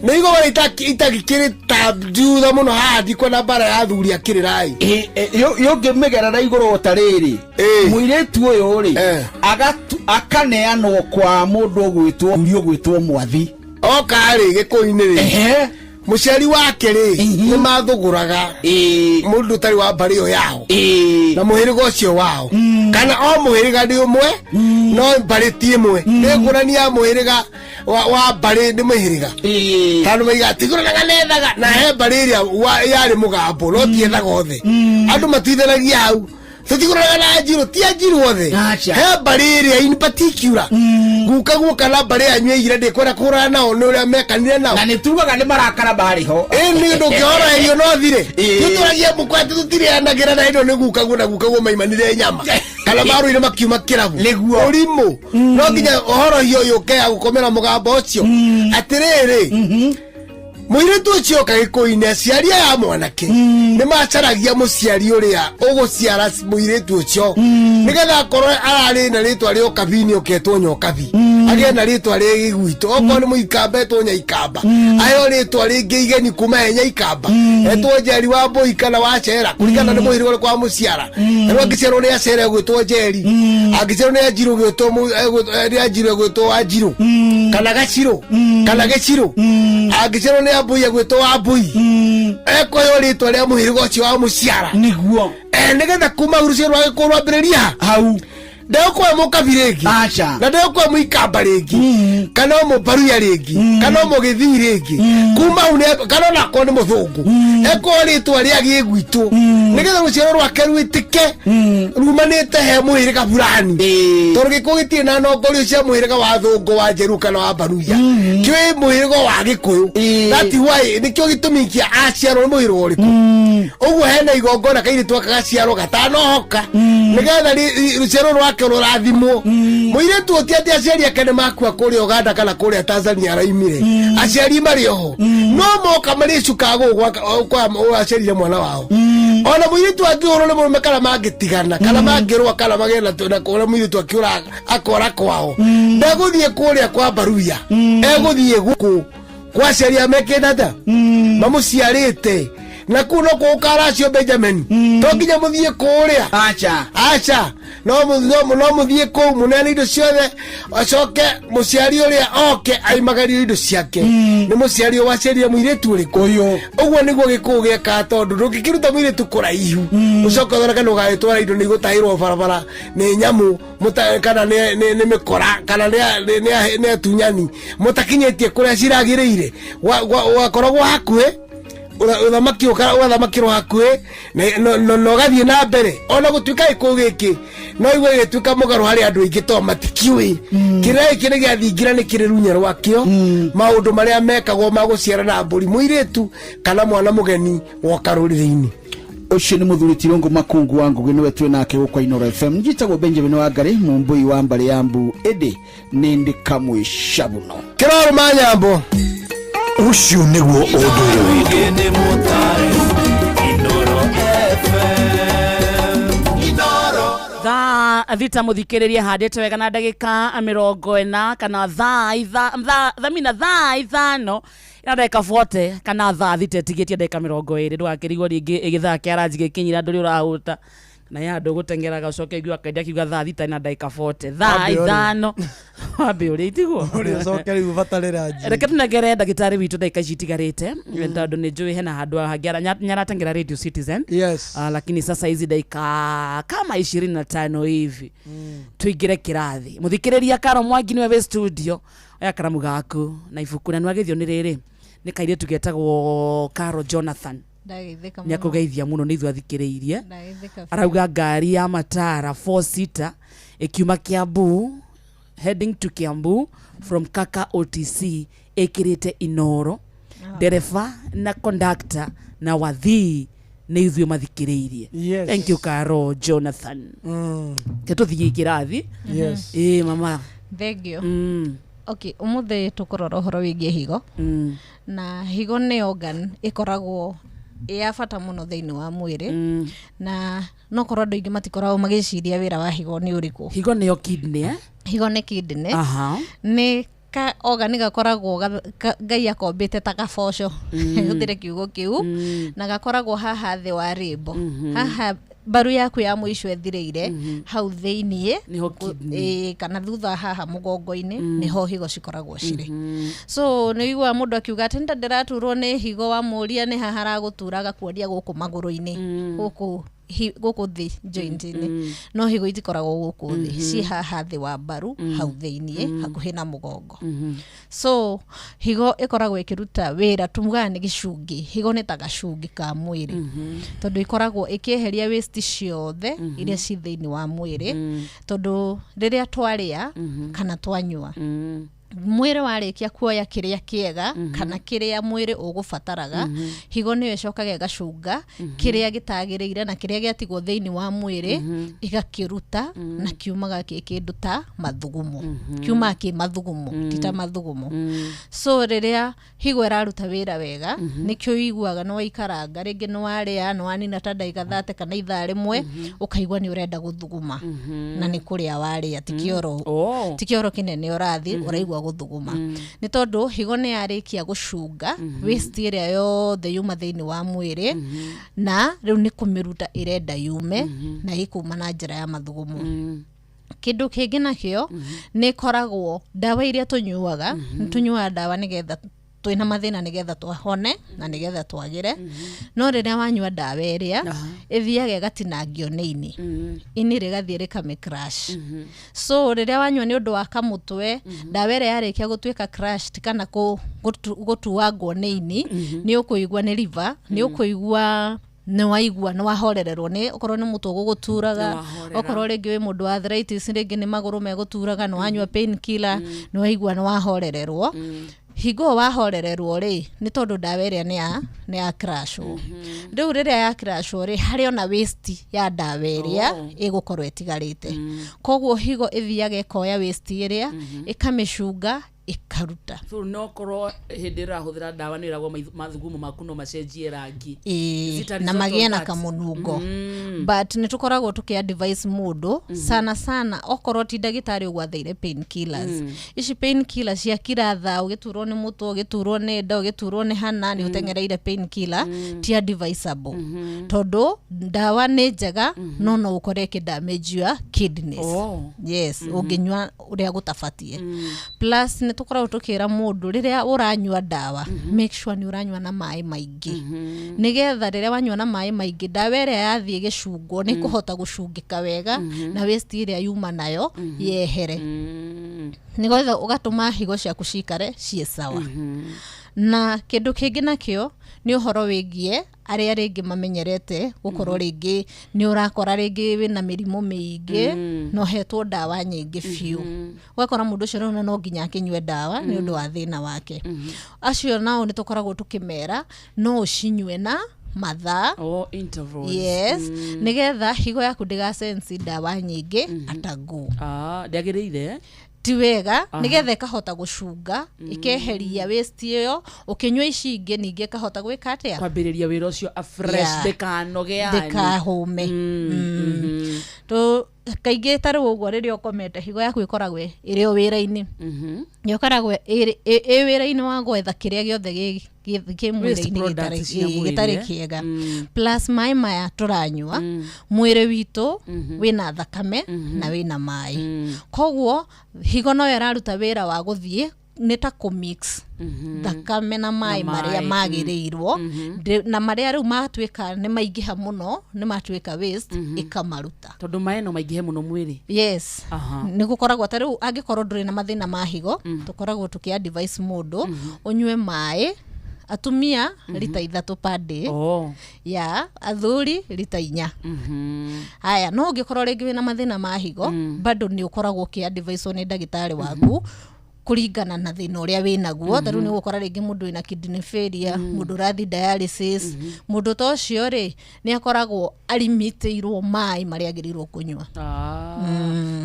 nĩ igongona itagĩkĩrĩ ta thutha mũno haha, ndikuona mbara ya athuri akĩrĩrai. Yũngĩmĩgerera igũrũ ta rĩrĩ, mũirĩtu ũyũ rĩ akaneanwo kwa mũndũ ũgwĩtwo thuri ũgwĩtwo mwathi. Oka rĩ Gĩkũyũ-inĩ rĩ, mũciari wake rĩ nĩ mathũgũraga mũndũ ũtarĩ wa mbarĩ ĩyo yao na mũhĩrĩga ũcio wao, kana o mũhĩrĩga nĩ ũmwe no mbarĩ ti ĩmwe. Nĩ ngũrani ya mũhĩrĩga wa mbarĩ nĩ mũhĩrĩga, tondũ maiga tigũranaga nethaga na he mbarĩ ĩrĩa yarĩ mũgambo no tiethaga othe. Andũ matuithanagia hau, tũtigũranaga na Njirũ, ti Anjirũ othe. Acha. He mbarĩ ĩrĩa in particular guka guoka na mbarĩ yanyu yaigire ndĩkwenda kũgũrana nao nĩ ũrĩa mekanire nao. Na nĩ tugaga nĩ marakara marĩ ho. Ĩ nĩ ndũngĩhoroherio no thire. Tũtũragia mũkwati, tũtirĩanagĩra na ĩno nĩ gukaguo na gukaguo maimanire nyama kana marũire makiuma kĩrabu. Nĩguo. Ũrimũ no nginya ũhorohio yũke ya gũkomera mũgambo ũcio. Atĩrĩrĩ, mũirĩtu ũcio oka Gĩkũyũ-inĩ, aciari aya a mwanake nĩ macaragia mũciari ũrĩa ũgũciara mũirĩtu ũcio, nĩgetha akorwo ararĩ na rĩtwa rĩa ũkabi-inĩ ũketwo Nyokabi, agĩe na rĩtwa rĩa gĩgwitũ. Okorwo nĩ Mũikamba, etwo Nyaikamba, aheo rĩtwa rĩngĩ igeni kuma he Nyaikamba, etwo Njeri wa Mbũi kana wa Cera, kũringana nĩ mũhĩrĩga ũrĩkũ wa mũciara. Rĩu angĩciarwo nĩ Acera egwĩtwo Njeri, angĩciarwo nĩ Anjirũ gwĩtwo nĩ Anjirũ egwĩtwo Wanjirũ kana Gacirũ kana Gĩcirũ, angĩciarwo nĩ Ambũi egwĩtwo Wambũi, ekũheo rĩtwa rĩa mũhĩrĩga ũcio wa mũciara. Nĩguo. Nĩgetha kuma rũciaro rwa Gĩkũyũ rwambĩrĩria hau. Ndegũkũhe mũkabi rĩngĩ. Aca. Na ndegũkũhe mũikamba rĩngĩ kana o mũbaruya rĩngĩ kana o mũgĩthii rĩngĩ kuma hau kana onakorwo nĩ mũthũngũ, ekũhe rĩtwa rĩa gĩgwitũ nĩgetha rũciaro rwake rwĩtĩke rumanĩte he mũhĩrĩga burani, tondũ Gĩkũyũ gĩtirĩ na nongorio cia mũhĩrĩga wa thũngũ, wa njeru kana wa baruya, kĩĩ mũhĩrĩga wa Gĩkũyũ. That why nĩkĩo gĩtũmi kĩa aciarwo nĩ mũhĩrĩga ũrĩkũ. Ũguo hena igongona kairĩtu aka gaciarwo gatanohoka nĩgetha rũciaro rwake rũrathimwo. Mũirĩtu ũti atĩ aciari ake nĩ makua kũrĩa Uganda kana kũrĩa Tanzania araimire, aciari marĩ oho no moka marĩcukaga gũkũ kwa aciarire mwana wao. Ona mũirĩtu angĩhũrwo nĩ mũrũme kana mangĩtigana kana mangĩrũa kana magĩe na kũrĩa mũirĩtu akĩũra akora kwao, ndegũthiĩ kũrĩa kwa baruya, egũthiĩ gũkũ kwa aciari a mekĩte atĩa mamũciarĩte, na kũu no kũũkaracio. Benjamin, to nginya mũthiĩ kũrĩa. Aca. Aca, no mũthiĩ kũu mũneane indo ciothe, acoke mũciari ũrĩa oke aimagario indo ciake nĩ mũciari ũyũ waciarire mũirĩtu ũrĩkũ. Ũyũ. Ũguo nĩguo Gĩkũyũ gĩekaga, tondũ ndũngĩkĩruta mũirĩtu kũraihu ũcoke ũthondeke nĩ ũgagĩtwara indo nĩ igũtahĩrwo barabara nĩ nyamũ kana nĩ mĩkora kana nĩ atunyani mũtakinyĩtie kũrĩa ciragĩrĩire. Wakoragwo hakuhĩ, ũthamaki ũgathamakĩrwo hakuhĩ na ũgathiĩ na mbere. Ona gũtuĩka Gĩkũyũ gĩkĩ no igue gĩgĩtuĩka mũgarũ harĩ andũ aingĩ tondũ matikiũĩ kĩrĩa gĩkĩ nĩ gĩathingira, nĩ kĩrĩ runya rwakĩo maũndũ marĩa mekagwo ma gũciara na mbũri mũirĩtu kana mwana mũgeni woka rũrĩrĩ-inĩ. Ũcio nĩ mũthuri Tirũngũ Makungu wa Ngũgĩ, nĩwe twĩ nake gũkwa Inoro FM. Njĩtagwo Benjamin Wangari Mũmbũi wa mbarĩ ya mbu, ĩndĩ nĩ ndĩ kamwe cabuno. Kĩrorũ ma nyambo. Ũcio nĩguo ũndũire witũ. Thaa 6, mũthikĩrĩrie, handĩte wega na ndagĩka 40, kana thaa thamina thaa 5 na ndagĩka 40, kana thaa 6 ĩtigĩtie ndagĩka 20. Ndũgakĩrigwo rĩngĩ gĩthaa kĩa ranji gĩkinyira ndũrĩ ũrahũta na ya andũ gũteng'eraga, ũcoke igua kaida akiuga thaa 6 na ndagĩka 40, thaa Wambe ũrĩe. 5 wambe ũrĩa itiguo. Ũrĩa ũcoke rĩu ũbatarĩra nji. Reke tunengere ndagĩtarĩ witũ ndagĩka ici itigarĩte, tondũ nĩ njũĩ hena handũ hangĩ nyarateng'era Radio Citizen. Yes. Lakini sasa hizi dakika kama 25 hivi tuingire kĩrathi. Mũthikĩrĩria, Karo Mwangi nĩwe wĩ studio. Oya karamu gaku na ibuku na nĩwagĩthio nĩ rĩrĩ nĩ kairĩtu getagwo Karo Jonathan. Ndageithĩka nä mũno. akågeithia må no nä ithuä athikä rä irie Ndageithĩka biũ. Arauga ngari ya matara 4 seater ĩkiuma Kiambu, heading to Kiambu from Kaka OTC, ĩkĩrĩte Inoro, ndereba na conductor na wathii nĩ ithuĩ mathikĩrĩirie. Yes. Thank you, Caro Jonathan. Ke tũthiĩ kĩrathi. Yes. Ĩ mama. Thank you. Okay, ũmũthĩ tũkũrora ũhoro wĩgiĩ higo. Na higo nĩ organ ĩkoragwo ĩ ya bata mũno thĩinĩ wa mwĩrĩ, na no korwo andũ aingĩ matikoragwo magĩciria wĩra wa higo nĩ ũrĩkũ. Higo nĩyo kidney, eh? Higo nĩ kidney. Nĩ ka organ gakoragwo Ngai akombĩte ta gaboco, hũthĩre kiugo kĩu, na gakoragwo haha thĩ wa rĩmbo, haha mbaru yaku ya mũico ĩthirĩire hau thĩiniĩ. Nĩho kidney. Ĩĩ, kana thutha haha mũgongo-inĩ nĩho higo cikoragwo cirĩ. So nĩ ũiguaga mũndũ akiuga atĩ nda ndĩraturwo nĩ higo, wamũria nĩ haha aragũtura, agakuonia gũkũ magũrũ-inĩ, gũkũ gũkũ thĩ joint-inĩ. No higo itikoragwo gũkũ thĩ, ciĩ haha thĩ wa mbaru, hau thĩiniĩ hakuhĩ na mũgongo. So higo ĩkoragwo ĩkĩruta wĩra, tumugaga nĩ gĩcungi, higo nĩ ta gacungi ka mwĩrĩ, tondũ ĩkoragwo ĩkĩeheria waste ciothe iria ci thĩinĩ wa mwĩrĩ. Tondũ rĩrĩa twarĩa kana twanyua, mwĩrĩ warĩkia kuoya kĩrĩa kĩega kana kĩrĩa mwĩrĩ ũgũbataraga, higo nĩyo ĩcokaga ĩgacunga kĩrĩa gĩtagĩrĩire, na kĩrĩa gĩatigwo thĩinĩ wa mwĩrĩ ĩgakĩruta, na kiumaga kĩ kĩndũ ta mathugumo, kiumaga kĩ mathugumo, ti ta mathugumo. So rĩrĩa higo ĩraruta wĩra wega, nĩkĩo ũiguaga nĩ waikaranga, rĩngĩ nĩ warĩa, nĩ wanina ta ndagĩka 30 kana ithaa rĩmwe, ũkaigua nĩ ũrenda gũthuguma, na nĩ kũrĩa warĩa, ti kĩoro, ti kĩoro kĩnene ũrathiĩ, ũraigua gũthuguma, nĩ tondũ higo nĩ yarĩkia gũcunga waste ĩrĩa yothe yuma thĩinĩ wa mwĩrĩ, na rĩu nĩ kũmĩruta ĩrenda yume, na ĩkuma na njĩra ya mathugumo. Kĩndũ kĩngĩ nakĩo nĩ ĩkoragwo ndawa iria tũnyuaga, nĩ tũnyuaga ndawa nĩgetha twĩna mathĩna, nĩgetha twahone na nĩgetha twagĩre. No rĩrĩa wanyua ndawa ĩrĩa, ĩthiaga ĩgatinangio nĩ ini, ini rĩgathiĩ rĩkamĩ crash. So rĩrĩa wanyua nĩ ũndũ wa kamũtwe, ndawa ĩrĩa yarĩkia gũtuĩka crushed kana gũtuangwo nĩ ini, nĩ ũkũigua nĩ liver, nĩ ũkũigua nĩ waigua nĩ wahorererwo, nĩ okorwo nĩ mũtwe ũgũgũturaga, Nĩ wahorera. Okorwo rĩngĩ wĩ mũndũ wa arthritis, rĩngĩ nĩ magũrũ megũturaga, nĩ wanyua pain killer, nĩ waigua nĩ wahorererwo. Hingo ĩyo wahorererwo rĩ, nĩ tondũ ndawa ĩrĩa nĩ ya crashwo. Rĩu rĩrĩa ya crashwo rĩ, harĩ ona waste ya ndawa ĩrĩa ĩgũkorwo ĩtigarĩte. Koguo higo ĩthiaga ĩkoya waste ĩrĩa, ĩkamĩcunga, ĩkaruta. So no korwo hĩndĩ ĩrĩa ũrahũthĩra ndawa nĩ ĩragwo mathugumo maku no macenjie rangi. Is it a Ĩĩ, na result magĩe of na that? kamũnungo. But nĩ tũkoragwo tũkĩ advise mũndũ sana sana, okorwo ti ndagĩtarĩ ũgwathĩire pain killers, ici pain killer cia kira thaa, ũgĩturwo nĩ mũtwe, ũgĩturwo nĩ nda, ũgĩturwo nĩ hana, nĩ ũteng'ereire pain killer, ti advisable, tondũ ndawa nĩ njega no no ũkore ĩkĩ damage your kidneys. Yes, ũngĩnyua ũrĩa gũtabatiĩ. Plus nĩ tũkoragwo tũkĩra mũndũ, rĩrĩa ũranyua ndawa, make sure nĩ ũranyua na maĩ maingĩ, nĩgetha rĩrĩa wanyua na maĩ maingĩ, ndawa ĩrĩa yathiĩ gĩcungwo nĩ kũhota gũcungĩka wega, na waste ĩrĩa yuma nayo yehere, nĩgetha ũgatũma higo ciaku cikare ciĩ sawa. Na kĩndũ kĩngĩ nakĩo nĩ ũhoro wĩgiĩ arĩa rĩngĩ mamenyerete gũkorwo rĩngĩ nĩ ũrakora rĩngĩ wĩna mĩrimũ mĩingĩ na ũhetwo ndawa nyingĩ biũ, ũgakora mũndũ ũcio rĩu no nginya akĩnyue ndawa nĩ ũndũ wa thĩna wake. Acio nao nĩ tũkoragwo tũkĩmera no ũcinyue na mathaa. Oh, intervals. Yes, nĩgetha higo yaku ndĩgasensi ndawa nyingĩ atago. Ah, ndĩagĩrĩire. Ti wega, nĩgetha ĩkahota gũcunga, ĩkeheria waste ĩyo, ũkĩnyua ici ingĩ ningĩ ĩkahota gwĩka atĩa? Kwambĩrĩria wĩra ũcio afresh. Ndĩkanoge yani. Ndĩkahũme. To kaingĩ ta rĩu ũguo rĩrĩa ũkomete, higo yaku ĩkoragwo ĩrĩ o wĩra-inĩ, ĩkoragwo ĩ wĩra-inĩ wa gwetha kĩrĩa gĩothe kĩ Waste mwĩrĩ-inĩ products cia mwĩrĩ, gĩtarĩ eh? kĩega. Plus maĩ maya tũranyua, mwĩrĩ witũ wĩna thakame na wĩna maĩ, koguo higo noyo ĩraruta wĩra wa gũthiĩ nĩ ta kũmix thakame na maĩ Na marĩa maĩ, magĩrĩirwo. Na marĩa rĩu matuĩka nĩ maingĩha mũno, nĩ matuĩka waste, ĩkamaruta. Tondũ maĩ no maingĩhe mũno mwĩrĩ. Yes. Nĩ gũkoragwo ta rĩu angĩkorwo ndũrĩ na mathĩna ma higo, tũkoragwo tũkĩ advise mũndũ ũnyue maĩ Atumia rita 3 per day. Ya athuri rita 4. Haya, no ũngĩkorwo rĩngĩ wĩna mathĩna ma higo, bado nĩ ũkoragwo ũkĩ-advise nĩ ndagĩtarĩ waku kũringana na thĩna ũrĩa wĩnaguo. Ta rĩu nĩ ũgũkora rĩngĩ mũndũ wĩna kidney failure, mũndũ ũrathiĩ dialysis, mũndũ ta ũcio rĩ nĩ akoragwo arimitĩirwo maĩ marĩa agĩrĩirwo kũnyua.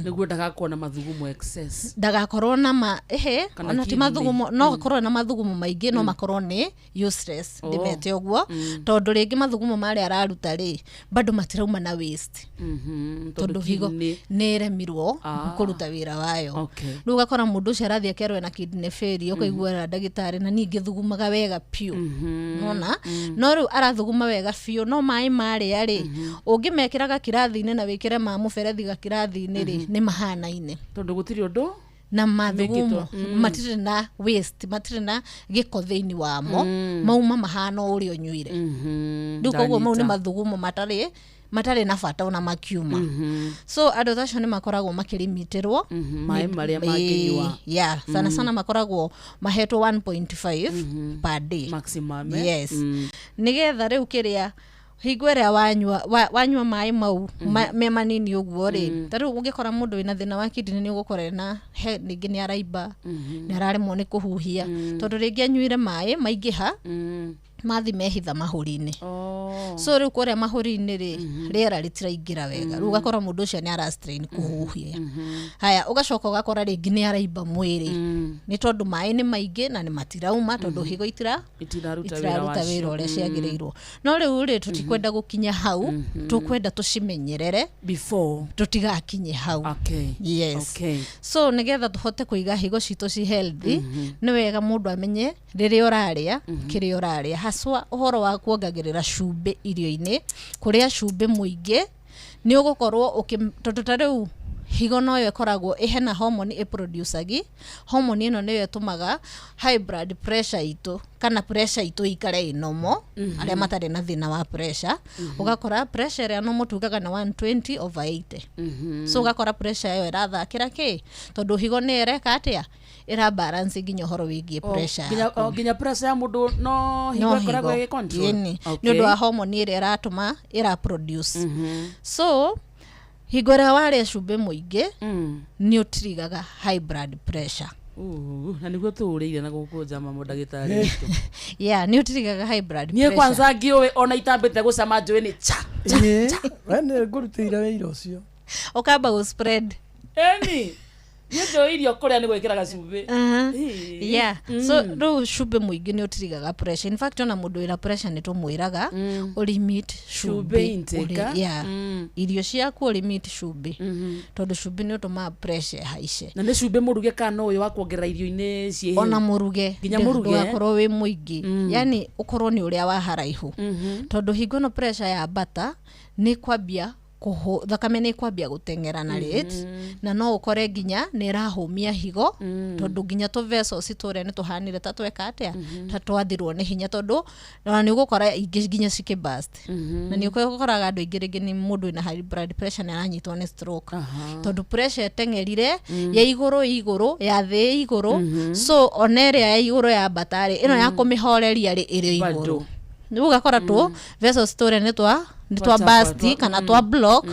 Nĩguo ndagakorwo na mathugumo excess. Ndagakorwo na ma ehe. Kana ona ti kidney. Mathugumo no akorwo na mathugumo maingĩ, no makorwo nĩ useless. Ndĩmete ũguo tondũ rĩngĩ mathugumo marĩa araruta rĩ bado matirauma na waste, tondũ higo kidney- nĩ ĩremirwo kũruta wĩra wayo. Rĩu ũgakora mũndũ ũcio arathiĩ akerwo ena kidney failure, ũkaigua na ndagĩtarĩ na niĩ ngĩthugumaga wega biũ nona, no rĩu arathuguma wega biũ, no maĩ marĩa rĩ ũngĩmekĩra gakirathi-inĩ na wĩkĩre ma mũberethi gakirathi-inĩ rĩ, nĩ mahanaine. Tondũ gũtirĩ ũndũ na mathugumo mekĩtwo. Matirĩ na waste, matirĩ na gĩko thĩinĩ wamo. Mauma mahana o ũrĩa ũnyuire. Rĩu koguo mau nĩ Ndanyita. mathugumo matarĩ na bata ona makiuma. So andũ ta acio nĩ makoragwo makĩrimitĩrwo maĩ marĩa mangĩnyua. Yeah, sana sana makoragwo mahetwo 1.5 per day maximum, eh? Yes. Nĩgetha rĩu kĩrĩa hingo ĩrĩa wanyua wanyua maĩ mau me manini ũguo rĩ, ta rĩu ũngĩkora mũndũ wĩna thĩna wa kidney nĩ ũgũkora ena he rĩngĩ nĩ araimba, nĩ araremwo nĩ kũhuhia, tondũ rĩngĩ anyuire maĩ maingĩha, mathi mehitha mahũri-inĩ. So rĩu kũrĩa mahũri-inĩ rĩ, rĩera rĩtiraingĩra wega. Rĩu ũgakora mũndũ ũcio nĩ ara strain kũhuhia. Haya, ũgacoka ũgakora rĩngĩ nĩ araimba mwĩrĩ, nĩ tondũ maĩ nĩ maingĩ na nĩ matirauma, tondũ higo itiraruta wĩra itiraruta wacio. Wĩra ũrĩa ciagĩrĩirwo. No rĩu rĩ, tũtikwenda gũkinya hau, tũkwenda tũcimenyerere before tũtigakinye hau. Yes. So nĩgetha tũhote kũiga higo citũ ci healthy, nĩ wega mũndũ amenye rĩrĩa ũrarĩa kĩrĩa ũrarĩa, haswa ũhoro wa kuongagĩrĩra cumbĩ irio-inĩ. Kũrĩa cumbĩ mũingĩ nĩ ũgũkorwo tondũ ta rĩu higo noyo ĩkoragwo ĩhena hormone ĩproducagi hormone ĩno, nĩyo ĩtũmaga high blood pressure itũ kana pressure itũ ikare ĩnomo. Arĩa matarĩ na thĩna wa pressure, ũgakora pressure ĩrĩa nomo tugaga na 120 over 80. So ũgakora pressure ĩyo ĩrathakĩra kĩ, tondũ higo nĩ ĩreka atĩa, ĩra balance nginya ũhoro wĩgiĩ pressure yaku. O, nginya pressure ya mũndũ no higo No ĩkoragwo higo. ĩgĩ control. Ĩni. Nĩ ũndũ wa hormone ĩrĩa ĩratũma ĩra produce. So hingo ĩrĩa warĩa cumbĩ mũingĩ nĩ ũtirigaga high blood pressure. Na nĩguo tũũrĩire na gũkũ njama mũndagĩtarĩ witũ. Yeah, nĩ ũtirigaga high blood Niĩ pressure. kwanza ngĩũĩ ona itambĩte gũcama njũĩ nĩ cha. We nĩ ngũrutĩire wĩira ũcio. Ũkamba gũ spread. Eni niĩ njũĩ irio kũrĩa nĩ gwĩkĩra gacumbĩ. Yeah. So rĩu cumbĩ mũingĩ nĩ ũtirigaga pressure. In fact, ona mũndũ wĩna pressure nĩ tũmwĩraga ũlimit Cumbĩ cumbĩ intake, ah? yeah. Irio ciaku ũlimit cumbĩ, tondũ cumbĩ nĩ ũtũmaga pressure ĩhaice. Na nĩ cumbĩ mũruge kana ũyũ wa kuongerera irio-inĩ ciĩ Ona mũruge. Nginya mũruge, eh? Ndũgakorwo wĩ mũingĩ, yani ũkorwo nĩ ũrĩa wa haraihu, tondũ hingo ĩno pressure ya mbata nĩ kwambia thakame nĩ kwambia gũteng'era na rate, na no ũkore nginya nĩ ĩrahũmia higo, tondũ nginya tũ vessels tũrĩa nĩ tũhanire ta tweka atĩa, ta twathirwo nĩ hinya, tondũ ona nĩ ũgũkora ingĩ nginya cikĩ burst. Na nĩ ũkoraga andũ aingĩ rĩngĩ nĩ mũndũ wĩna high blood pressure nĩ aranyitwo nĩ stroke, tondũ pressure ĩteng'erire ya igũrũ igũrũ, ya thĩ igũrũ. So ona ĩrĩa ya igũrũ ya mbatarĩ ĩno ya kũmĩhoreria rĩ ĩrĩ igũrũ, rĩu ũgakora tũ vessels tũrĩa nĩ twa Twachapa, burst kana twa block,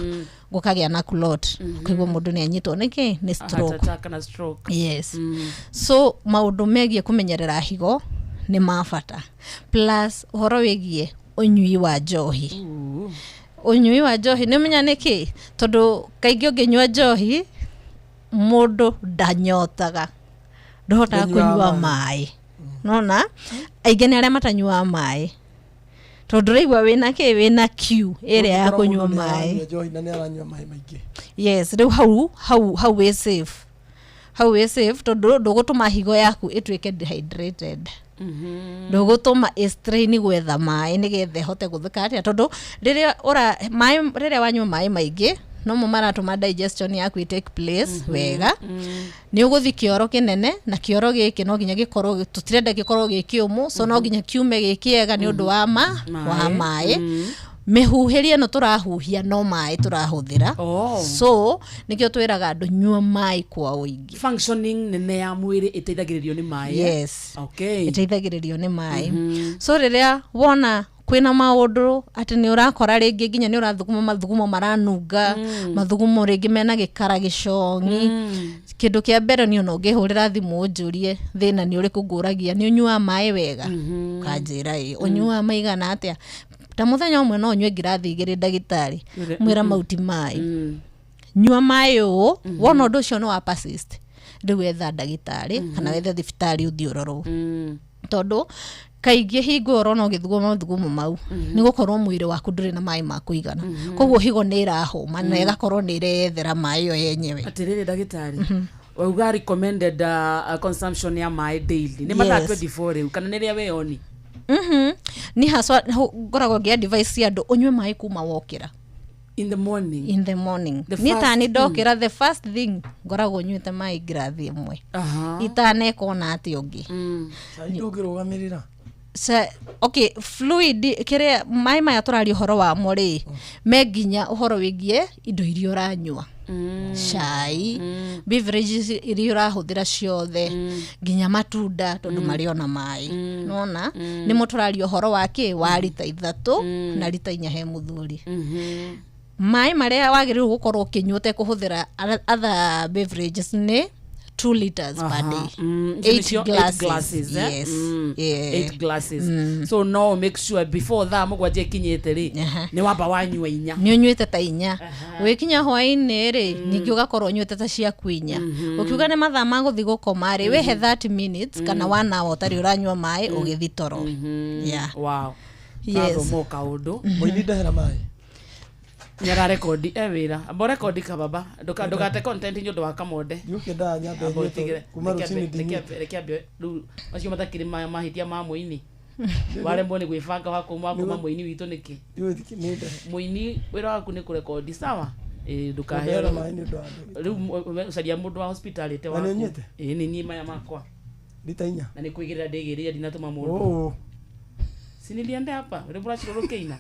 gũkagĩa na clot, ũkaigua mũndũ nĩ anyitwo nĩkĩ, nĩ Heart stroke. attack kana stroke. Yes. So maũndũ megiĩ kũmenyerera higo nĩ ma bata, plus ũhoro wĩgiĩ ũnyui wa njohi. Ũnyui wa njohi, nĩ ũmenya nĩkĩ? Tondũ kaingĩ ũngĩnyua njohi mũndũ ndanyotaga, ndũhotaga Ndanyuaga kũnyua maĩ. Maĩ nona aingĩ nĩ arĩa matanyuaga maĩ, tondũ ũraigua wĩna kĩ, wĩna kiu ĩrĩa ya Ũngĩkora kũnyua mũndũ nĩ maĩ. aranyua njohi na nĩ aranyua maĩ maingĩ. Yes, rĩu hau wĩ safe, hau wĩ safe, tondũ ndũgũtũma higo yaku ĩtuĩke dehydrated, ndũgũtũma ĩ strain gwetha maĩ nĩgetha ĩhote gũthika atĩa, tondũ rĩrĩa ũra maĩ, rĩrĩa wanyua maĩ maingĩ nomo maratũma digestion yaku ĩ take place wega. Nĩ ũgũthi kĩoro kĩnene, na kĩoro gĩkĩ no nginya gĩkorwo, tũtirenda gĩkorwo gĩ kĩũmũ, so no nginya kiume gĩ kĩega nĩ ũndũ wa ma wa maĩ. Mĩhuhĩrie ĩno tũrahuhia no maĩ tũrahũthĩra. So nĩkĩo twĩraga andũ, nyua maĩ kwa ũingĩ. Functioning nene ya mwĩrĩ ĩteithagĩrĩrio nĩ maĩ, eh? Yes. Ĩteithagĩrĩrio nĩ maĩ. So rĩrĩa wona kwĩna maũndũ atĩ nĩ ũrakora rĩngĩ nginya nĩ ũrathuguma mathugumo maranunga, mathugumo rĩngĩ mena gĩkara gĩcong'i, kĩndũ kĩa mbere niĩ ona ũngĩhũrĩra thimũ ũnjũrie thĩna nĩ ũrĩkũ, ngũragia, nĩ ũnyuaga maĩ wega? Ũkanjĩra ĩ. Ũnyuaga maigana atĩa? Ta mũthenya ũmwe no ũnyue ngirathi 2, ndagĩtarĩ. Mwĩra mau ti maĩ. Nyua maĩ ũũ. Wona ũndũ ũcio nĩ wa persist, rĩu etha ndagĩtarĩ kana wethe thibitarĩ ũthiĩ ũrorwo, tondũ kaingĩ hingo ũrona ũgĩthuguma mathugumo mau nĩ gũkorwo mwĩrĩ waku ndũrĩ na maĩ ma kũigana. Koguo higo nĩ ĩrahũma na ĩgakorwo nĩ ĩreyethera maĩ yo yenyewe. Atĩrĩrĩ ndagĩtarĩ, wauga recommended consumption ya maĩ daily nĩ mathaa 24 rĩu kana nĩ rĩrĩa weyoni? Ni haswa ngoragwo ngĩ advice andũ ũnyue maĩ kuma wokĩra. In the morning. In the morning. The Niĩ first tani ndokĩra, the first thing ngoragwo nyuĩte maĩ ngirathi 1 itaneka ona atĩ ũngĩ. Cai ndũngĩrũgamĩrĩra? Okay, fluid kĩrĩa maĩ maya tũraria ũhoro wamo rĩ, me nginya ũhoro wĩgiĩ indo iria ũranyua, cai, beverages iria ũrahũthĩra ciothe, nginya matunda, tondũ marĩ ona maĩ. Nona nĩmo tũraria ũhoro wa kĩ wa rita 3 na rita 4 he mũthuri. Maĩ marĩa wagĩrĩirwo gũkorwo ũkĩnyua ũtekũhũthĩra other beverages nĩ 2 liters per day. Icio Eight nĩcio eight glasses. Glasses, eh? Yes. Yeah. Eight glasses. So no make sure before thaa 7 ikinyĩte rĩ, nĩ wamba wanyua 4. Nĩ ũnyuĩte ta 4. Wĩkinya hwaĩ-inĩ rĩ, ningĩ ũgakorwo ũnyuĩte ta ciaku 4. Ũkiuga nĩ mathaa ma gũthiĩ gũkoma rĩ, wĩhe 30 minutes kana 1 hour ũtarĩ ũranyua maĩ ũgĩthiĩ toro. Yeah. Yes. Kathoma o kaũndũ. Mũini, ndehera maĩ. Nĩ ararekondi e wĩra, amba ũrekondi kababa. Ndũgate content nĩ ũndũ wa kamonde. Ndiũkĩendaga nyambe Amba nyue ũtigĩre. tondũ kuma rũcinĩ ndinyuĩte. Reke ambe rĩu macio matakĩrĩ mahĩtia ma mũini. Waremwo nĩ gwĩbanga wakuma mũini witũ nĩkĩ? Ndiũĩ nĩ ndehe. Mũini, wĩra waku nĩ kũrekondi, sawa? Ĩĩ, ndũkaheo. Ndehera maĩ nĩ ũndũ wa andũ. Rĩu caria mũndũ wa hospitality Na nĩ waku. ũnyuĩte? Ĩĩ, nĩ niĩ maya makwa. Rita 4. Na nĩ kwĩgĩrĩra ndĩgĩrĩire, ndinatũma mũndũ. Oo. Si niliende hapa rĩu mũracirũrũkĩina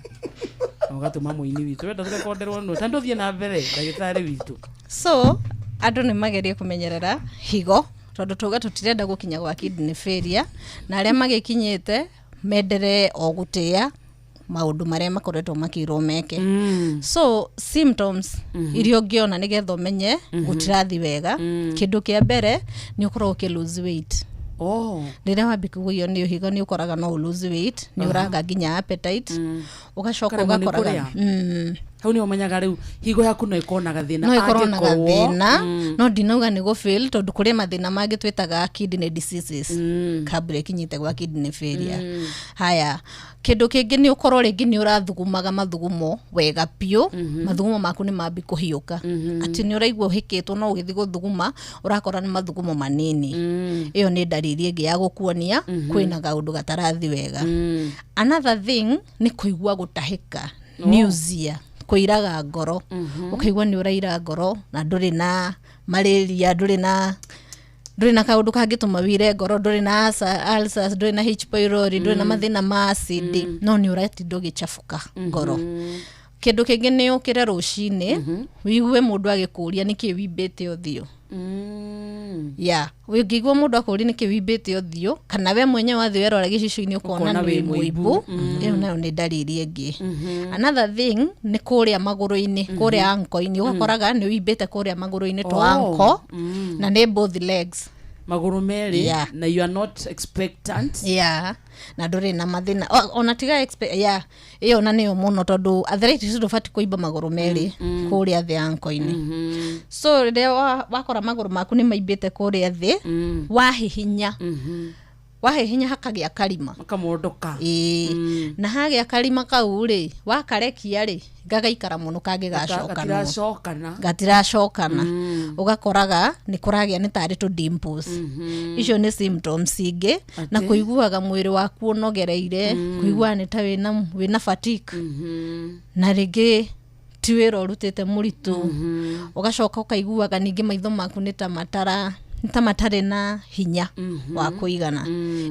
na ũgatũma mũini witũ wenda tũrekonderwo nũ ta ndũthiĩ na mbere, ndagĩtarĩ witũ. So andũ nĩ magerie kũmenyerera higo, tondũ tuga tũtirenda gũkinya gwa kidney failure, na arĩa magĩkinyĩte mendere o gũtĩa maũndũ marĩa makoretwo makĩirwo meke. So symptoms iria ũngĩona nĩgetha ũmenye gũtirathi wega, kĩndũ kĩa mbere nĩ ũkoragwo ũkĩ lose weight. Rĩrĩa wambia kũgũio nĩ ũhigo, nĩ ũkoraga no ũ lose weight, nĩ ũraga nginya appetite, ũgacoka Ũkaremwo nĩ ũgakoraga kũrĩa. Hau nĩ ũmenyaga rĩu higo yaku no ĩkorwo na gathĩna. No ĩkorwo na Angĩkorwo- gathĩna. No ndinauga nĩ gũ fail, tondũ kũrĩ mathĩna mangĩ twĩtaga kidney diseases kabla ĩkinyĩte gwa kidney failure. Haya, kĩndũ kĩngĩ nĩ ũkorwo rĩngĩ nĩ ũrathugumaga mathugumo wega biũ, mathugumo maku nĩ mambi kũhiũka, atĩ nĩ ũraigua ũhĩkĩtwo, no ũgĩthiĩ gũthuguma ũrakora nĩ mathugumo manini. Ĩyo nĩ ndariri ĩngĩ ya gũkuonia kwĩna kaũndũ gatarathi wega. Another thing nĩ kũigua gũtahĩka, nausea, kũiraga ngoro, ũkaigua nĩ ũraira ngoro na ndũrĩ na malaria, ndũrĩ na kaũndũ kangĩtũma wire ngoro, ndũrĩ na ulcers, ndũrĩ na H pylori, ndũrĩ na mathĩna ma acid, no nĩ ũratinda ũgĩchafuka ngoro. Kĩndũ kĩngĩ nĩ ũkĩre rũcinĩ wĩigue mũndũ agĩkũria nĩkĩ wimbĩte ũthiũ. Ya ũngĩigua mũndũ akũria nĩkĩ wimbĩte ũthiũ, kana we mwenyewe wathiĩ werora gĩcicio-inĩ ũkona Ũkona nĩ wĩ wĩ mũimbu, ĩyo nayo nĩ ndariri ĩngĩ. Another thing nĩ kũrĩa magũrũ-inĩ, kũrĩa ankle-inĩ, ũgakoraga nĩ wimbĩte kũrĩa magũrũ-inĩ to ankle, na nĩ both legs. Magũrũ merĩ. Na you are not expectant. Yeah, na ndũrĩ na mathĩna ona tiga yeah, ĩyo na nĩyo mũno, tondũ arthritis ndũbatiĩ kũimba magũrũ merĩ kũrĩa thĩ ankle-inĩ. So rĩrĩa wakora magũrũ maku nĩ maimbĩte kũrĩa thĩ, wahihinya wahihinya hakagĩa karima. Makamondoka. Ĩĩ, na hagĩa karima kau rĩ, wakarekia rĩ, gagaikara mũno kangĩgacokana. Gatiracokana. Gatiracokana. Ũgakoraga nĩ kũragĩa nĩ tarĩ tũ dimples. Icio nĩ symptoms ingĩ. Na kũiguaga mwĩrĩ waku ũnogereire, kũiguaga nĩ ta wĩna fatigue, na rĩngĩ ti wĩra ũrutĩte mũritũ. Ũgacoka ũkaiguaga ningĩ maitho maku nĩ ta matara nĩ ta matarĩ na hinya wa kũigana.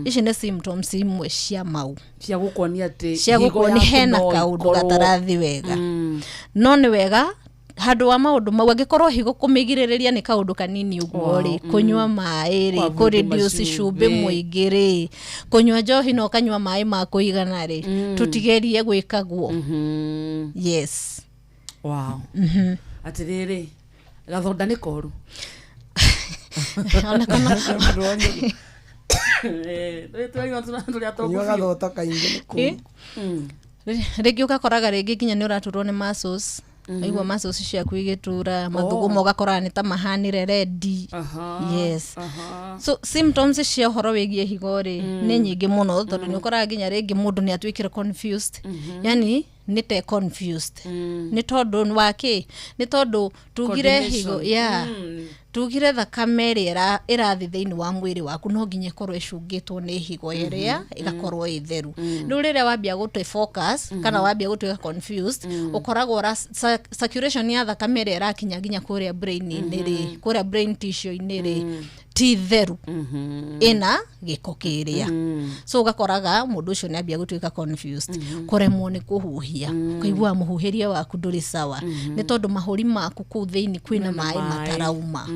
Ici nĩ symptoms imwe cia mau cia gũkuonia atĩ cia higo gũkuonia yaku hena no kaũndũ ĩkorwo- gatarathi wega. No nĩ wega handũ wa maũndũ mau angĩkorwo higo kũmĩgirĩrĩria nĩ kaũndũ kanini ũguo Wow, rĩ, kũnyua maĩ rĩ, Kũ-avoid kũreduce macumbĩ. cumbĩ mũingĩ rĩ, kũnyua njohi na ũkanyua maĩ ma kũigana rĩ, tũtigerie gwĩka guo. Yes. Wow. Atĩrĩrĩ, gathonda nĩ koru? Ona kana Kũnyua gathonda kaingĩ nĩ kũũru. Rĩngĩ ũgakoraga rĩngĩ nginya nĩ ũraturwo nĩ muscles. Waigua muscles ciaku igĩtura, mathugumo ũgakoraga nĩ ta mahanire rendi. Yes. So symptoms cia ũhoro wĩgiĩ higo rĩ, nĩ nyingĩ mũno, tondũ nĩ ũkoraga nginya rĩngĩ mũndũ nĩ atuĩkire confused. Yani nĩ te confused nĩ tondũ wa kĩ? Nĩ tondũ tugire higo Coordination. Yeah, tugire thakame ĩrĩa ĩrathiĩ thĩinĩ wa mwĩrĩ waku no nginya ĩkorwo ĩcungĩtwo nĩ higo ĩrĩa ĩgakorwo ĩ theru. Rĩu rĩrĩa wambia gũte focus kana wambia gũtuĩka confused, ũkoragwo circulation ya thakame ĩrĩa ĩrakinya nginya kũrĩa brain-inĩ rĩ, kũrĩa brain tissue-inĩ rĩ, ti theru, ĩna gĩko kĩrĩa. So ũgakoraga mũndũ ũcio nĩ ambia gũtuĩka confused, kũremwo nĩ kũhuhia, ũkaigua mũhuhĩrie waku ndũrĩ sawa, nĩ tondũ mahũri maku kũu thĩinĩ kwĩna maĩ maĩ. matarauma.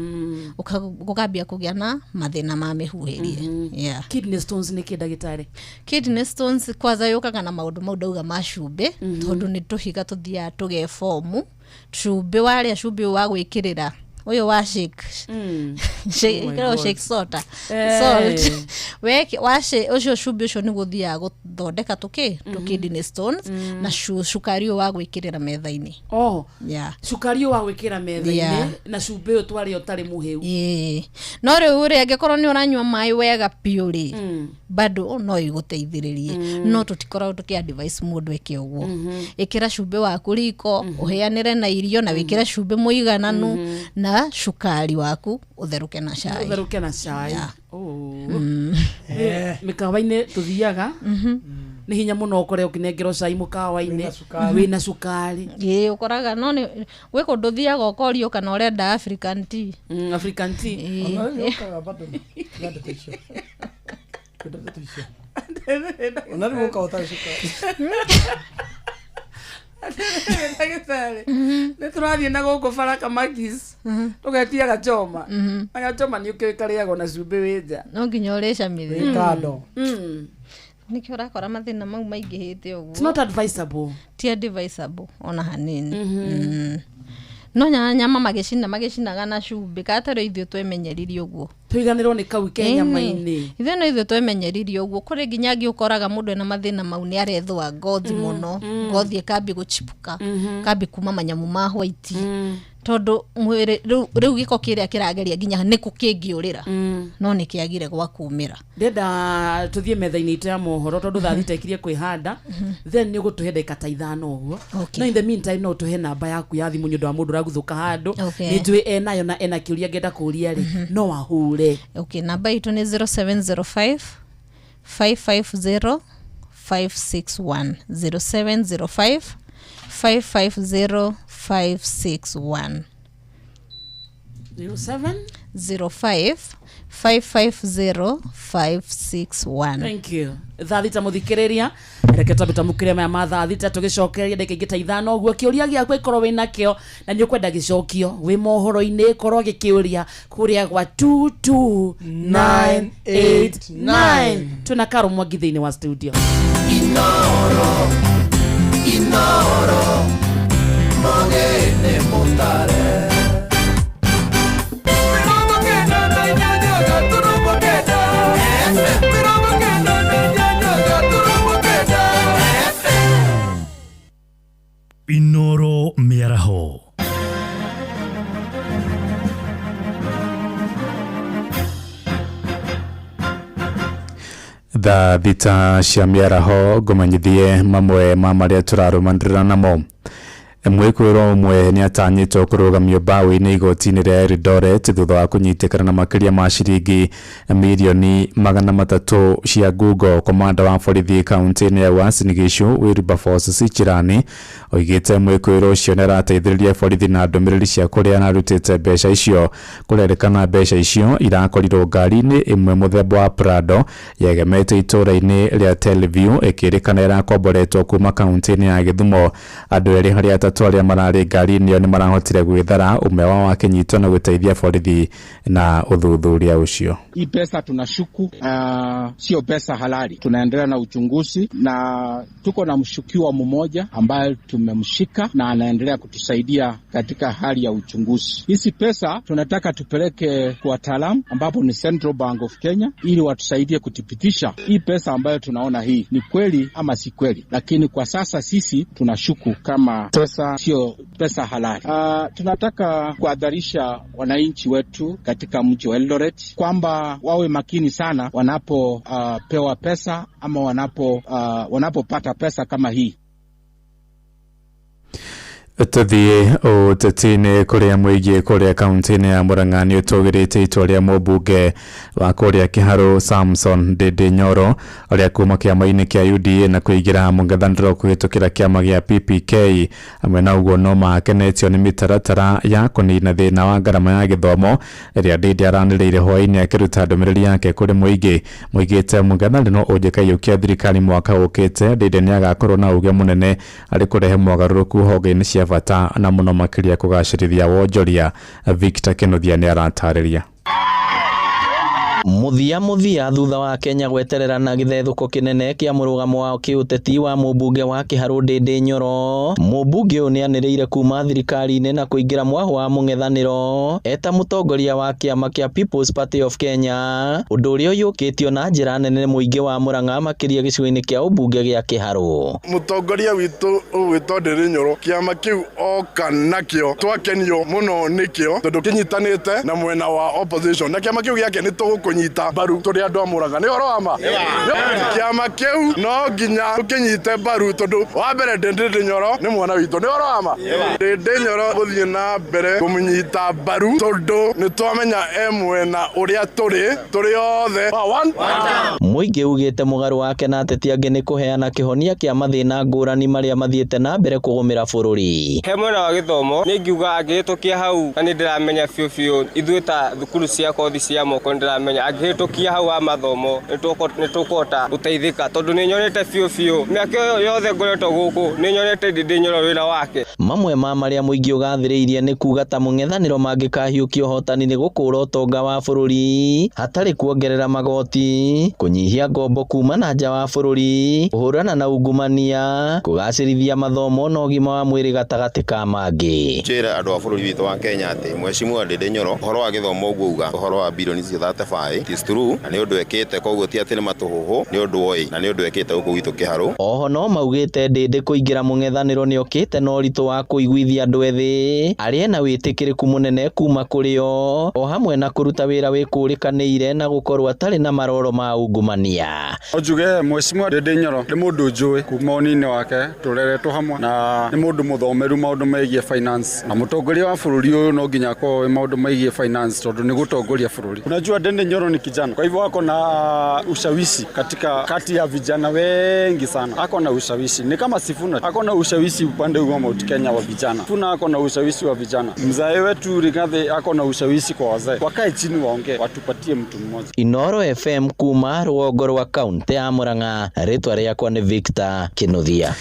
Ũkambia kũgĩa na mathĩna ma mĩhuhĩrie. Yeah. Kidney stones nĩ kĩ, ndagĩtarĩ? Kidney stones kwanza yũkaga na maũndũ mau ndauga ma cumbĩ, tondũ nĩ tũhiga tũthiaga tũgefomu cumbĩ warĩa, cumbĩ ũyũ wa gwĩkĩrĩra ũyũ wa shake shake, Oh my ĩkĩragwo God. shake soda, salt. Weke ũcio cumbĩ ũcio nĩguo ũthiaga gũthondeka tũkĩ tũ kidney stones, na cukari ũyũ wa gwĩkĩrĩra metha-inĩ. Oh. Yeah. Cukari ũyũ wa gwĩkĩra metha-inĩ na cumbĩ ũyũ twarĩa ũtarĩ mũhĩu. Ĩĩ. No rĩu rĩ, angĩkorwo nĩ ũranyua maĩ wega biũ rĩ, bado no igũteithĩrĩrie, no tũtikoragwo tũkĩ advice mũndũ eke ũguo. Ĩkĩra cumbĩ waku riko, ũhĩanĩre na irio, na wĩkĩre cumbĩ mũigananu na cukari waku ũtherũke na cai. Ũtherũke na cai. Oh. Mĩkawa-inĩ tũthiaga, nĩ hinya mũno ũkore ũkĩnengerwo cai mũkawa-inĩ wĩna cukari. Ĩĩ, ũkoraga no nĩ gwĩ kũndũ ũthiaga ũkorio kana ũrenda African tea. African tea. Ona rĩu ũkaga bado na ndeto icio. Kwenda ndeto icio. Ona rĩu ũkaga ũtarĩ cukari. Ndagĩtarĩ, nĩ tũrathiĩ na gũkũ baraka makis tũgetia gachoma, na gachoma nĩ ũkĩũĩ karĩagwo na cumbĩ wĩ nja. No nginya ũrĩcamithie. Wĩ kando. Nĩkĩo ũrakora mathĩna mau maingĩhĩte ũguo. It's not advisable. Ti advisable ona hanini. No nyama magĩcina magĩcinaga na cumbĩ katarĩ ithuĩ twemenyeririe ũguo. Tũiganĩrwo nĩ kau ke nyama-inĩ. Ithuĩ no ithuĩ twemenyeririe ũguo. Kũrĩ nginya angĩ ũkoraga mũndũ ena mathĩna mau nĩ arethũa ngothi mũno, ngothi ĩkambia gũchipuka, ĩkambia kuma manyamũ ma white, tondũ mwĩrĩ rĩu gĩko kĩrĩa kĩrageria nginya nĩkũ kĩngĩũrĩra, no nĩ kĩagire gwa kumĩra. Ndenda tũthiĩ metha-inĩ itũ ya mohoro tondũ thaa thita ikirie kwĩhanda, then nĩ ũgũtũhe ndagĩka ta 5 ũguo. No in the meantime no ũtũhe namba yaku ya thimũ nĩ ũndũ wa mũndũ ũraguthũka handũ. Nĩ njũĩ enayo na ena kĩũria angĩenda kũũria rĩ, no ahũre. Okay, namba itũ nĩ 0705 550 561, 0705 550 561. 07 05 550 561. Thank you. Thaa thita mũthikĩrĩria, reke twambe twamũkĩre maya ma thaa thita tũgĩcokereria ndagĩka ingĩ ta 5 ũguo. Kĩũria gĩaku ĩkorwo wĩ nakĩo na nĩ ũkwenda gĩcokio wĩ mohoro-inĩ, korwo gĩkĩũria kũrĩa gwa 22989. Twĩna Karo Mwangi thĩinĩ wa studio. Inoro, Inoro, mogene mutare. 98.8 FM, 98.8 FM. Inoro mĩaraho. Thaa thita cia mĩaraho, ngũmenyithie mamwe ma marĩa tũrarũmanĩrĩra namo. Mwĩkũĩrwo ũmwe nĩ atanyĩtwo kũrũgamio mbaũ-inĩ igoti-inĩ rĩa Eldoret thutha wa kũnyitĩkana na makĩria ma ciringi mirioni 300 cia ngungo. Komanda wa borithi kaunti-inĩ ya Uasin Gishu Wilberforce Sichirani Oigĩte mwĩkũĩrwo ũcio nĩarateithĩrĩria borithi na ndũmĩrĩri cia kũrĩa ararutĩte mbeca icio. Kũrerĩkana mbeca icio irakorirwo ngari-inĩ ĩmwe mũthemba wa Prado yegemete itũũra-inĩ rĩa Telview ĩkĩrĩkana ĩrakomboretwo kuma kaunti-inĩ ya Gĩthumo. Andũ erĩ harĩ atatũ arĩa mararĩ ngari-inĩ ĩyo nĩmarahotire gwĩthara, ũmwe wao akĩnyitwo na gũteithia borithi na ũthuthuria ũcio. Hii pesa tunashuku sio pesa halali. Tunaendelea na uchunguzi na tuko na mshukiwa mmoja ambaye tumemshika na anaendelea kutusaidia katika hali ya uchunguzi. Hizi pesa tunataka tupeleke kwa wataalamu ambapo ni Central Bank of Kenya ili watusaidie kuthibitisha hii pesa ambayo tunaona hii ni kweli ama si kweli, lakini kwa sasa sisi tunashuku kama pesa sio pesa halali. Tunataka kuadharisha wananchi wetu katika mji wa Eldoret kwamba wawe makini sana wanapopewa pesa ama wanapopata pesa kama hii. Tuthiĩ ũteti-inĩ kũrĩa mũingĩ kũrĩa kaunti-inĩ ya Murang'a nĩ ũtũgĩrĩte itua rĩa mũmbunge wa kũrĩa Kĩharũ Samson Ndindi Nyoro ũrĩa kuma kĩama-inĩ kĩa UDA na kũingĩra mũng'ethanĩro kũhĩtũkĩra kĩama gĩa PPK. Hamwe na ũguo no makenetio nĩ mĩtaratara ya kũnina thĩna wa ngarama ya gĩthomo ĩrĩa Ndindi aranĩrĩire hwaĩ-inĩ akĩruta ndũmĩrĩri yake kũrĩ mũingĩ. Mũigĩte mũng'ethanĩro ũngĩkaiyũkia thirikari mwaka ũkĩte Ndindi nĩagakorwo na uge mũnene harĩ kũrehe mogarũrũku honge-inĩ cia bata na mũno makĩria kũgacĩrithia wonjoria. Victor Kinuthia nĩaratarĩria. Muthia thutha wa Kenya gweterera na gĩthethũko kĩnene kĩa mũrũgamo wa kĩũteti wa mũmbunge wa Kĩharũ Ndindi Nyoro. Mũmbunge ũyũ nĩanĩrĩire kuma thirikari-inĩ na kũingĩra mwaho wa mũng'ethanĩro eta mũtongoria wa kĩama kĩa People's Party of Kenya, ũndũ ũrĩa ũiyũkĩtio na njĩra nene nĩ mũingĩ wa Murang'a makĩria gĩcigo-inĩ kĩa ũmbunge gĩa Kĩharũ. Mũtongoria witũ ũgwĩtwo Ndindi Nyoro, kĩama kĩu oka nakĩo twakenio mũno nĩkĩo tondũ kĩnyitanĩte na mwena wa opposition na kĩama kĩu gĩake nĩ tũgũkũnyita mbaru tũrĩ andũ a Murang'a. Nĩ ũhoro wa ma? Kĩama kĩu no nginya tũkĩnyite mbaru tondũ wa mbere Ndindi Nyoro nĩ mwana witũ. Nĩ ũhoro wa ma? Ndindi Nyoro gũthiĩ na mbere kũmũnyita mbaru tondũ nĩ twamenya e mwena ũrĩa tũrĩ othe. Mũingĩ ugĩte mũgarũ wake na ateti angĩ nĩ kũheana kĩhonia kĩa mathĩna ngũrani marĩa mathiĩte na mbere kũgũmĩra bũrũri. He mwena wa gĩthomo nĩ ngiuga angĩhĩtũkia hau na nĩ ndĩramenya biũ biũ ithuĩ ta thukuru cia kothi cia moko nĩ ndĩramenya angĩhĩtũkia hau wa mathomo nĩ tũkũhota gũteithĩka tondũ nĩ nyonete biũ biũ mĩaka ĩyo yothe ngoretwo gũkũ nĩ nyonete Ndindi Nyoro wĩra wake. Mamwe ma marĩa mũingĩ ũgathĩrĩirie nĩ kuga ta mũng'ethanĩro mangĩkahiũkia ũhotani nĩ gũkũra ũtonga wa bũrũri hatarĩ kuongerera magoti, kũnyihia ngombo kuma na nja wa bũrũri, kũhũrana na ungumania, kũgacĩrithia mathomo na ũgima wa mwĩrĩ gatagatĩ ka mangĩ. Njĩre andũ a bũrũri witũ wa Kenya atĩ Mheshimiwa Ndindi Nyoro ũhoro wa gĩthomo ũguo uga ũhoro wa bilioni 35 it is true na nĩ ũndũ ekĩte, koguo ti atĩ nĩ matũhũhũ, nĩ ũndũ oi na nĩ ũndũ ekĩte gũkũ gwitũ Kĩharũ. Oho no maugĩte Ndindi kũingĩra mũng'ethanĩro nĩokĩte na ũritũ wa kũiguithia andũ ethĩ arĩa na wĩtĩkĩrĩku mũnene kuma kũrĩ o, o hamwe na kũruta wĩra wĩkũrĩkanĩire na gũkorwo atarĩ na maroro ma ungumania. Njuge Mheshimiwa Ndindi Nyoro nĩ mũndũ njũĩ kuma ũnini wake, tũreretwo hamwe na nĩ mũndũ mũthomeru maũndũ megiĩ finance, na mũtongoria wa bũrũri ũyũ no nginya akorwo maũndũ megiĩ finance tondũ nĩ gũtongoria bũrũri. Unajua Ndindi Nyoro ni kijana, kwa hivyo ako na ushawishi katika kati ya vijana wengi sana, ako na ushawishi. Ni kama Sifuna ako na ushawishi upande wa Mount Kenya wa vijana, Sifuna ako na ushawishi wa vijana, mzae wetu Rigathi ako na ushawishi kwa wazee. Wakae chini waongee, watupatie mtu mmoja. Inoro FM kuma rũgongo rwa kaunti ya Murang'a, rĩtwa rĩakwa nĩ Victor Kinuthia.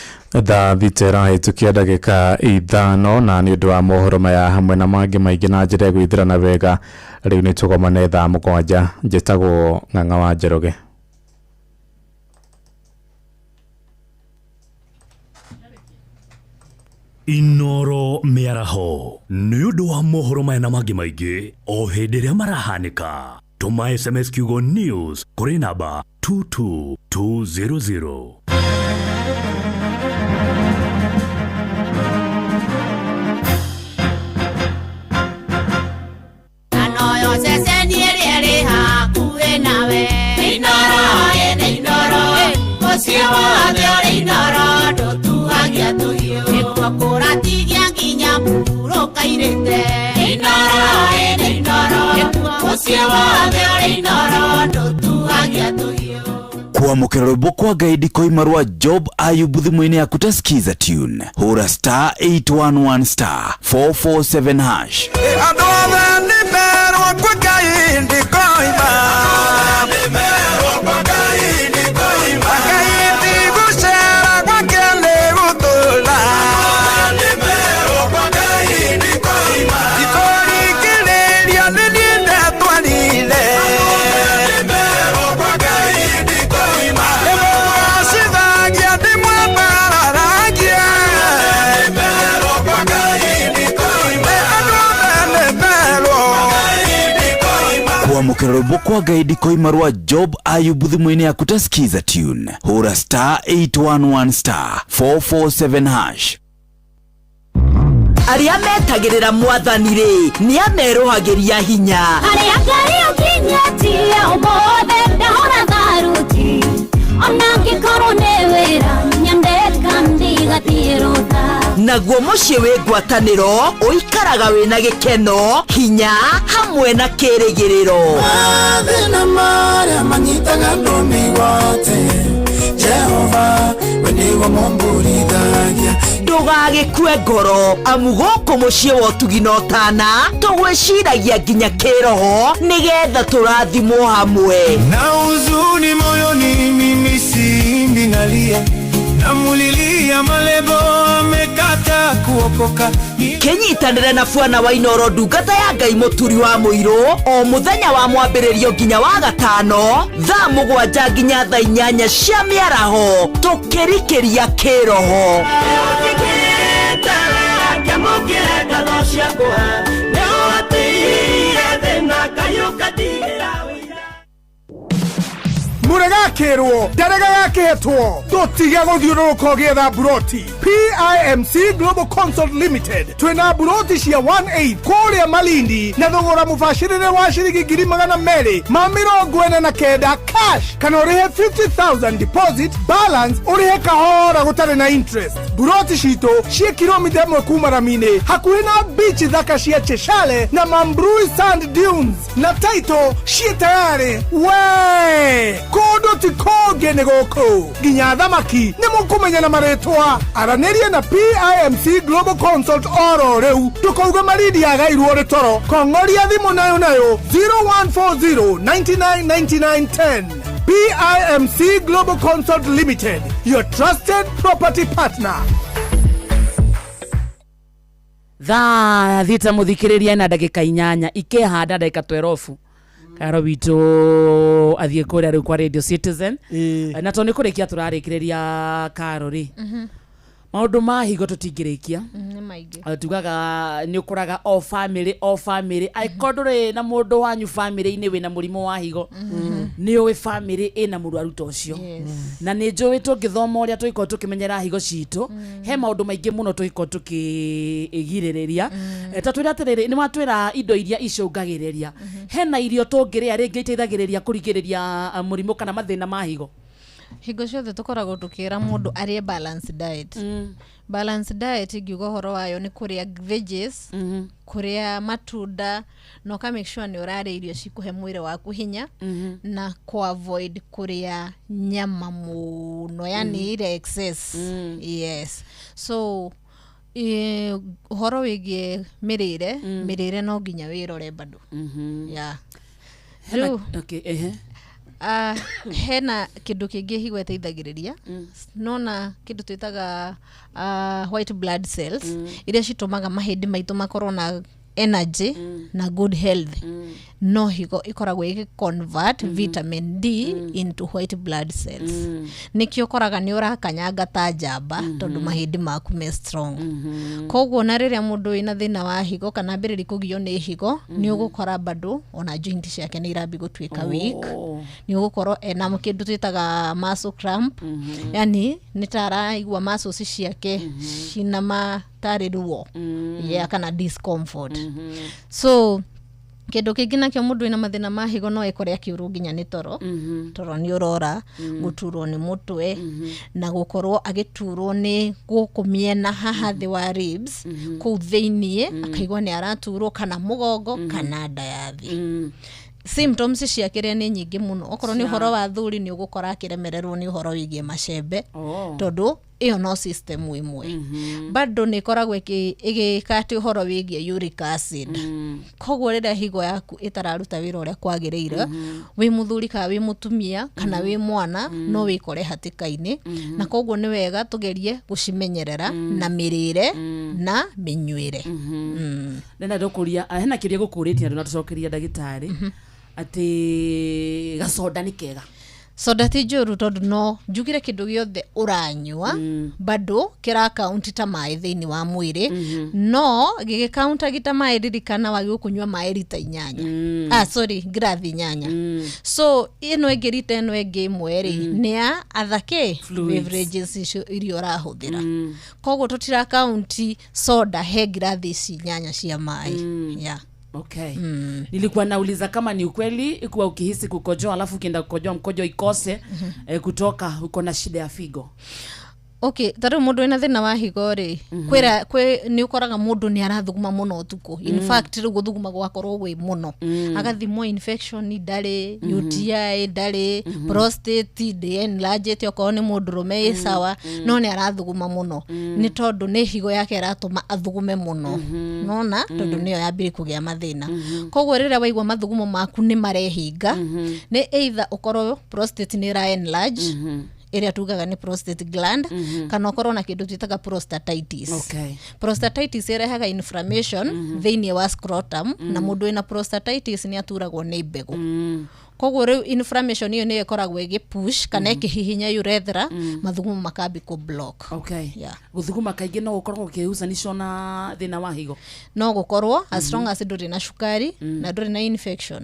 Thaa thita ĩrahĩtũkia ndagĩka 5 na nĩ ũndũ wa mohoro maya hamwe na mangĩ maingĩ na njĩra ĩgwĩthĩrana wega rĩu nĩ tũgomane thaa 7. Njĩtagwo Ng'ang'a wa Njoroge. Inoro mĩaraho nĩ ũndũ wa mohoro maya na mangĩ maingĩ o hĩndĩ ĩrĩa marahanĩka. Tũma SMS kiugo news kũrĩ namba 22200. Ceceni ĩrĩa ĩrĩ hakuhĩ nawe Inoro ĩnĩ Inoro mũciĩ wothe ũrĩ Inoro ndũtuhagia tũhiũ nĩkuo kũratigia nginya mũhurũka-irĩte Inoro ĩnĩ Inoro mũciĩ wothe ũrĩ Inoro ndũtuhagia tũhiũ. Kwa Kwamũkĩra rwĩmbo kwa Ngai ndikoima rwa Job Ayubu thimũ-inĩ yaku ta Skiza Tune. Hũra star 811 star 447 hash. Andũ othe nĩ merwo kwa Ngai ndikoima. Ngai ti gũcera gwake nĩ gũtũũra. Ndikũringĩrĩria nĩ niĩ ndetwarire. Ndĩmũgacithagia, ndĩmwambararagia. Andũ othe nĩ merwo. Kwamũkĩra rwĩmbo kwa Ngai ndikoima rwa Job Ayubu thimũ-inĩ yaku ta Skiza Tune. Hũra star 811 star 447 hash. Arĩa metagĩrĩra mwathani rĩ nĩ amerũhagĩria hinya. Harĩa Ngai ũkinyĩtie ũmũthĩ ndahũra tharuti ona angĩkorwo nĩ wĩra nyendeka ndigathiĩ rũtha. Naguo mũciĩ wĩ ngwatanĩro ũikaraga wĩna gĩkeno hinya hamwe na kĩrĩgĩrĩro. Mathĩna marĩa manyitaga andũ mĩgwate, Jehova we nĩwe mũmburithagia. Ndũgagĩkue ngoro amu gũkũ mũciĩ wa ũtugi na ũtana tũgwĩciragia nginya kĩroho nĩgetha tũrathimwo hamwe. Na huzuni moyoni mimi siimbi nalia, namulilia malebo amekata kuokoka. Kĩnyitanĩre na bwana wa Inooro ndungata ya Ngai mũturi wa mũirũ o mũthenya wa mwambĩrĩrio nginya wa gatano thaa 7 nginya thaa 8 cia mĩaraho tũkĩrikĩria kĩroho. Mũregakĩrwo ndarega gakĩhetwo tũtige gũthiũrũrũka ũgĩetha mburoti. PIMC Global Consult Limited twĩna mburoti cia 18 kũrĩa Malindi na thogora mũbacĩrĩre wa ciringi 249,000 cash kana ũrĩhe 50,000 deposit balance ũrĩhe kahora gũtarĩ na interest. Mburoti citũ ciĩ kilomita 1 kuma rami-inĩ hakuhĩ na beach thaka cia Cheshale na Mambrui Sand Dunes na title ciĩ tayarĩ. We kũndũ ti kũngĩ nĩ gũkũ nginya thamaki nĩ mũkũmenya na marĩtwa. Aranĩria na PIMC Global Consult oro rĩu ndũkauge Malindi yagairwo nĩ toro. Kong'oria thimũ nayo nayo 0140 99 99 10. PIMC Global Consult Limited, your trusted property partner. Thaa 6 mũthikĩrĩria na ndagĩka 8 ikĩhanda ndagĩka 12 karo witũ athiĩ kũrĩa rĩu kwa Radio Citizen na tondũ nĩ kũrĩkia tũrarĩkĩrĩria karo rĩ maũndũ ma higo tũtingĩrĩkia. Nĩ maingĩ. Tugaga nĩ ũkoraga o family o family angĩkorwo ndũrĩ na mũndũ wanyu family-inĩ wĩna mũrimũ wa higo nĩ ũĩ family ĩna mũrwaru ta ũcio. Na nĩ njũĩ tũngĩthoma ũrĩa tũgĩkorwo tũkĩmenyera higo citũ he maũndũ maingĩ mũno tũgĩkorwo tũkĩgirĩrĩria. Ta twĩre atĩrĩrĩ nĩ watwĩra indo iria icũngagĩrĩria hena irio tũngĩrĩa rĩngĩ iteithagĩrĩria kũrigĩrĩria mũrimũ kana mathĩna ma higo. Hingo ciothe tũkoragwo tũkĩra mũndũ arĩe balanced diet. Balanced diet ingiuga ũhoro wayo nĩ kũrĩa veggies, kũrĩa matunda na ũka make sure nĩ ũrarĩa irio cikũhe mwĩrĩ waku hinya na kũ avoid kũrĩa nyama mũno yani ile excess. Yes. So ũhoro wĩgiĩ mĩrĩre, mĩrĩre no nginya wĩrore bado. Yeah. Rĩu okay, ehe. Hena kĩndũ kĩngĩ higo ĩteithagĩrĩria nona kĩndũ twĩtaga white blood cells iria citũmaga mahĩndĩ maitũ makorwo na energy na good health. No higo ĩkoragwo ĩgĩ convert vitamin D into white blood cells. Nĩkĩo ũkoraga nĩ ũrakanyanga ta njamba tondũ mahĩndĩ maku me strong. Koguo na rĩrĩa mũndũ wĩna thĩna wa higo kana ambĩrĩria kũgio nĩ higo nĩ ũgũkora bado ona joint ciake nĩ irambia gũtuĩka weak. Nĩ ũgũkorwo ena kĩndũ twĩtaga muscle cramp, yani nĩ ta araigua muscles ciake cina tarĩ ruo yeah, kana discomfort. So kĩndũ kĩngĩ nakĩo mũndũ wĩna mathĩna ma higo no ekore akĩũrwo nginya nĩ toro. Toro nĩ ũrora, gũturwo nĩ mũtwe na gũkorwo agĩturwo nĩ gũkũ mĩena haha thĩ wa ribs kũu thĩiniĩ akaigua nĩ araturwo kana mũgongo kana nda ya thĩ. Symptoms cia kĩrĩa nĩ nyingĩ mũno. Okorwo nĩ ũhoro wa thuri, nĩ ũgũkora akĩremererwo nĩ ũhoro wĩgiĩ macembe, tondũ ĩyo no system ĩmwe. Bado nĩ ĩkoragwo ĩgĩka atĩ ũhoro wĩgiĩ uric acid. Koguo rĩrĩa higo yaku ĩtararuta wĩra ũrĩa kwagĩrĩire, wĩ mũthuri kana wĩ mũtumia kana wĩ mwana, no wĩkore hatĩka-inĩ. Na koguo nĩ wega tũgerie gũcimenyerera na mĩrĩre na mĩnyuĩre. Ndenda ndũkũria, hena kĩũria gũkũrĩtie na ndũnatũcokeria, ndagĩtarĩ, atĩ gacoda nĩ kega? Soda ti njũru, tondũ no njugire kĩndũ gĩothe ũranyua bado kĩra kaunti ta maĩ thĩinĩ wa mwĩrĩ. No gĩgĩkaunta ta maĩ, ririkana wagĩrĩirwo kũnyua maĩ rita 8, ah sorry, ngirathi 8. So ĩno ĩngĩ, rita ĩno ĩngĩ ĩmwe rĩ, nĩ ya athakĩ Fluids. Beverages icio iria ũrahũthĩra. Koguo tũtira kaunti soda he ngirathi ici 8 cia maĩ, yeah. Okay. Nilikuwa nauliza kama ni ukweli kuwa ukihisi kukojoa alafu ukienda kukojoa mkojo ikose kutoka, uko na shida ya figo. Okay, ta rĩu mũndũ wĩna thĩna wa higo rĩ, kwĩra kwĩ nĩ ũkoraga mũndũ nĩ arathuguma mũno ũtukũ. In fact, rĩu gũthuguma gwakorwo gwĩ mũno, agathimwo infection ndarĩ, UTI ndarĩ, prostate ndĩ enlarged, okorwo nĩ mũndũrũme ĩ sawa, no nĩ arathuguma mũno nĩ tondũ nĩ higo yake ĩratũma athugume mũno, nona tondũ nĩyo yambire kũgĩa mathĩna. Koguo rĩrĩa waigua mathugumo maku nĩ marehinga, nĩ either ũkorwo prostate nĩ ĩra enlarge, ĩrĩa tugaga nĩ prostate gland, kana ũkorwo na kĩndũ twĩtaga prostatitis. Prostatitis ĩrehaga inflammation thĩinĩ wa scrotum, na mũndũ wĩna prostatitis nĩ aturagwo nĩ mbegũ. Koguo rĩu inflammation ĩyo nĩyo ĩkoragwo ĩgĩpush kana ĩkĩhihinya urethra, mathugumo makambi kũ block. Yeah. Gũthuguma kaingĩ no gũkorwo gũkĩhusanĩcwo na thĩna wa higo? No gũkorwo, as long as ndũrĩ na cukari na ndũrĩ na infection.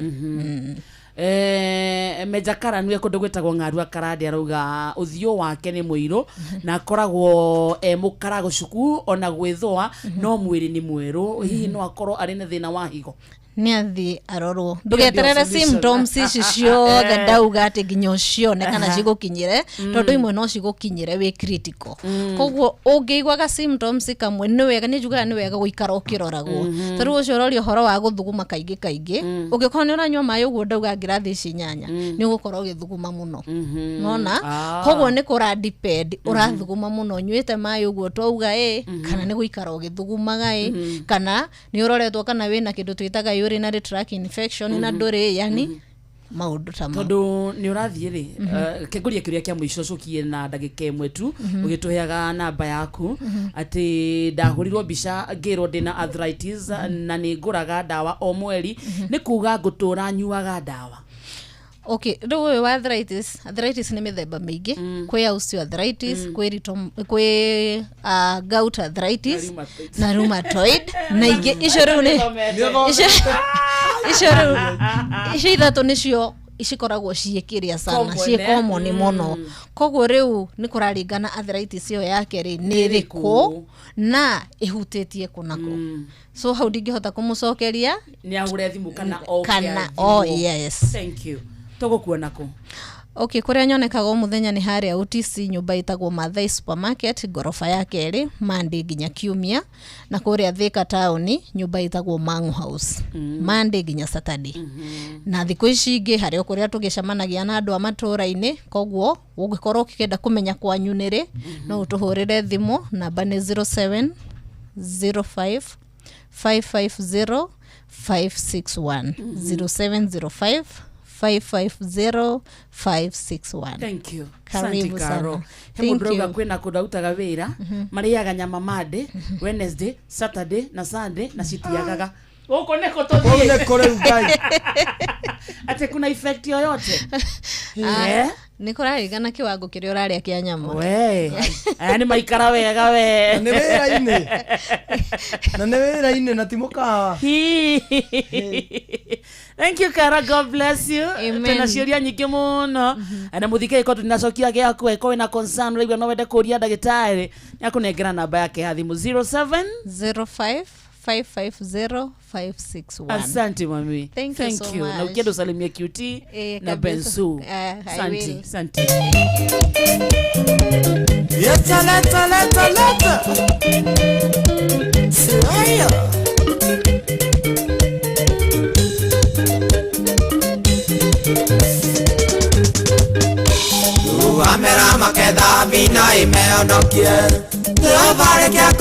Meja Karanu e kũndũ gwĩtagwo Ng'arua Karande arauga ũthiũ wake nĩ mũirũ na akoragwo e mũkaragũcuku ona gwĩthũa, no mwĩrĩ nĩ mwerũ. Hihi no akorwo arĩ na thĩna wa higo? Nĩ athiĩ arorwo. Ndũgeterere Solution. symptoms ici ciothe ndauga atĩ nginya ũcione kana cigũkinyĩre, tondũ imwe no cigũkinyĩre wĩ critical. Koguo ũngĩiguaga symptoms kamwe, nĩ wega, nĩ njugaga nĩ wega gũikara ũkĩroragwo. Ta rĩu ũcio ũroria ũhoro wa gũthuguma kaingĩ kaingĩ, ũngĩkorwo nĩ ũranyua maĩ ũguo ndauga ngirathi ici 8, nĩ ũgũkorwo ũgĩthuguma mũno, nona. Koguo nĩ kũra depend ũrathuguma mũno ũnyuĩte maĩ ũguo twauga ĩ, kana nĩ gũikara ũgĩthugumaga ĩ, kana nĩ ũroretwo kana wĩna kĩndũ twĩtaga urinary tract infection na ndũrĩ, yani maũndũ ta mau. Tondũ nĩ ũrathiĩ rĩ, kengũria kĩũria kĩa mũico, cokie na ndagĩka 1 tu, ũgĩtũheaga namba yaku, atĩ ndahũrirwo mbica ngĩrwo ndĩna arthritis na nĩ ngũraga ndawa o mweri, nĩ kuga ngũtũra nyuaga ndawa? Okay, rĩu ũyũ wa arthritis, arthritis nĩ mĩthemba mĩingĩ. Kwĩ osteoarthritis, kwĩ gout arthritis na rheumatoid na ingĩ. Icio rĩu nĩ icio rĩu icio ithatũ nĩcio cikoragwo ciĩ kĩrĩa sana, Common, ciĩ eh? common mũno. Koguo rĩu nĩ kũraringana arthritis ĩyo yake rĩ nĩ ĩrĩkũ na ĩhutĩtie kũ na kũ. So hau ndingĩhota kũmũcokeria. Nĩ ahũre thimũ kana oke Kana athimwo. Oh yes. Thank you. Tũgũkuona kũ? Okay, kũrĩa nyonekaga o mũthenya nĩ harĩa OTC, nyũmba ĩtagwo Mathai Supermarket, ngoroba ya kerĩ, Monday nginya Kiumia, na kũrĩa Thika taũni, nyũmba ĩtagwo Mangu House, Monday nginya Saturday. Na thikũ ici ingĩ harĩ o kũrĩa tũgĩcemanagia na andũ a matũũra-inĩ. Koguo ũngĩkorwo ũkĩenda kũmenya kwanyu nĩ rĩ, no ũtũhũrĩre thimũ, namba nĩ 07 05 550 561, 0705 550 561. Thank you. Karibu Asante, Karo. sana. He mũndũ Thank ũrauga you. kwĩna kũndũ arutaga wĩra marĩaga nyama Monday, Wednesday, Saturday na Sunday na citiagaga. Gũkũ nĩkũ Kũu tũthiĩ? nĩkũ rĩu Ngai? Atĩ kuna effect yoyote? Ah, Eh? nĩ kũraringana kĩwango kĩrĩa ũrarĩa kĩa nyama. We aya nĩ maikara wega we. Na nĩ wĩra-inĩ, na nĩ wĩra-inĩ na ti mũkawa. Thank you, Kara. God bless you. Amen. Tena ciũria nyingĩ mũno na mũthikĩrĩria ko tũtinacokia gĩaku. Ĩkorwo wĩna concern, ũraigua no wende kũria ndagĩtarĩ, nĩ akũnengera namba yake ya thimũ, 07 05 550 561. Asante mami. Thank you so Na much. ukienda usalimie QT Eh, na kabisa. Bensu. Eh, I Asante. will. Asante. Leta, leta, leta, leta. Slayer.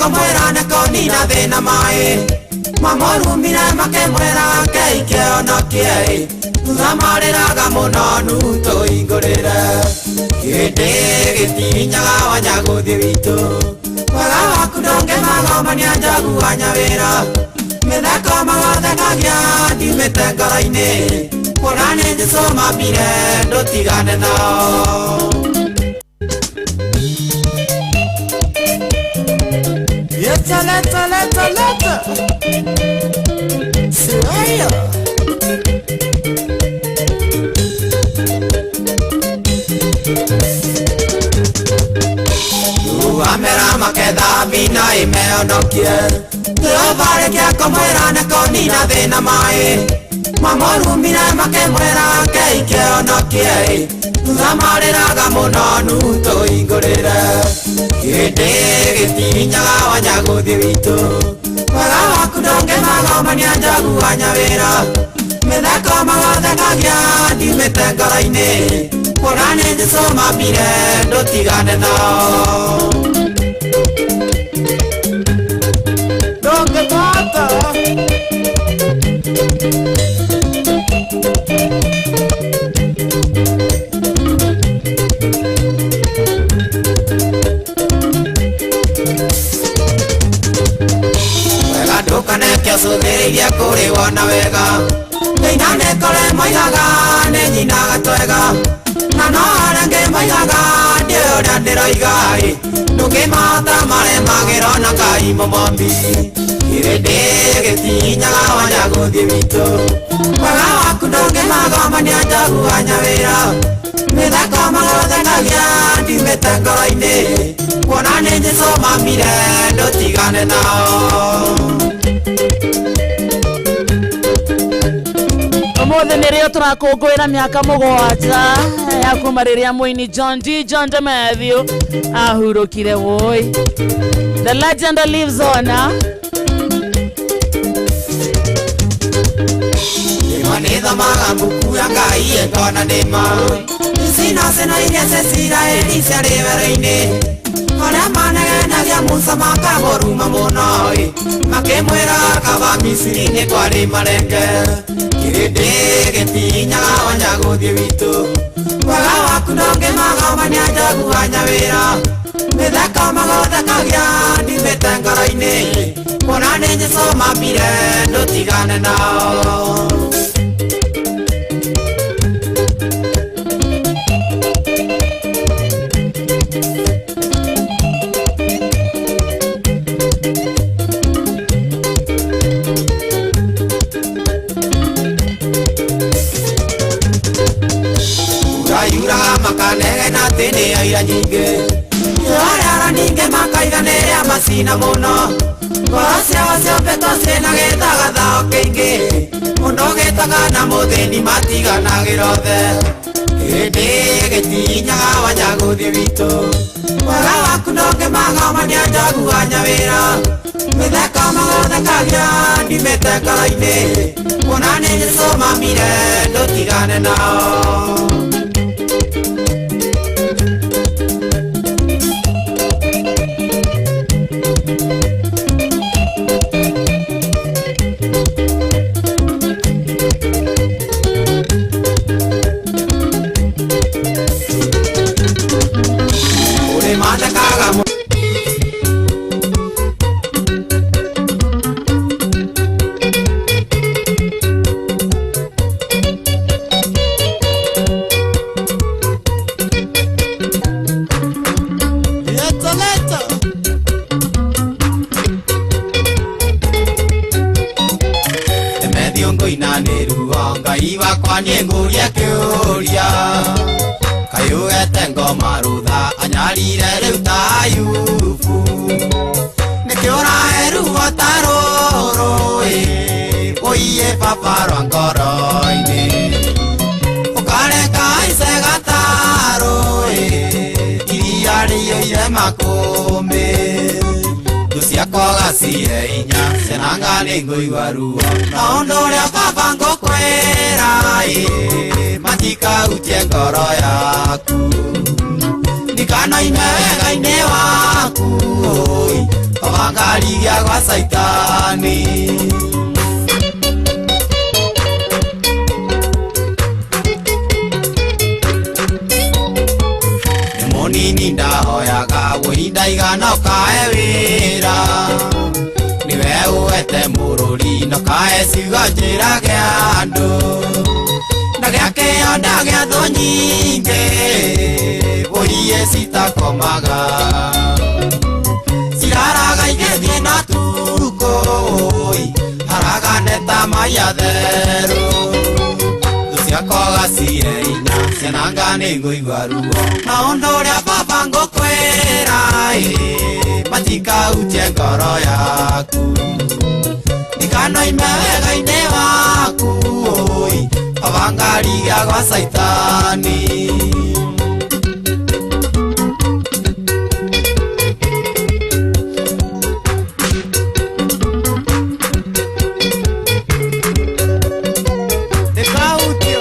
kũmwĩra nĩkũnina thĩna maĩ mamũrumire makĩmwĩra keikĩonokie thutha marĩraga mũno nutũhingũrĩre kĩndĩ gĩtinyaga wanyagũthiĩ witũ wega waku ndũngĩmagomania njogu wa nyawĩra mĩtheko magothekagia ndiumĩte ngoro-inĩ kuona nĩ Jesũ mambire ndũtigane nao. Leta, leta, leta, leta. Suraya. Amera maketha mina imeonokie Ndĩrobarĩkia kũmwĩra nĩkũnina thĩna maĩ mamũrumire makĩmwĩra keikĩonokie thutha marĩraga mũno nutũhingũrĩre kĩndĩ gĩtinyaga wanyagũthiĩ witũ wega waku ndũngĩmagomania njogu wa nyawĩra mĩtheko magothekagia ndiumĩte ngoro-inĩ kuona nĩ Jesũ mambire ndũtigane nao. Ndũngĩbata. Wega ndũkaneke ũcũthĩrĩirie kũrĩ wona wega thĩina nĩ kũrĩ moigaga nĩ nyinaga twega na no arĩa angĩ moigaga ndiũĩ ũrĩa ndĩroiga ĩ ndũngĩmahota maremagĩrwo na Ngai mũmombi kĩrĩndĩ gĩtinyaga wanyagũthiĩ witũ wega waku ndũngĩmagomania njogu wa nyawĩra mĩtheko magothekagia ndiumĩte ngoro-inĩ kuona nĩ Jesũ mamire ndũtigane nao. Ũmũthĩ nĩrĩo tũrakũngũĩra mĩaka mũgwanja ya kuma rĩrĩa mũini John D John de Matthew ahurũkire woi. The legend lives on. Nĩthomaga mbuku ya Ngai ĩngona nĩma Cina cina iria cia Isiraeli ciarĩ werũ-inĩ arĩa manegenagia Musa makamũruma mũno ĩ makĩmwĩra kaba Misiri nĩ kwarĩ marenge kĩrĩndĩ gĩtinyaga wanyagũthiĩ witũ wega waku ndũngĩmagomania njogu wa nyawĩra mĩtheko magothekagia ndiumĩte ngoro-inĩ kuona nĩ Jesũ mambire ndũtigane nao. Yuraga makanegena atĩ nĩ aira nyingĩ arĩa ningĩ makaiga nĩ rĩa macina mũno ngoro ciao ciombĩtwo ciĩna gĩthagathao kĩingĩ mũndũ gĩtaga na mũthĩni matiganagĩra othe kĩrĩndĩ gĩtinyaga wanyagũthiĩ witũ wega waku ndũngĩmagomania njogu wa nyawĩra mĩtheko magothekagia ndiumĩte ngoro-inĩ kuona nĩ Jesũ mamire ndũtigane nao. Ngũigua ruo na ũndũ ũrĩa baba ngũkwĩra ĩ matikahutie ngoro yaku ndikanoime wega-inĩ waku Obangarigia gwa Saitani. Nĩ mũnini ndahoyaga wũi ndaigana ũkae wĩra. Nĩwe ũete mũrũri na ũkae ciugo njĩra gĩa andũ. Ndagĩa kĩo ndagĩa thũ nyingĩ wũiye citakomaga. Ciraraga igĩthiĩ na tukũ haragane ta mai atherũ. Thũ ciakwa cire inya ciananga nĩ ngũigua ruo. Maũndũ ũrĩa baba ngũkwĩra matikahutie ngoro yaku. Ndikanoime wega-inĩ waku obangarigia gwa Saitani. Ndikahutio.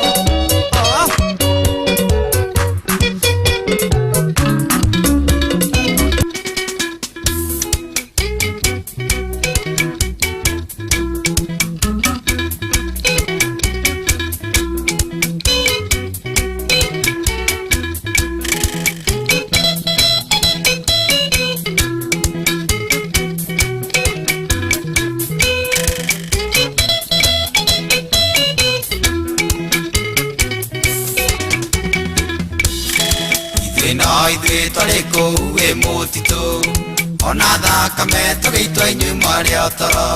Ithuĩ no ithuĩ twarĩ kũu wĩ mũtitũ ona thakame tũgĩitwo inyuĩ mwarĩ o toro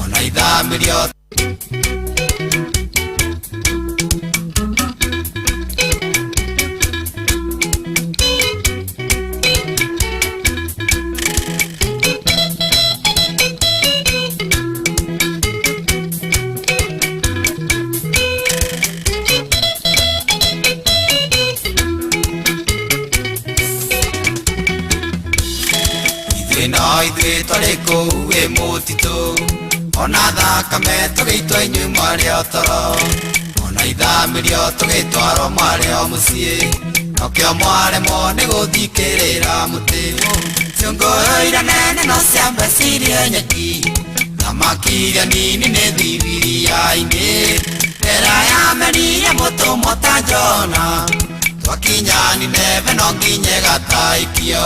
ona ithamĩrio. Ithuĩ no ithuĩ twarĩ kũu wĩ mũtitũ ona thakame tũgĩitwo inyuĩ mwarĩ o toro ona ithamĩrio tũgĩtwarwo mwarĩ o mũciĩ nokĩo mwaremwo nĩ gũthikĩrĩra mũtĩ. Ciũngũyũ iria nene no ciambe cirie nyeki thamaki iria nini nĩ thibiria-inĩ. Ndera yameririe mũtũmwo ta Jona twakinya Nineve no nginya ĩgataikio.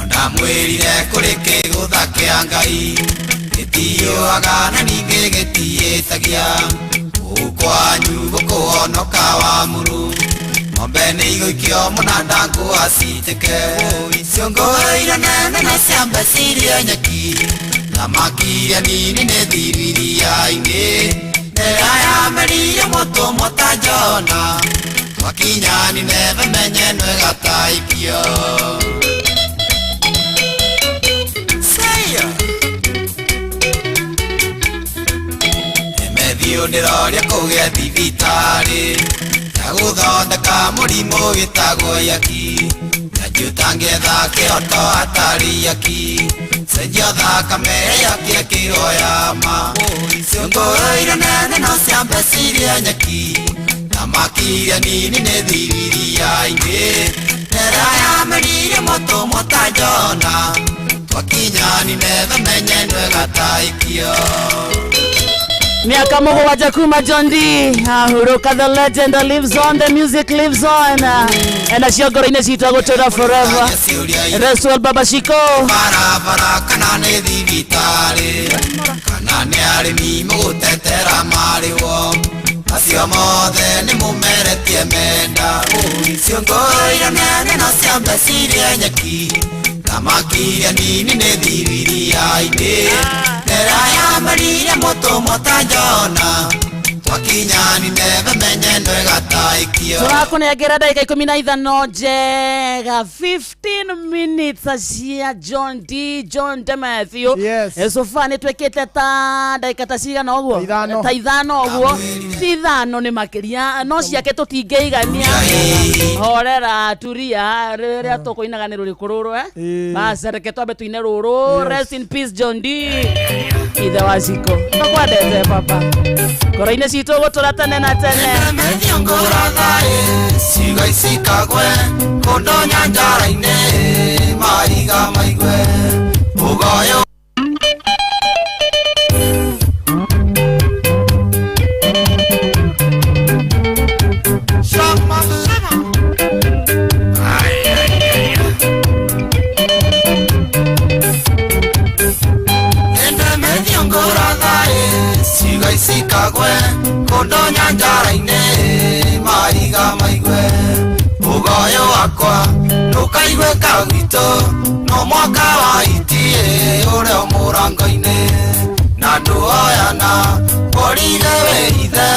Ndamwĩrire kũrĩ kĩgũtha kĩa Ngai gĩtiũaga na ningĩ gĩtiĩtagia. Kũu kwanyu gũkũhonoka wa mũrũ ng'ombe nĩ igũikio mũnanda ngũa citĩke. Ciũngũyũ iria nene no ciambe cirie nyeki thamaki iria nini nĩ thibiria-inĩ. Ndera yameririe mũtũmwo ta Jona twakinya Nineve menye no ĩgataikio. Emethiũ ndĩroria kũgĩa thibitarĩ ya gũthondeka mũrimũ wĩtagwo yaki. Njanji ũtangĩetha kĩroto hatarĩ yaki cenjio thakame yaki ĩkĩrwo ya ma. Ciũngũyũ iria nene no ciambe cirie nyeki thamaki iria nini nĩ thibiria-inĩ. Ndera yameririe mũtũmwo ta Jona twakinya Nineve menye no ĩgataikio. Miaka mũgwanja kuma John D ahurũka, the legend lives on, the music lives on, nacio ngoro-inĩ citũ agũtũra forever. Rest well Baba Shiko. Barabara kana nĩ thibitarĩ kana nĩ arĩmi mũgũtetera marĩwo acio mothe nĩ mũmeretie menda. Ciũngũyũ iria nene no ciambe cirie nyeki thamaki iria nini nĩ thibiria-inĩ. Ndera yameririe mũtũmwo ta Jona twakinya Nineve menye no ĩgataikio. Tũrakũnengera ndagĩka 15 njega 15 minutes cia John D John De Matthew. Yes. So far nĩ twĩkĩte ta ndagĩka ta cigana ũguo ta ithano ũguo ti ithano nĩ makĩria no ciake tũtingĩigania. Horera turia rĩrĩa tũkũinaga nĩ rũrĩkũ rũrũ bas reke twambe tuine rũrũ. Rest in peace John D ithe wa Shiko tũkwendete baba ngoro-inĩ. citũ gũtũra tene na tene. Ciga icikagwe kũndũ nyanjara-inĩ mariga maigue mũgoyo. Shama, shama. Ay, ay, ay, ay. Ende ngũrathaĩ ciga icikagwe kũndũ nyanjara-inĩ mariga maigue mũgoyo wakwa ndũkaiguĩka gwitũ no mwaka wa itiĩ ũrĩa mũrango-inĩ na ndũoyana worire wĩithe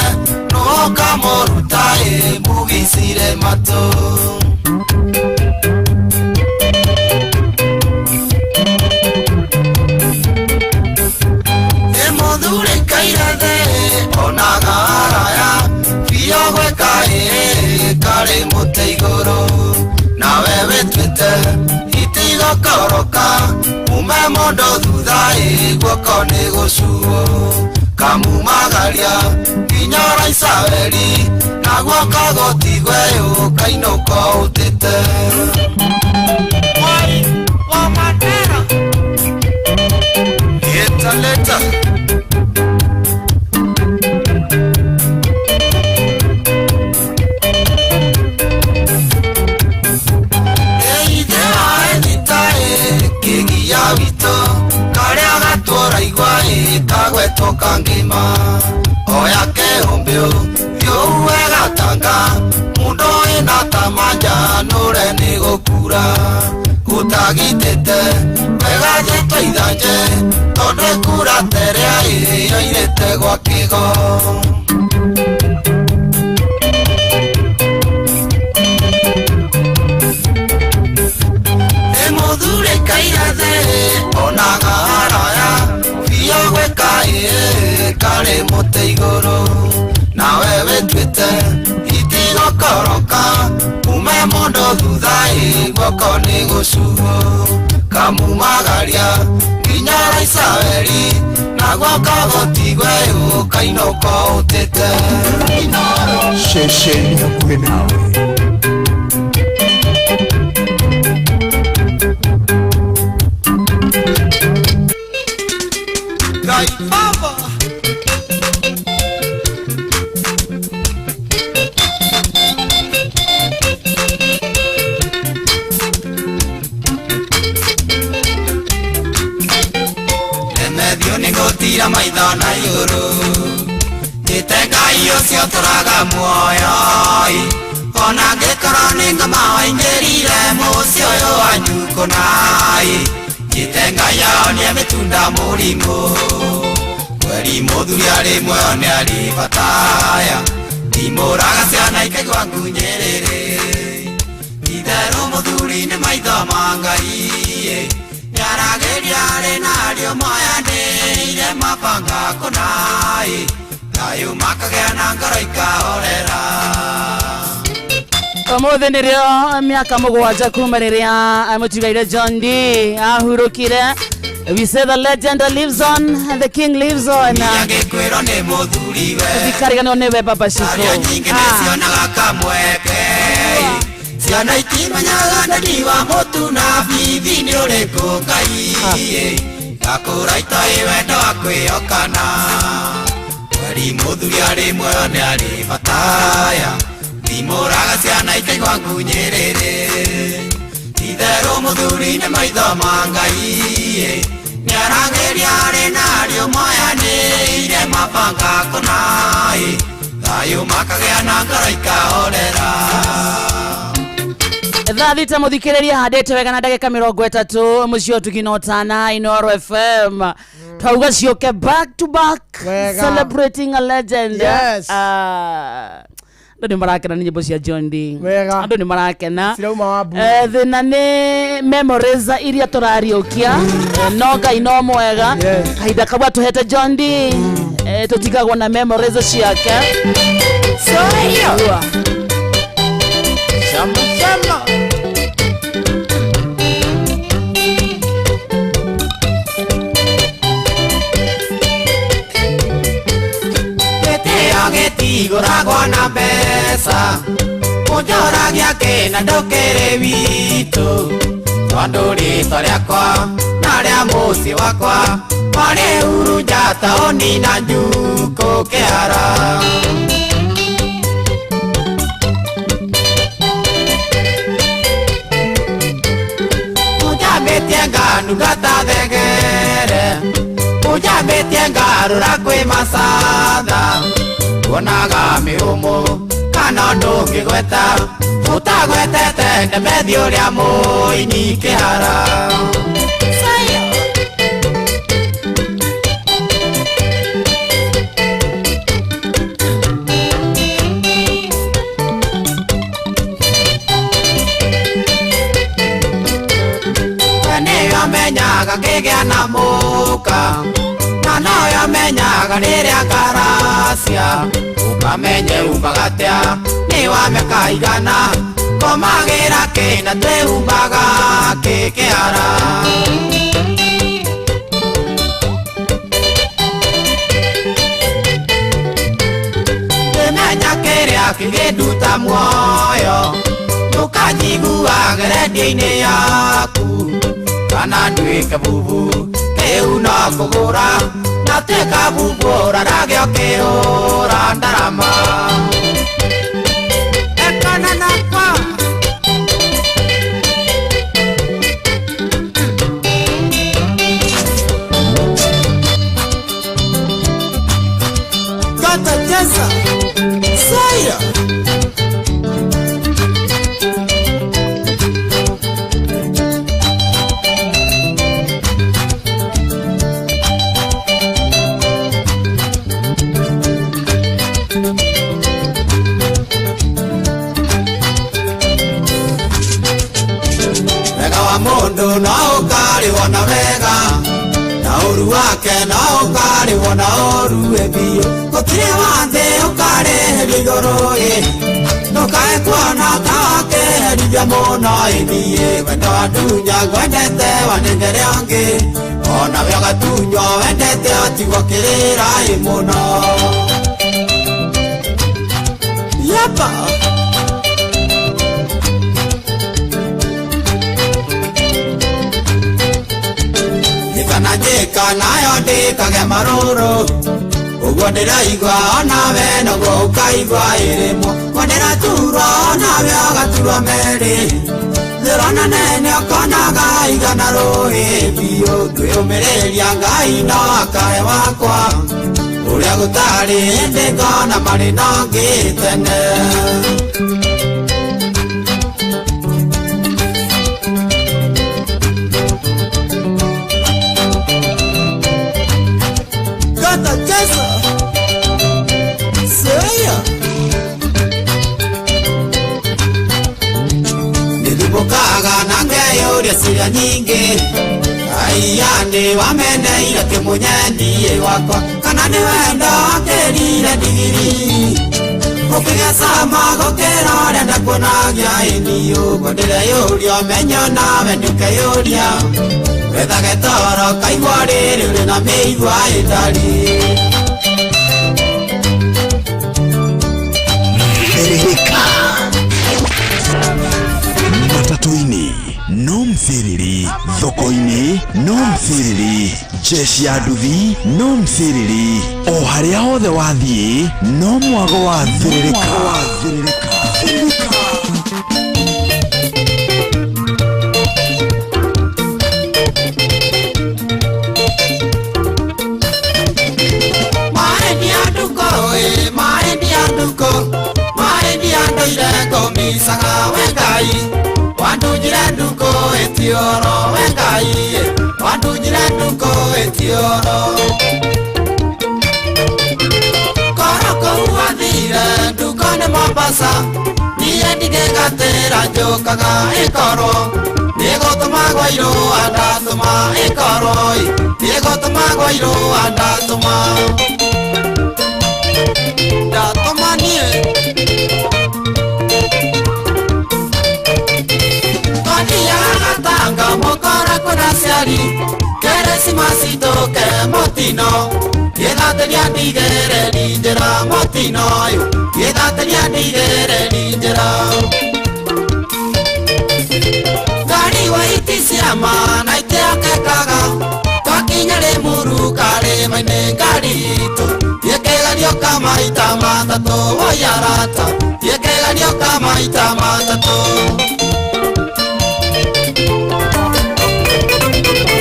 nũũkamũruta ĩ mugicire matũ. Mũthuri kaire thĩ onaga araya biũ gwĩka ĩ karĩ mũtĩ igũrũ nawe wĩtuĩte itigokoroka ume mũndũ thutha ĩ guoko nĩ gũcuo kamumagaria nginya ũraicaweri na guoko gũtigwe ũkainũka ũtĩte. Mwai wa Mandera. Leta leta. Kagwetwo kangima oya kĩhũmbĩũ thiũue gatanga mũndũ ĩna tamanja nũre nĩ gũkura gũtagitĩte wega njĩtwo ithanje tondũ ĩkura terea ĩyoirĩte gwa kĩgo. Ĩ mũthuri kaire thĩ onaga araya biũ gwĩka ĩ karĩ mũtĩ igũrũ nawe wĩtuĩte itigokoroka ume mũndũ thutha ĩ guoko nĩ gũcuo kamumagaria nginya ũraicaweri na guoko gũtigwe ũkainũka ũtĩte. Ceceni hakuhĩ nawe. Ngai Baba. Remethio nĩ gũtira maitho na igũrũ njĩte Ngai ũcio ũtũraga muoyo ona angĩkorwo nĩ ngoma waingĩrire mũciĩ ũyũ wanyu kũna njĩte Ngai aonie mĩtunda mũrimũ kweri mũthuri arĩ muoyo nĩ arĩ bataya ndimũraga ciana ikaigua ngunyĩrĩrĩ itherũ mũthuri nĩ maitho ma Ngai nĩaragĩria arĩ na ariũ moyanĩire mabanga kũna thayũ makagĩa na ngoro ikahorera. Ũmũthĩ nĩrĩo mĩaka 7 kuma rĩrĩa mũtigaire John D ahurũkire. We say the legend lives on, the king lives on. Nĩangĩkwĩrwo nĩ mũthuri we Thikariganĩrwo nĩwe Baba Shiko. Ario nyingĩ nĩcionaga kamweke ciana itimenyaga ndani wa mũtu na bibi nĩ ũrĩkũ Ngai gakũra itoĩ wendo wa kwĩhokana kweri mũthuri arĩ muoyo nĩ arĩ bataya ndimũraga ciana ikaigua ngunyĩrĩrĩ itherũ mũthuri nĩ maitho ma Ngai nĩaragĩria arĩ na ariũ moyanĩire mabanga kũna thayũ makagĩa na ngoro ikahorera. Thaa thita mũthikĩrĩria handĩte wega na ndagĩka 30 mũciĩ ũtuginotana Inooro FM twauga ciũke back to back. Wega. Celebrating a legend. Yes. Andũ nĩ marakena nĩ nyĩmbo cia John D. Wega. Andũ nĩ marakena. Cirauma wa mbu. Thĩna nĩ memories iria tũrariũkia no Ngai no mwega. Kahinda kau atũhete John D. Tũtigagwo na memories ciake. Soyo. Shama, shama. Gĩtigũragwo na mbeca Ũnjoragia kĩ na ndũkĩrĩ witũ Tondũ rĩtwa rĩakwa na rĩa mũciĩ wakwa Marĩ Urunja taũni na Njukũ Kĩhara. Ũnjambĩtie nganunga ta thengere Ũnjambĩtie ngarũra kwĩ macatha Tuonaga mĩhũmũ kana ũndũ ũngĩgweta Ũtagwetete Ndemethi ũrĩa mũini Kĩhara. We nĩyo menyaga ngĩgĩa na mũka Na noyo menyaga rĩrĩa ngaracia Ũkamenye umbaga atĩa nĩ wa mĩaka igana Komagĩra kĩ na twĩhumbaga kĩ Kĩhara. Ndĩmenya kĩrĩa kĩngĩnduta muoyo Ndũkanjiguage rendio-inĩ yaku Kana nduĩke bubu kĩu no kũgũra Na tuĩka bubu ũrarage ũkĩhũra ndarama. Ekana nakwa Kata cheza Saya Wega wa mũndũ no ũkarĩhwo na wega Na ũru wake no ũkarĩhwo na ũru ĩ biũ Gũtirĩ wa thĩ ũkarĩhĩrio igũrũ ĩ Ndũkae kuona ta wakĩherithia mũno ĩ niĩ Wendo wa ndunya ngwendete wanengere ũngĩ Onawe ũgatunywo wendete ũtigwo kĩrĩra ĩ mũno. Yapa Njĩka na njĩka nayo ndĩkage marũrũ Ũguo ndĩraigua onawe noguo ũkaigua ĩrĩmwo Ũguo ndĩraturwo onawe ũgaturwo merĩ Thĩrona nene ũkonaga igana rũĩ biũ Ngwĩyũmĩrĩria Ngai no akahe wakwa Ũrĩa gũtarĩ hĩndĩ ngona marĩ na ũngĩ tene. Kata cheza Saya Nĩthumbũkaga na ngeyũria ciũria nyingĩ Aiya nĩ wameneire kĩmũnyendie gwakwa Kana nĩ wendo wakĩrire ndigiri Ũkĩgĩa cama gũkĩra ũrĩa ndakuonagia ĩni Ũguo ndĩreyũria ũmenye onawe ndũkeyũria Wethage toro kaigua rĩrĩ ũrĩ na mĩigua ĩtarĩ. Thĩrĩrĩka Matatũ-inĩ no mthĩrĩri Thoko-inĩ no mthĩrĩri Jeshi ya nduthi no mthĩrĩri O harĩa hothe wathiĩ no mwago wa thĩrĩrĩka. Maendia nduko Maendia ndoire ngũmicaga we Ngai Wandunjire nduko ĩtioro we Ngai Wandunjire nduko ĩtioro Koro kũu wathire nduko nĩ Mombasa Niĩ ndingĩgatĩra njũkaga ĩkorwo Nĩgũtũmagwo irũa ndatũma ĩkorwo Nĩgũtũmagwo irũa ndatũma Ndatũma niĩ Twathiaga gatanga mũkora kwĩna aciari Kĩrĩcimasi tũke mũtino Gĩthatĩria ndigĩrĩre ninjĩra mũtino ũyũ Gĩthatĩria ndigĩrĩre ninjĩra Ngari wa iti ciama na itiokekaga Twakinya Rĩmuru karĩma-inĩ ngari itũ Ĩkĩgerio kamaita matatũ oi arata Ĩkĩgerio kamaita matatũ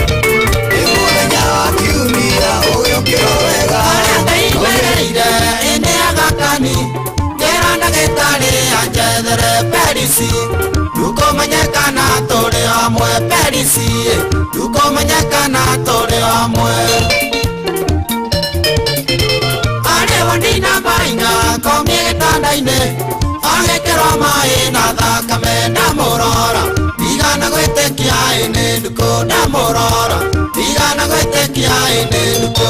Mũthenya wa kiumia ũgĩũkĩra wega Arĩa ndaigĩrĩire ĩnĩ agakani Ngĩra ndagĩtarĩ anjethere perisi Ndũkũmenyekana tũrĩ hamwe perisi Ndũkũmenyekana tũrĩ hamwe Arĩwo ndina maina komie gĩtanda-inĩ Agĩkĩrwo maĩ na thakame ndamũrora Ndigana gwĩtĩkia ĩ nĩ ndukũ ndamũrora Ndigana gwĩtĩkia ĩ nĩ ndukũ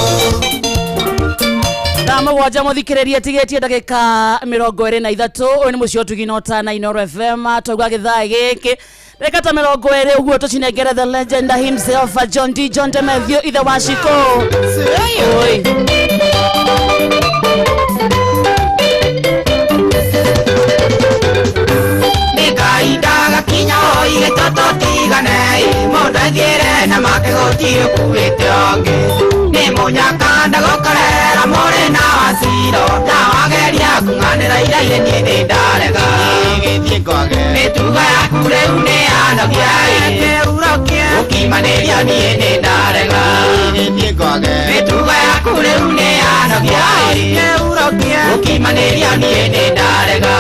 Thaa mũgwanja mũthikĩrĩria tigĩtie ndagĩka 23 ũyũ nĩ mũciĩ ũtugi na ũtana Inooro FM twaigua gĩthaa gĩkĩ ndagĩka ta 20 ũguo tũcinengere the legend himself John D John Demethiũ ithe wa Shiko. Oi. Nĩkahinda gakinya oige tũtũtigane mũndũ ethiĩre na make gũtirĩ ũkuĩte ũngĩ nĩ mũnyaka ndagũkorera mũrĩ na waciro ndawageria kung'anĩra iraire niĩ nĩ ndarega mĩtugo yaku rĩu nĩ yanogia gũkimanĩria niĩ nĩ ndarega mĩtugo yaku rĩu nĩ yanogia gũkimanĩria niĩ nĩ ndarega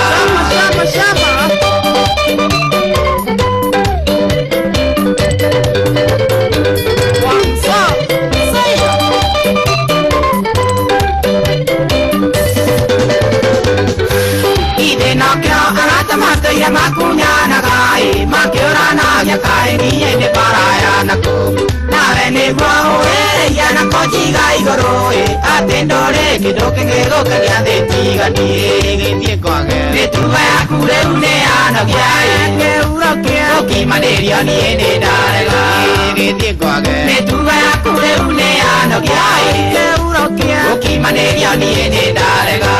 Ithe nakĩo arata matũire makunyanaga ĩ makĩũranagia kaĩ niĩ nĩ baraya nakũ nawe nĩguo ũwĩrĩire na kũnjiga igũrũ ĩ atĩ ndũrĩ kĩndũ kĩngĩ gũkenia thĩ tiga niĩ mĩtugo yaku rĩu nĩ yanogia ĩ gũkimanĩrio niĩ nĩ ndarega mĩtugo yaku rĩu nĩ yanogia ĩ gũkimanĩrio niĩ nĩ ndarega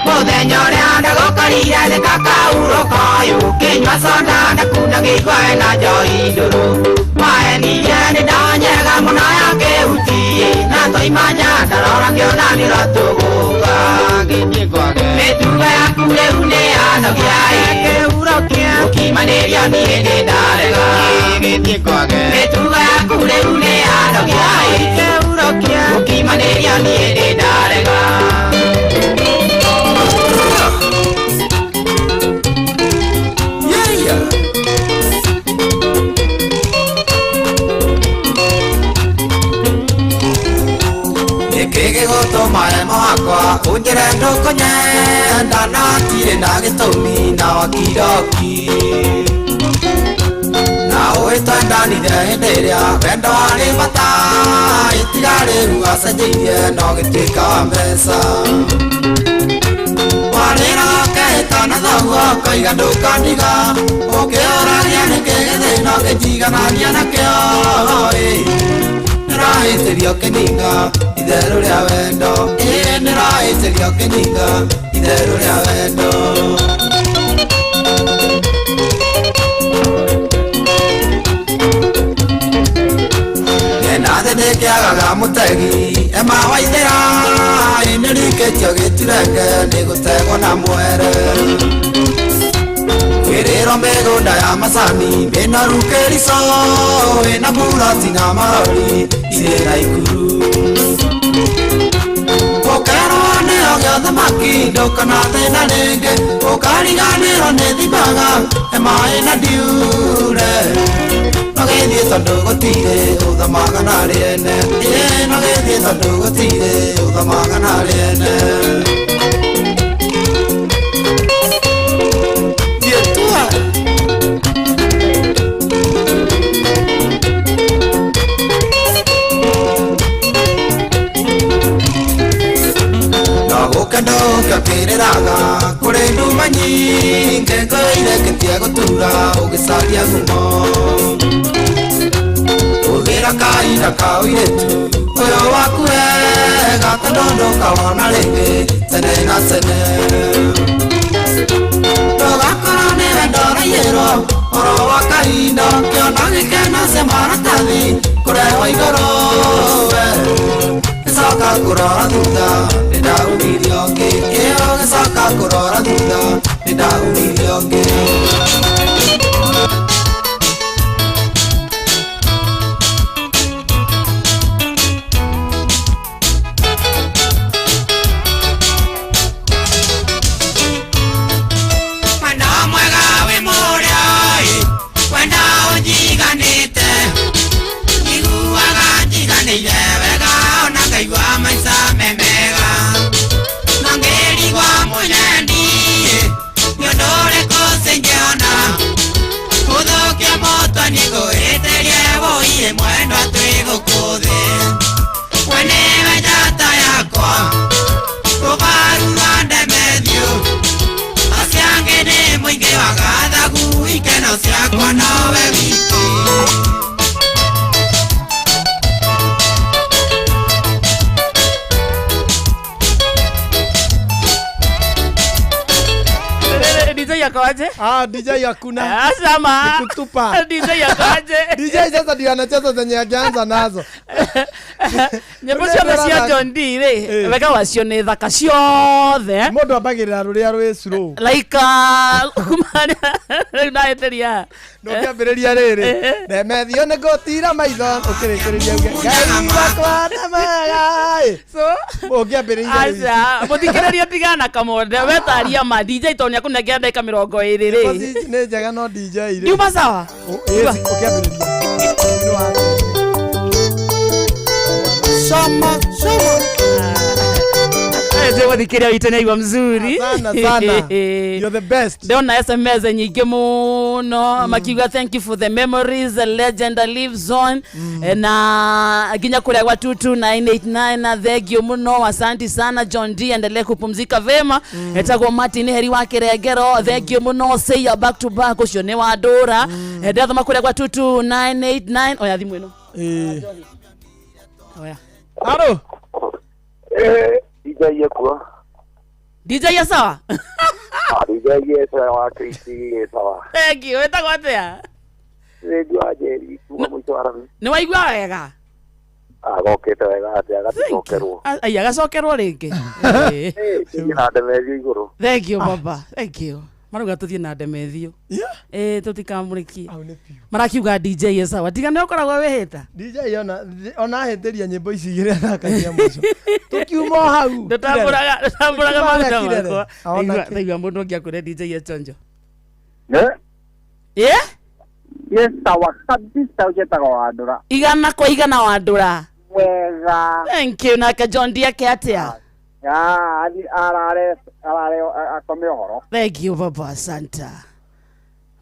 Mũthenya ũrĩa ndagũkorire thĩ kakaurũka ũyũ kĩnyua soda ndakunda ngĩigua ena njohi ndũrũ waenirie nĩ ndanyega mũno ya kĩhuti na twaimanya ndarora ngĩona nĩ ũratũgũka mĩtugo yaku rĩu nĩ yanogia gũkimanĩrio niĩ nĩ ndarega mĩtugo yaku rĩu nĩ yanogia gũkimanĩrio niĩ nĩ ndarega Nĩkĩ gĩgũtũma ema wakwa ũnjĩre ndũkũnyenda na ndirĩ na gĩtũmi na wakiroki na ũĩ twendanire hĩndĩ ĩrĩa wendo warĩ bata itiga rĩu wacenjirie no gĩtuĩka wa mbeca warĩra ũkehĩta na thoguo ũkoiga ndũkandiga ũkĩũragia nĩkĩ gĩthĩna ũkĩnjiganania nakĩo ĩ nĩrahĩtĩrio kĩninga itherũ rĩa wendo ĩ nĩrahĩtĩrio kĩninga itherũ rĩa wendo Nena thĩ ndĩkĩagaga mũtegi ema waithĩra ĩ nĩrikĩtio gĩturenge nĩgũtegwo na mwere Kwĩrĩrwo mĩgũnda ya macani mĩnoru Kĩrico ĩna mburoti na marori irĩ na ikuru Ũkerwo nĩo gĩa thamaki ndũkona thĩna rĩngĩ ũkariganĩrwo nĩ thimaga ema ĩna ndiure no gĩthiĩ tondũ gũtirĩ ũthamaga na rĩene ĩ no gĩthiĩ tondũ gũtirĩ ũthamaga na rĩene ũirĩtu ũyũ waku wega tondũ ndũkawona rĩngĩ tene na tene ndũgakorwo nĩwe ndoraiyĩrwo oro wa kahinda ũkĩona gĩkeno cia maratathi kũrehwo igũrũ we gĩcoka kũrora thutha nĩndaumirio ngĩ kĩo gĩcoka kũrora thutha nĩndaumirio ngĩ. Mwenda mwega wĩ mũrĩa ĩ, mwenda ũnjiganĩte njiguaga njiganĩire wega ona ngaigua maica me mega na ngĩrigwo mũnyendi ĩ, nĩ ũndũ ũrĩkũ cingĩona gũthũkia mũtwe nĩngũhĩtĩrie wũiĩ mwendwa twĩ gũkũ thĩ we nĩwe njata yakwa rũbaru rwa Ndemethiũ acio angĩ nĩ mũingĩ wa gathagu ikeno ciakwa nowe wiki. DJ yako aje? Ah, DJ hakuna. Asama. Nikutupa. DJ yako aje? DJ sasa ndio anacheza zenye akianza nazo. Nyimbo ciothe cia John D rĩ, wega wacio nĩ thaka ciothe. Mũndũ ambagĩrĩra rũrĩa rwĩ slow. Like kuma rĩu ndahĩtĩria. Ndũngĩambĩrĩria rĩrĩ. Ndemethio nĩ ngũtira maitho ũkĩrĩkĩrĩria uge Ngai wakwa nĩ mwega. So ũngĩambĩrĩria rĩu. Aca, mũthikĩrĩria tigana kamonde wetaria ma DJ tondũ nĩakũnengera ndagĩka 20 rĩ. Nyĩmbo ici nĩ njega no DJ rĩ. Ndiuma sawa? Ĩĩ, ũkĩambĩrĩria. Soma, soma. Mũthikĩrĩria witũ nĩaigua mzuri. Sana sana. You're the best. Ndona SMS nyingĩ mũno makiuga thank you for the memories, the legend that lives on. Na nginya kũrĩa gwa 22989 na thengio mũno, asanti sana John D, endelee kupumzika vema. Etagwo Martin Heri wa Kĩrengero, thengio mũno, say ya back to back ũcio nĩ wa ndũra. Ndathoma kũrĩa gwa 22989 oya thimũ ĩno. Oya. Haro. DJ yekuo. DJ ya sawa? DJ ye sawa Kristi sawa. Thank you. Wetagwo atĩa? Nĩ Njeri kuma mũico wa rami. Nĩ waigua wega? Agokĩte wega atĩa agaticokerwo. Ai agacokerwo rĩngĩ. Thiĩ na Ndemethio igũrũ. Thank you baba. Thank you. Marauga tũthiĩ na Ndemethio. Tũtikamũrĩkie. Marakiuga DJ ye sawa. Tiga nĩ ũkoragwo wĩhĩta. DJ ona ahĩtĩria nyĩmbo ici igĩrĩ athakagia mũico. Tũkiuma o hau. Ndũtambũraga maguta makwa. Ndaigua mũndũ ũngĩ akwĩre DJ ye chonjo. Yes, sawa kabisa ũnjĩtaga Wandũra. 100 kwa 100 Wandũra. Wega. Thank you. Nake John D ake atĩa? Arare akome ũhoro. Thank you baba, asante.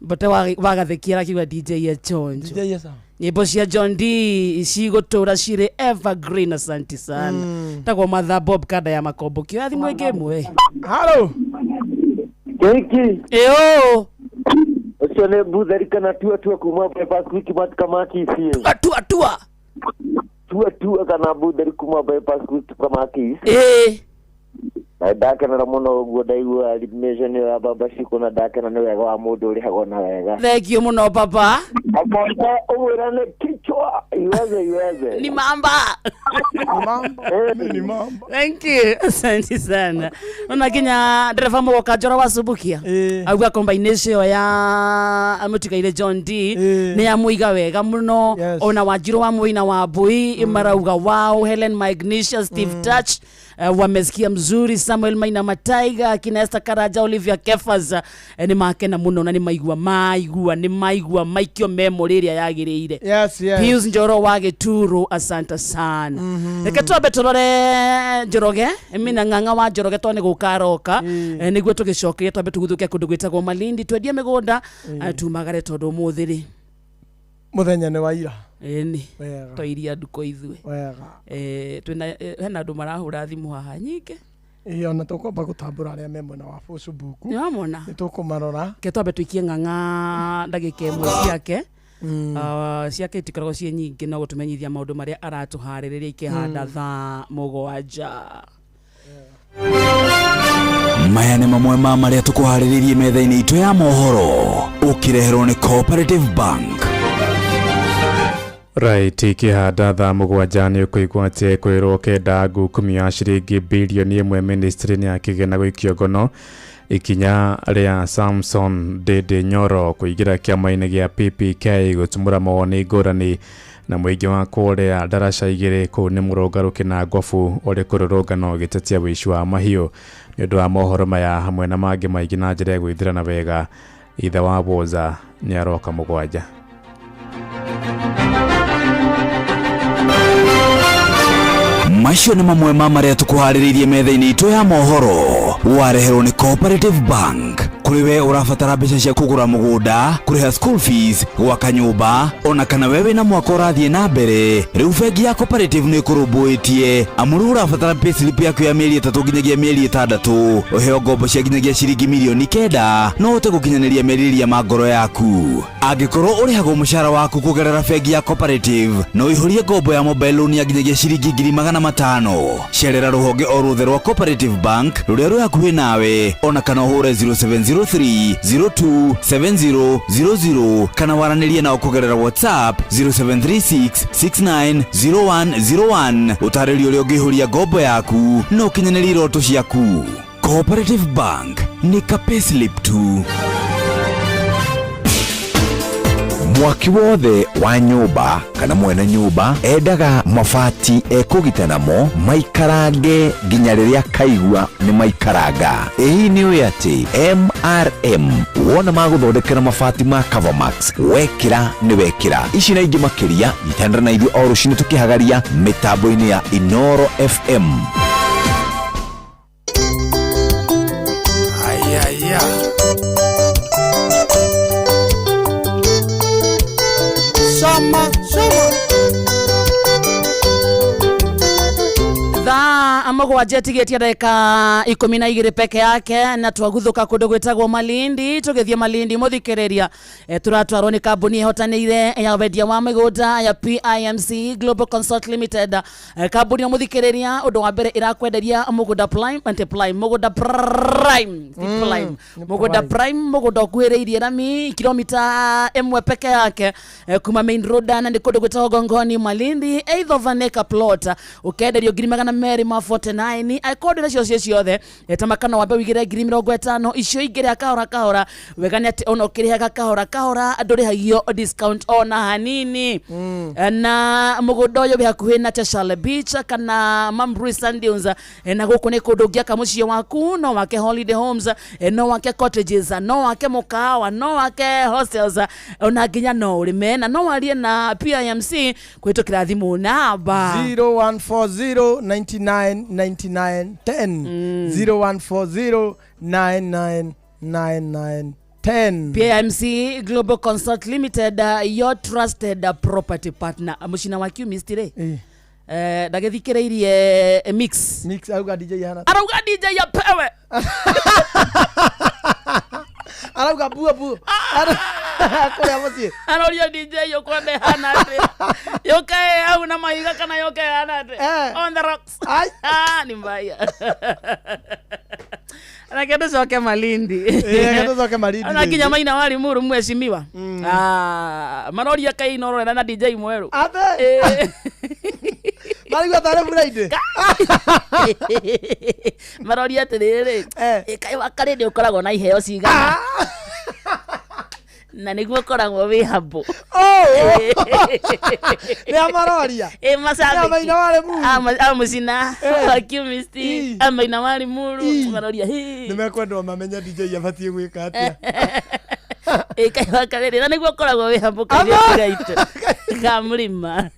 Mbote wagathekia akiuga DJ ye chonjo. DJ ye sawa. Nyimbo cia John D cigũtũra cirĩ evergreen, asante sana. Tagwo Matha Bob kanda ya makombo kĩoya thimũ ĩngĩ ĩmwe. Halo. Kiki. Ĩũ. Ũcio nĩ Butheri kana tua tua kuma bypass wiki kama Kisii. Tua tua. Tua tua kana Butheri kuma bypass wiki kama Kisii. Ĩĩ. Na ndakenera mũno ũguo ndaigua admission ya baba Shiko na ndakena nĩ wega wa mũndũ ũrĩhagwo na wega. Thank you mũno baba. Akaita ũmwĩrane kichwa iweze iweze. Ni mamba. Ni mamba. Ni mamba. Thank you. Asante sana. Ona nginya ndereba mũgoka Njoro wa Subukia. Auga combination ya mũtigaire John D nĩ ya mũiga wega mũno. Ona Wanjirũ wa Mũina wa Mbui marauga wow, Helen Magnesia, Steve Touch wamesikia mzuri, Samuel Maina Mataiga, kina Esther Karaja, Olivia Kefas nĩ makena mũno na nĩ maigua nĩ maigua maikio memory ĩrĩa yagĩrĩire. Yes, yes. Pius Njoro wa Gĩturu, asante sana. Reke twambe tũrore Njoroge, mina ng'ang'a wa Njoroge to nĩ gũka aroka nĩguo tũgĩcokerie twambe tũguthũke kũndũ gwĩtagwo Malindi twendie mĩgũnda tumagare tondũ ũmũthĩ rĩ mũthenya nĩ wa ira. Ĩni twairia nduko ithuĩ. Wega. Twĩna hena andũ marahũra thimũ haha nyingĩ. Ĩĩ ona tũkwamba gũtambũra arĩa me mwena wa Facebook. Nĩwamona? Nĩ tũkũmarora. Ke twambe tũikie ng'ang'a ndagĩka ĩmwe ciake. Ciake itikoragwo ciĩ nyingĩ no gũtũmenyithia maũndũ marĩa aratũharĩrĩria ikĩhanda thaa 7. Maya nĩ mamwe ma marĩa tũkũharĩrĩirie metha-inĩ itũ ya mohoro, ũkĩreherwo nĩ Cooperative Bank. Right, ikĩhanda thaa 7 nĩ ũkũigua atĩ kwĩrwo kenda ngukumio ya ciringi bilioni 1 ministry-inĩ ya kĩgĩna gũikio ngono. Ikinya rĩa Samson Ndindi Nyoro kũingĩra kĩama-inĩ gĩa PPK gũtumũra mawoni ngũrani, na mũingĩ wa kũrĩa ndaraca 2 kũu nĩ mũrũngarũ Kĩnangobu ũrĩ kũrũrũngana ũgĩtetia ũici wa mahiũ. Nĩ ũndũ wa mohoro maya hamwe na mangĩ maingĩ na njĩra ya gwĩthirana wega, ithe wa Woza nĩ aroka 7. Macio nĩ mamwe ma marĩa tũkũharĩrĩirie metha-inĩ itũ ya mohoro, wareherwo nĩ Cooperative Bank. Kũrĩ we ũrabatara mbeca cia kũgũra mũgũnda, kũrĩha school fees, gwaka nyũmba, ona kana we wĩna mwaka ũrathiĩ na mbere, rĩu bengi ya Cooperative nĩ ĩkũrũmbũĩtie. Amu rĩu ũrabatara payslip yaku ya mĩeri 3 nginyagia mĩeri 6, ũheo ngombo cia nginyagia ciringi mirioni 9, no ũhote gũkinyanĩria merirĩria ma ngoro yaku. Angĩkorwo ũrĩhagwo mũcara waku kũgerera bengi ya Cooperative, no ũihũrie ngombo ya mobile loan ya nginyagia ciringi 500,000. Cerera rũhonge o ruothe rwa Cooperative Bank rũrĩa rwĩ hakuhĩ nawe, ona kana ũhũre 0703 02 7000 kana waranĩrie nao kũgerera WhatsApp 0736 690101. Ũtarĩrio ũrĩa ũngĩihũria ngombo yaku na ũkinyanĩrie iroto ciaku. Cooperative Bank nĩ ka payslip tu. Mwaki wothe wa nyũmba kana mwene nyũmba endaga mabati ekũgita namo maikarange nginya rĩrĩa kaigua nĩ maikaranga. Ĩ hihi nĩ ũĩ atĩ MRM wona magũthondekera mabati ma Covermax wekĩra nĩ wekĩra. Ici na ingĩ makĩria nyitanĩra na ithuĩ o rũcinĩ tũkĩhagaria mĩtambo-inĩ ya Inoro FM. Ayaya. Sama, sama. Thaa 7 tigĩtie ndagĩka 12 peke yake, na twaguthũka kũndũ gwĩtagwo Malindi. Tũgĩthiĩ Malindi mũthikĩrĩria, tũratwarwo nĩ kambuni ĩhotanĩire ya wendia wa mĩgũnda ya PIMC Global Consult Limited. Kambuni ĩyo mũthikĩrĩria, ũndũ wa mbere ĩrakwenderia mũgũnda prime and prime, mũgũnda prime, ti prime, Nĩ mũgũnda prime. prime, mũgũnda ũkuhĩrĩirie rami kilomita 1 peke yake, kuma main road, na nĩ kũndũ gwĩtagwo Gongoni Malindi, eighth of an acre plot, ũkenderio ngiri magana merĩ ma 49. Angĩkorwo ndũrĩ nacio ciĩ ciothe, tamakana wambe ũigĩre ngiri 50, icio ingĩ rĩa kahora kahora. Wega nĩ atĩ ona ũkĩrĩhaga kahora kahora ndũrĩhagio discount ona hanini. Na mũgũnda ũyũ wĩ hakuhĩ na Cheshire Beach kana Mambrui Sand Dunes, na gũkũ nĩ kũndũ ũngĩaka mũciĩ waku, no wake holiday homes, no wake cottages, no wake mũkawa, no wake hostels, ona nginya no ũrĩme, na no warie na PIMC kũhĩtũkĩra thimũ namba 0140 99 99 10, 0140 99 99 10. PIMC Global Consult Limited, your trusted property partner. Mũcina wa Chemist rĩ, ndagĩthikĩrĩirie mix. Mix auga DJ hana. Arauga DJ apewe. Arauga bua bua. Kũrĩa mũciĩ. Aroria DJ ũkwenda ĩhana atĩa? Yũke hau na mahiga kana yũke ĩhana atĩa? On the rocks. Ah, ni mbaya. Reke tũcoke Malindi. Reke tũcoke Malindi Ona nginya rĩngĩ. Maina wa Limuru mheshimiwa. Maroria kai no rorera na DJ mwerũ. Ate. Marigua tarĩ Friday. Maroria atĩrĩrĩ, kaĩ wakarĩ nĩ ũkoragwo na iheo cigana? Na nĩguo ũkoragwo wĩ humble. Nĩ amaroria. Ĩ macambĩki. Nĩ a Maina wa Limuru. A Mũcina, wa Chemist, a Maina wa Limuru, maroria hi. Nĩ mekwendwo mamenye DJ abatiĩ gwĩka atĩa. Ĩ kaĩ wakarĩ na nĩguo ũkoragwo wĩ humble kairĩtu gaitũ ka mũrĩma.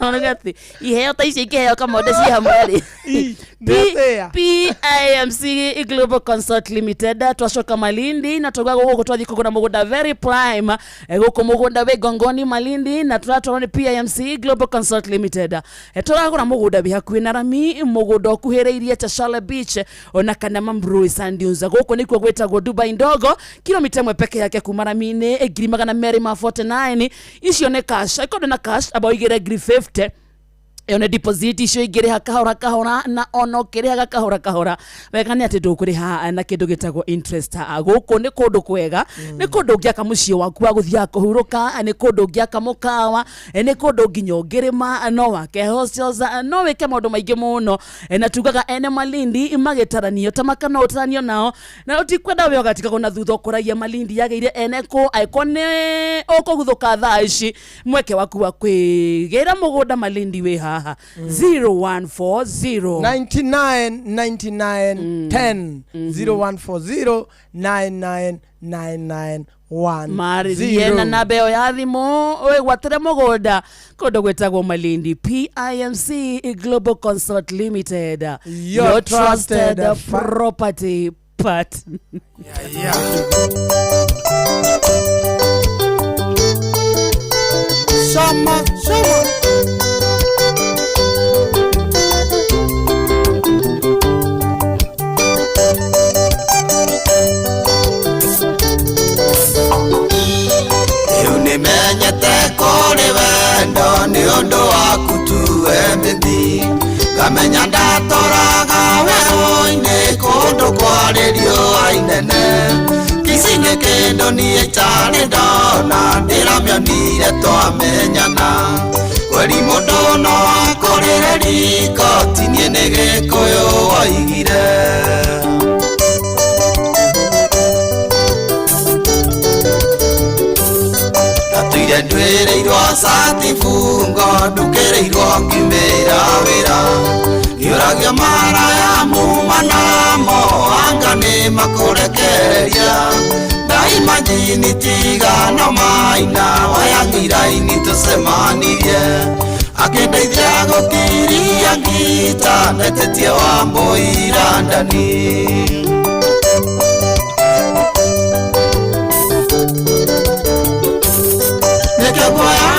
Nĩ atĩ iheo ta icio ikĩheo kamonde ciĩ hamwe rĩ. PIMC Global Consult Limited twacoka Malindi na twauga gũkũ twathiĩ kũgũra mũgũnda very prime, gũkũ mũgũnda wĩ Ngongoni Malindi, na tũratwarwo nĩ PIMC Global Consult Limited. Tũragũra mũgũnda wĩ hakuhĩ na rami, mũgũnda ũkuhĩrĩirie Chashale Beach ona kana Mambrui Sand Dunes. Gũkũ nĩkuo gwĩtagwo Dubai ndogo, kilomita ĩmwe peke yake kuma rami-inĩ, 249,000 icio nĩ cash. Angĩkorwo ndũna cash, amba ũigĩre 50,000, ĩyo nĩ deposit. Icio ingĩrĩha kahora kahora, na ona ũkĩrĩhaga kahora kahora, wega nĩ atĩ ndũkũrĩha na kĩndũ gĩtagwo interest. Gũkũ nĩ kũndũ kwega, nĩ kũndũ ũngĩaka mũciĩ waku wa gũthiaga kũhurũka, nĩ kũndũ ũngĩaka mũkawa, nĩ kũndũ nginya ũngĩrĩma, no wake hostels, no wĩke maũndũ maingĩ mũno. Na tugaga ene Malindi magĩtaranio ta maka no ũtaranio nao, na ũtikwenda we ũgatigagwo na thutha ũkũragia Malindi yagĩire ene kũ. Angĩkorwo nĩ ũkũguthũka thaa ici, mweke waku wa kwĩgĩra mũgũnda Malindi wĩ haha, 0140 99 99 10, 0140 99 99 1. Marĩrie na namba ĩyo ya thimũ wĩgwatĩre mũgũnda kũndũ gwĩtagwo Malindi. PIMC Global Consult Limited, your trusted trusted property partner. Shama, shama. Rĩu nĩmenyete kũrĩ wendo nĩ ũndũ waku tuwe mĩthi, ngamenya ndatoraga werũ-inĩ kũndũ kwarĩ riũa inene. Kici nĩ kĩndũ niĩ itarĩ ndona, ndĩramĩonire twamenyana. Kweri mũndũ no akũrĩre riko, ti niĩ nĩ Gĩkũyũ woigire. Ndatũire ndwĩrĩirwo cati bungo, ndukĩrĩirwo ngimĩra wĩra, ngĩũragio maraya muma namo, anga nĩ makũrekereria. Ndaimajini tigano maina wayang'iraini tũcemanirie, akĩndeithia gũkiria ngita ndetetie wa mũira ndani.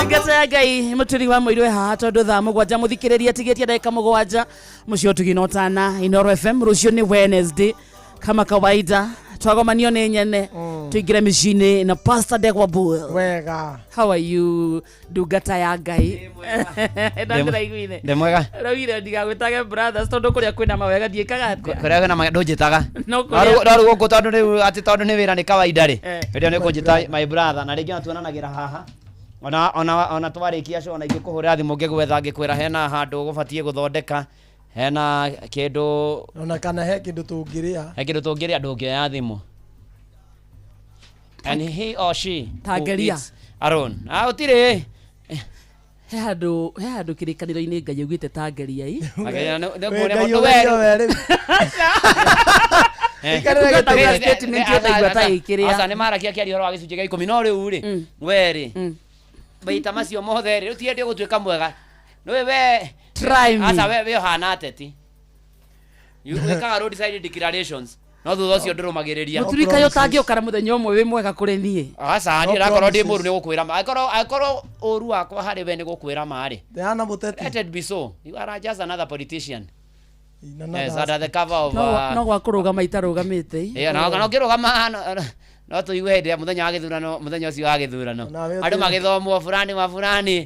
Ngata ya Ngai mũturi wa mũirwe haha, tondũ thaa 7 mũthikĩrĩria tigĩtie ndagĩka 7 mũciĩ ũtugi na ũtana Inoro FM. Rũciũ nĩ Wednesday, kama kawaida twagomanio nĩ nyene tuingĩre mĩciĩ-inĩ na Pastor Ndegwa Bull. Wega. How are you, ndungata ya Ngai? Ndangĩraiguire. Ndĩ mwega. Raugire ndigagwĩtage brothers tondũ kũrĩa kwĩna mawega ndiĩkaga atĩa. Kũrĩa kwĩna mawega ndũnjĩtaga. No No kũrĩa rĩu gũkũ tondũ rĩu atĩ tondũ nĩ wĩra nĩ kawaida rĩ, hĩndĩ ĩyo nĩ kũnjĩta my brother, na rĩngĩ ona tuonanagĩra haha, ona twarĩkia show, ona ingĩkũhũrĩra thimũ ngĩgwetha ngĩkwĩra hena handũ ũgũbatiĩ gũthondeka, hena kĩndũ, ona kana he kĩndũ tũngĩrĩa, he kĩndũ tũngĩrĩa, ndũngĩoya thimũ. And he or she who Tangeria. eats alone, ah, ũtirĩ. He handũ kĩrĩkanĩro-inĩ Ngai augĩte tangeriai. Ageria We Ngai ũgerio we rĩu. Ikarĩra gĩtĩ. Ũngĩenda statement ũtaigua ta ĩkĩrĩa. Aca nĩ marakia kĩaria ũhoro wa gĩcunjĩ gĩa 10, no rĩu rĩ, we rĩ, maita macio mothe rĩ, rĩu ti hĩndĩ ũgũtuĩka mwega nĩwe we. Try me. Aca we ũhana ateti. Wĩkaga roadside declarations, no thutha ũcio ndũrũmagĩrĩria. Mũturi kaĩ ũtangĩũkara mũthenya ũmwe wĩ mwega kũrĩ niĩ? Aca niĩ No ndakorwo ndĩ promises. mũru nĩ gũkwĩra ma, angĩkorwo ũru wakwa harĩ we nĩ gũkwĩra ma rĩ, Ndehana mũteti. let it be so. You are just another politician. Another Yes, under the cover of No gwa kũrũgama itarũgamĩte. Yeah, na ũngĩrũgama no tũigue hĩndĩ ya mũthenya wa gĩthurano, mũthenya ũcio wa gĩthurano, Onawe andũ ũtĩ- magĩthomwo burani wa burani,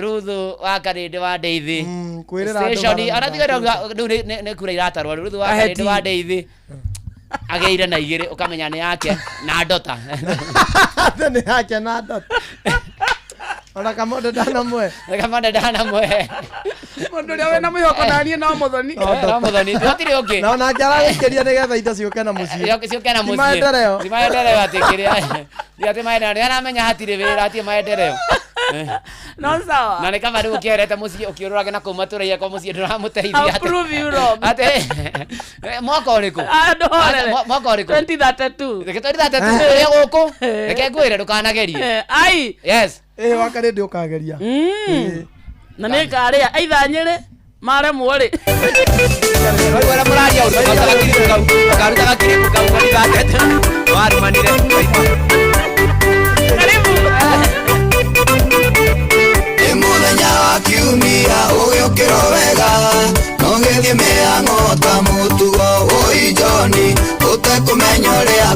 Ruthu wa Karĩndĩ wa Ndeithi kwĩrĩra andũ Station, barĩa ona tiga rĩu nĩ kura iratarwo rĩu, Ruthu wa Aheti. Karĩndĩ wa Ndeithi agĩire na 2, ũkamenya nĩ yake na ndota. Atĩ nĩ yake na ndota. Ona kamonde ndanamwe. Kamonde ndanamwe. Mũndũ ũrĩa wĩna mwĩhoko naniĩ no mũthoni. No mũthoni, gũtirĩ ũngĩ. Na onake aragĩkĩria nĩgetha indo ciũke na mũciĩ. Ciũke na Ti mũciĩ. maendeleo. Ti maendeleo, atĩ kĩrĩa ti atĩ maendeleo, nĩ aramenya hatirĩ wĩra, hatirĩ maendeleo. No sawa. Na nĩ kaba rĩu ũkĩerete mũciĩ ũkĩũrũrage na kũu matũra-inĩ kwa mũciĩ ndũramũteithia. I'll prove you wrong. Atĩ mwaka ũrĩkũ? Ah, ndũhorere. Mwaka ũrĩkũ? 2032. Reke 2032 ũrĩa gũkũ, reke ngwĩre ndũkanagerie. Ai. Yes. Ĩ wakarĩndĩ ũkageria. Ĩ. Na nĩ ngarĩa aitha Nyĩrĩ maremwo rĩ. Rĩu arĩa mũraria ũndũ ũkaruta gakiribu kau, ũkaruta gakiribu kau karigatete warumanire. Nĩ mũthenya wa kiumia ũgĩũkĩrwo wega no gĩthiĩ mĩhang'o ta mũtugo ũi John ũtekũmenya ũrĩa.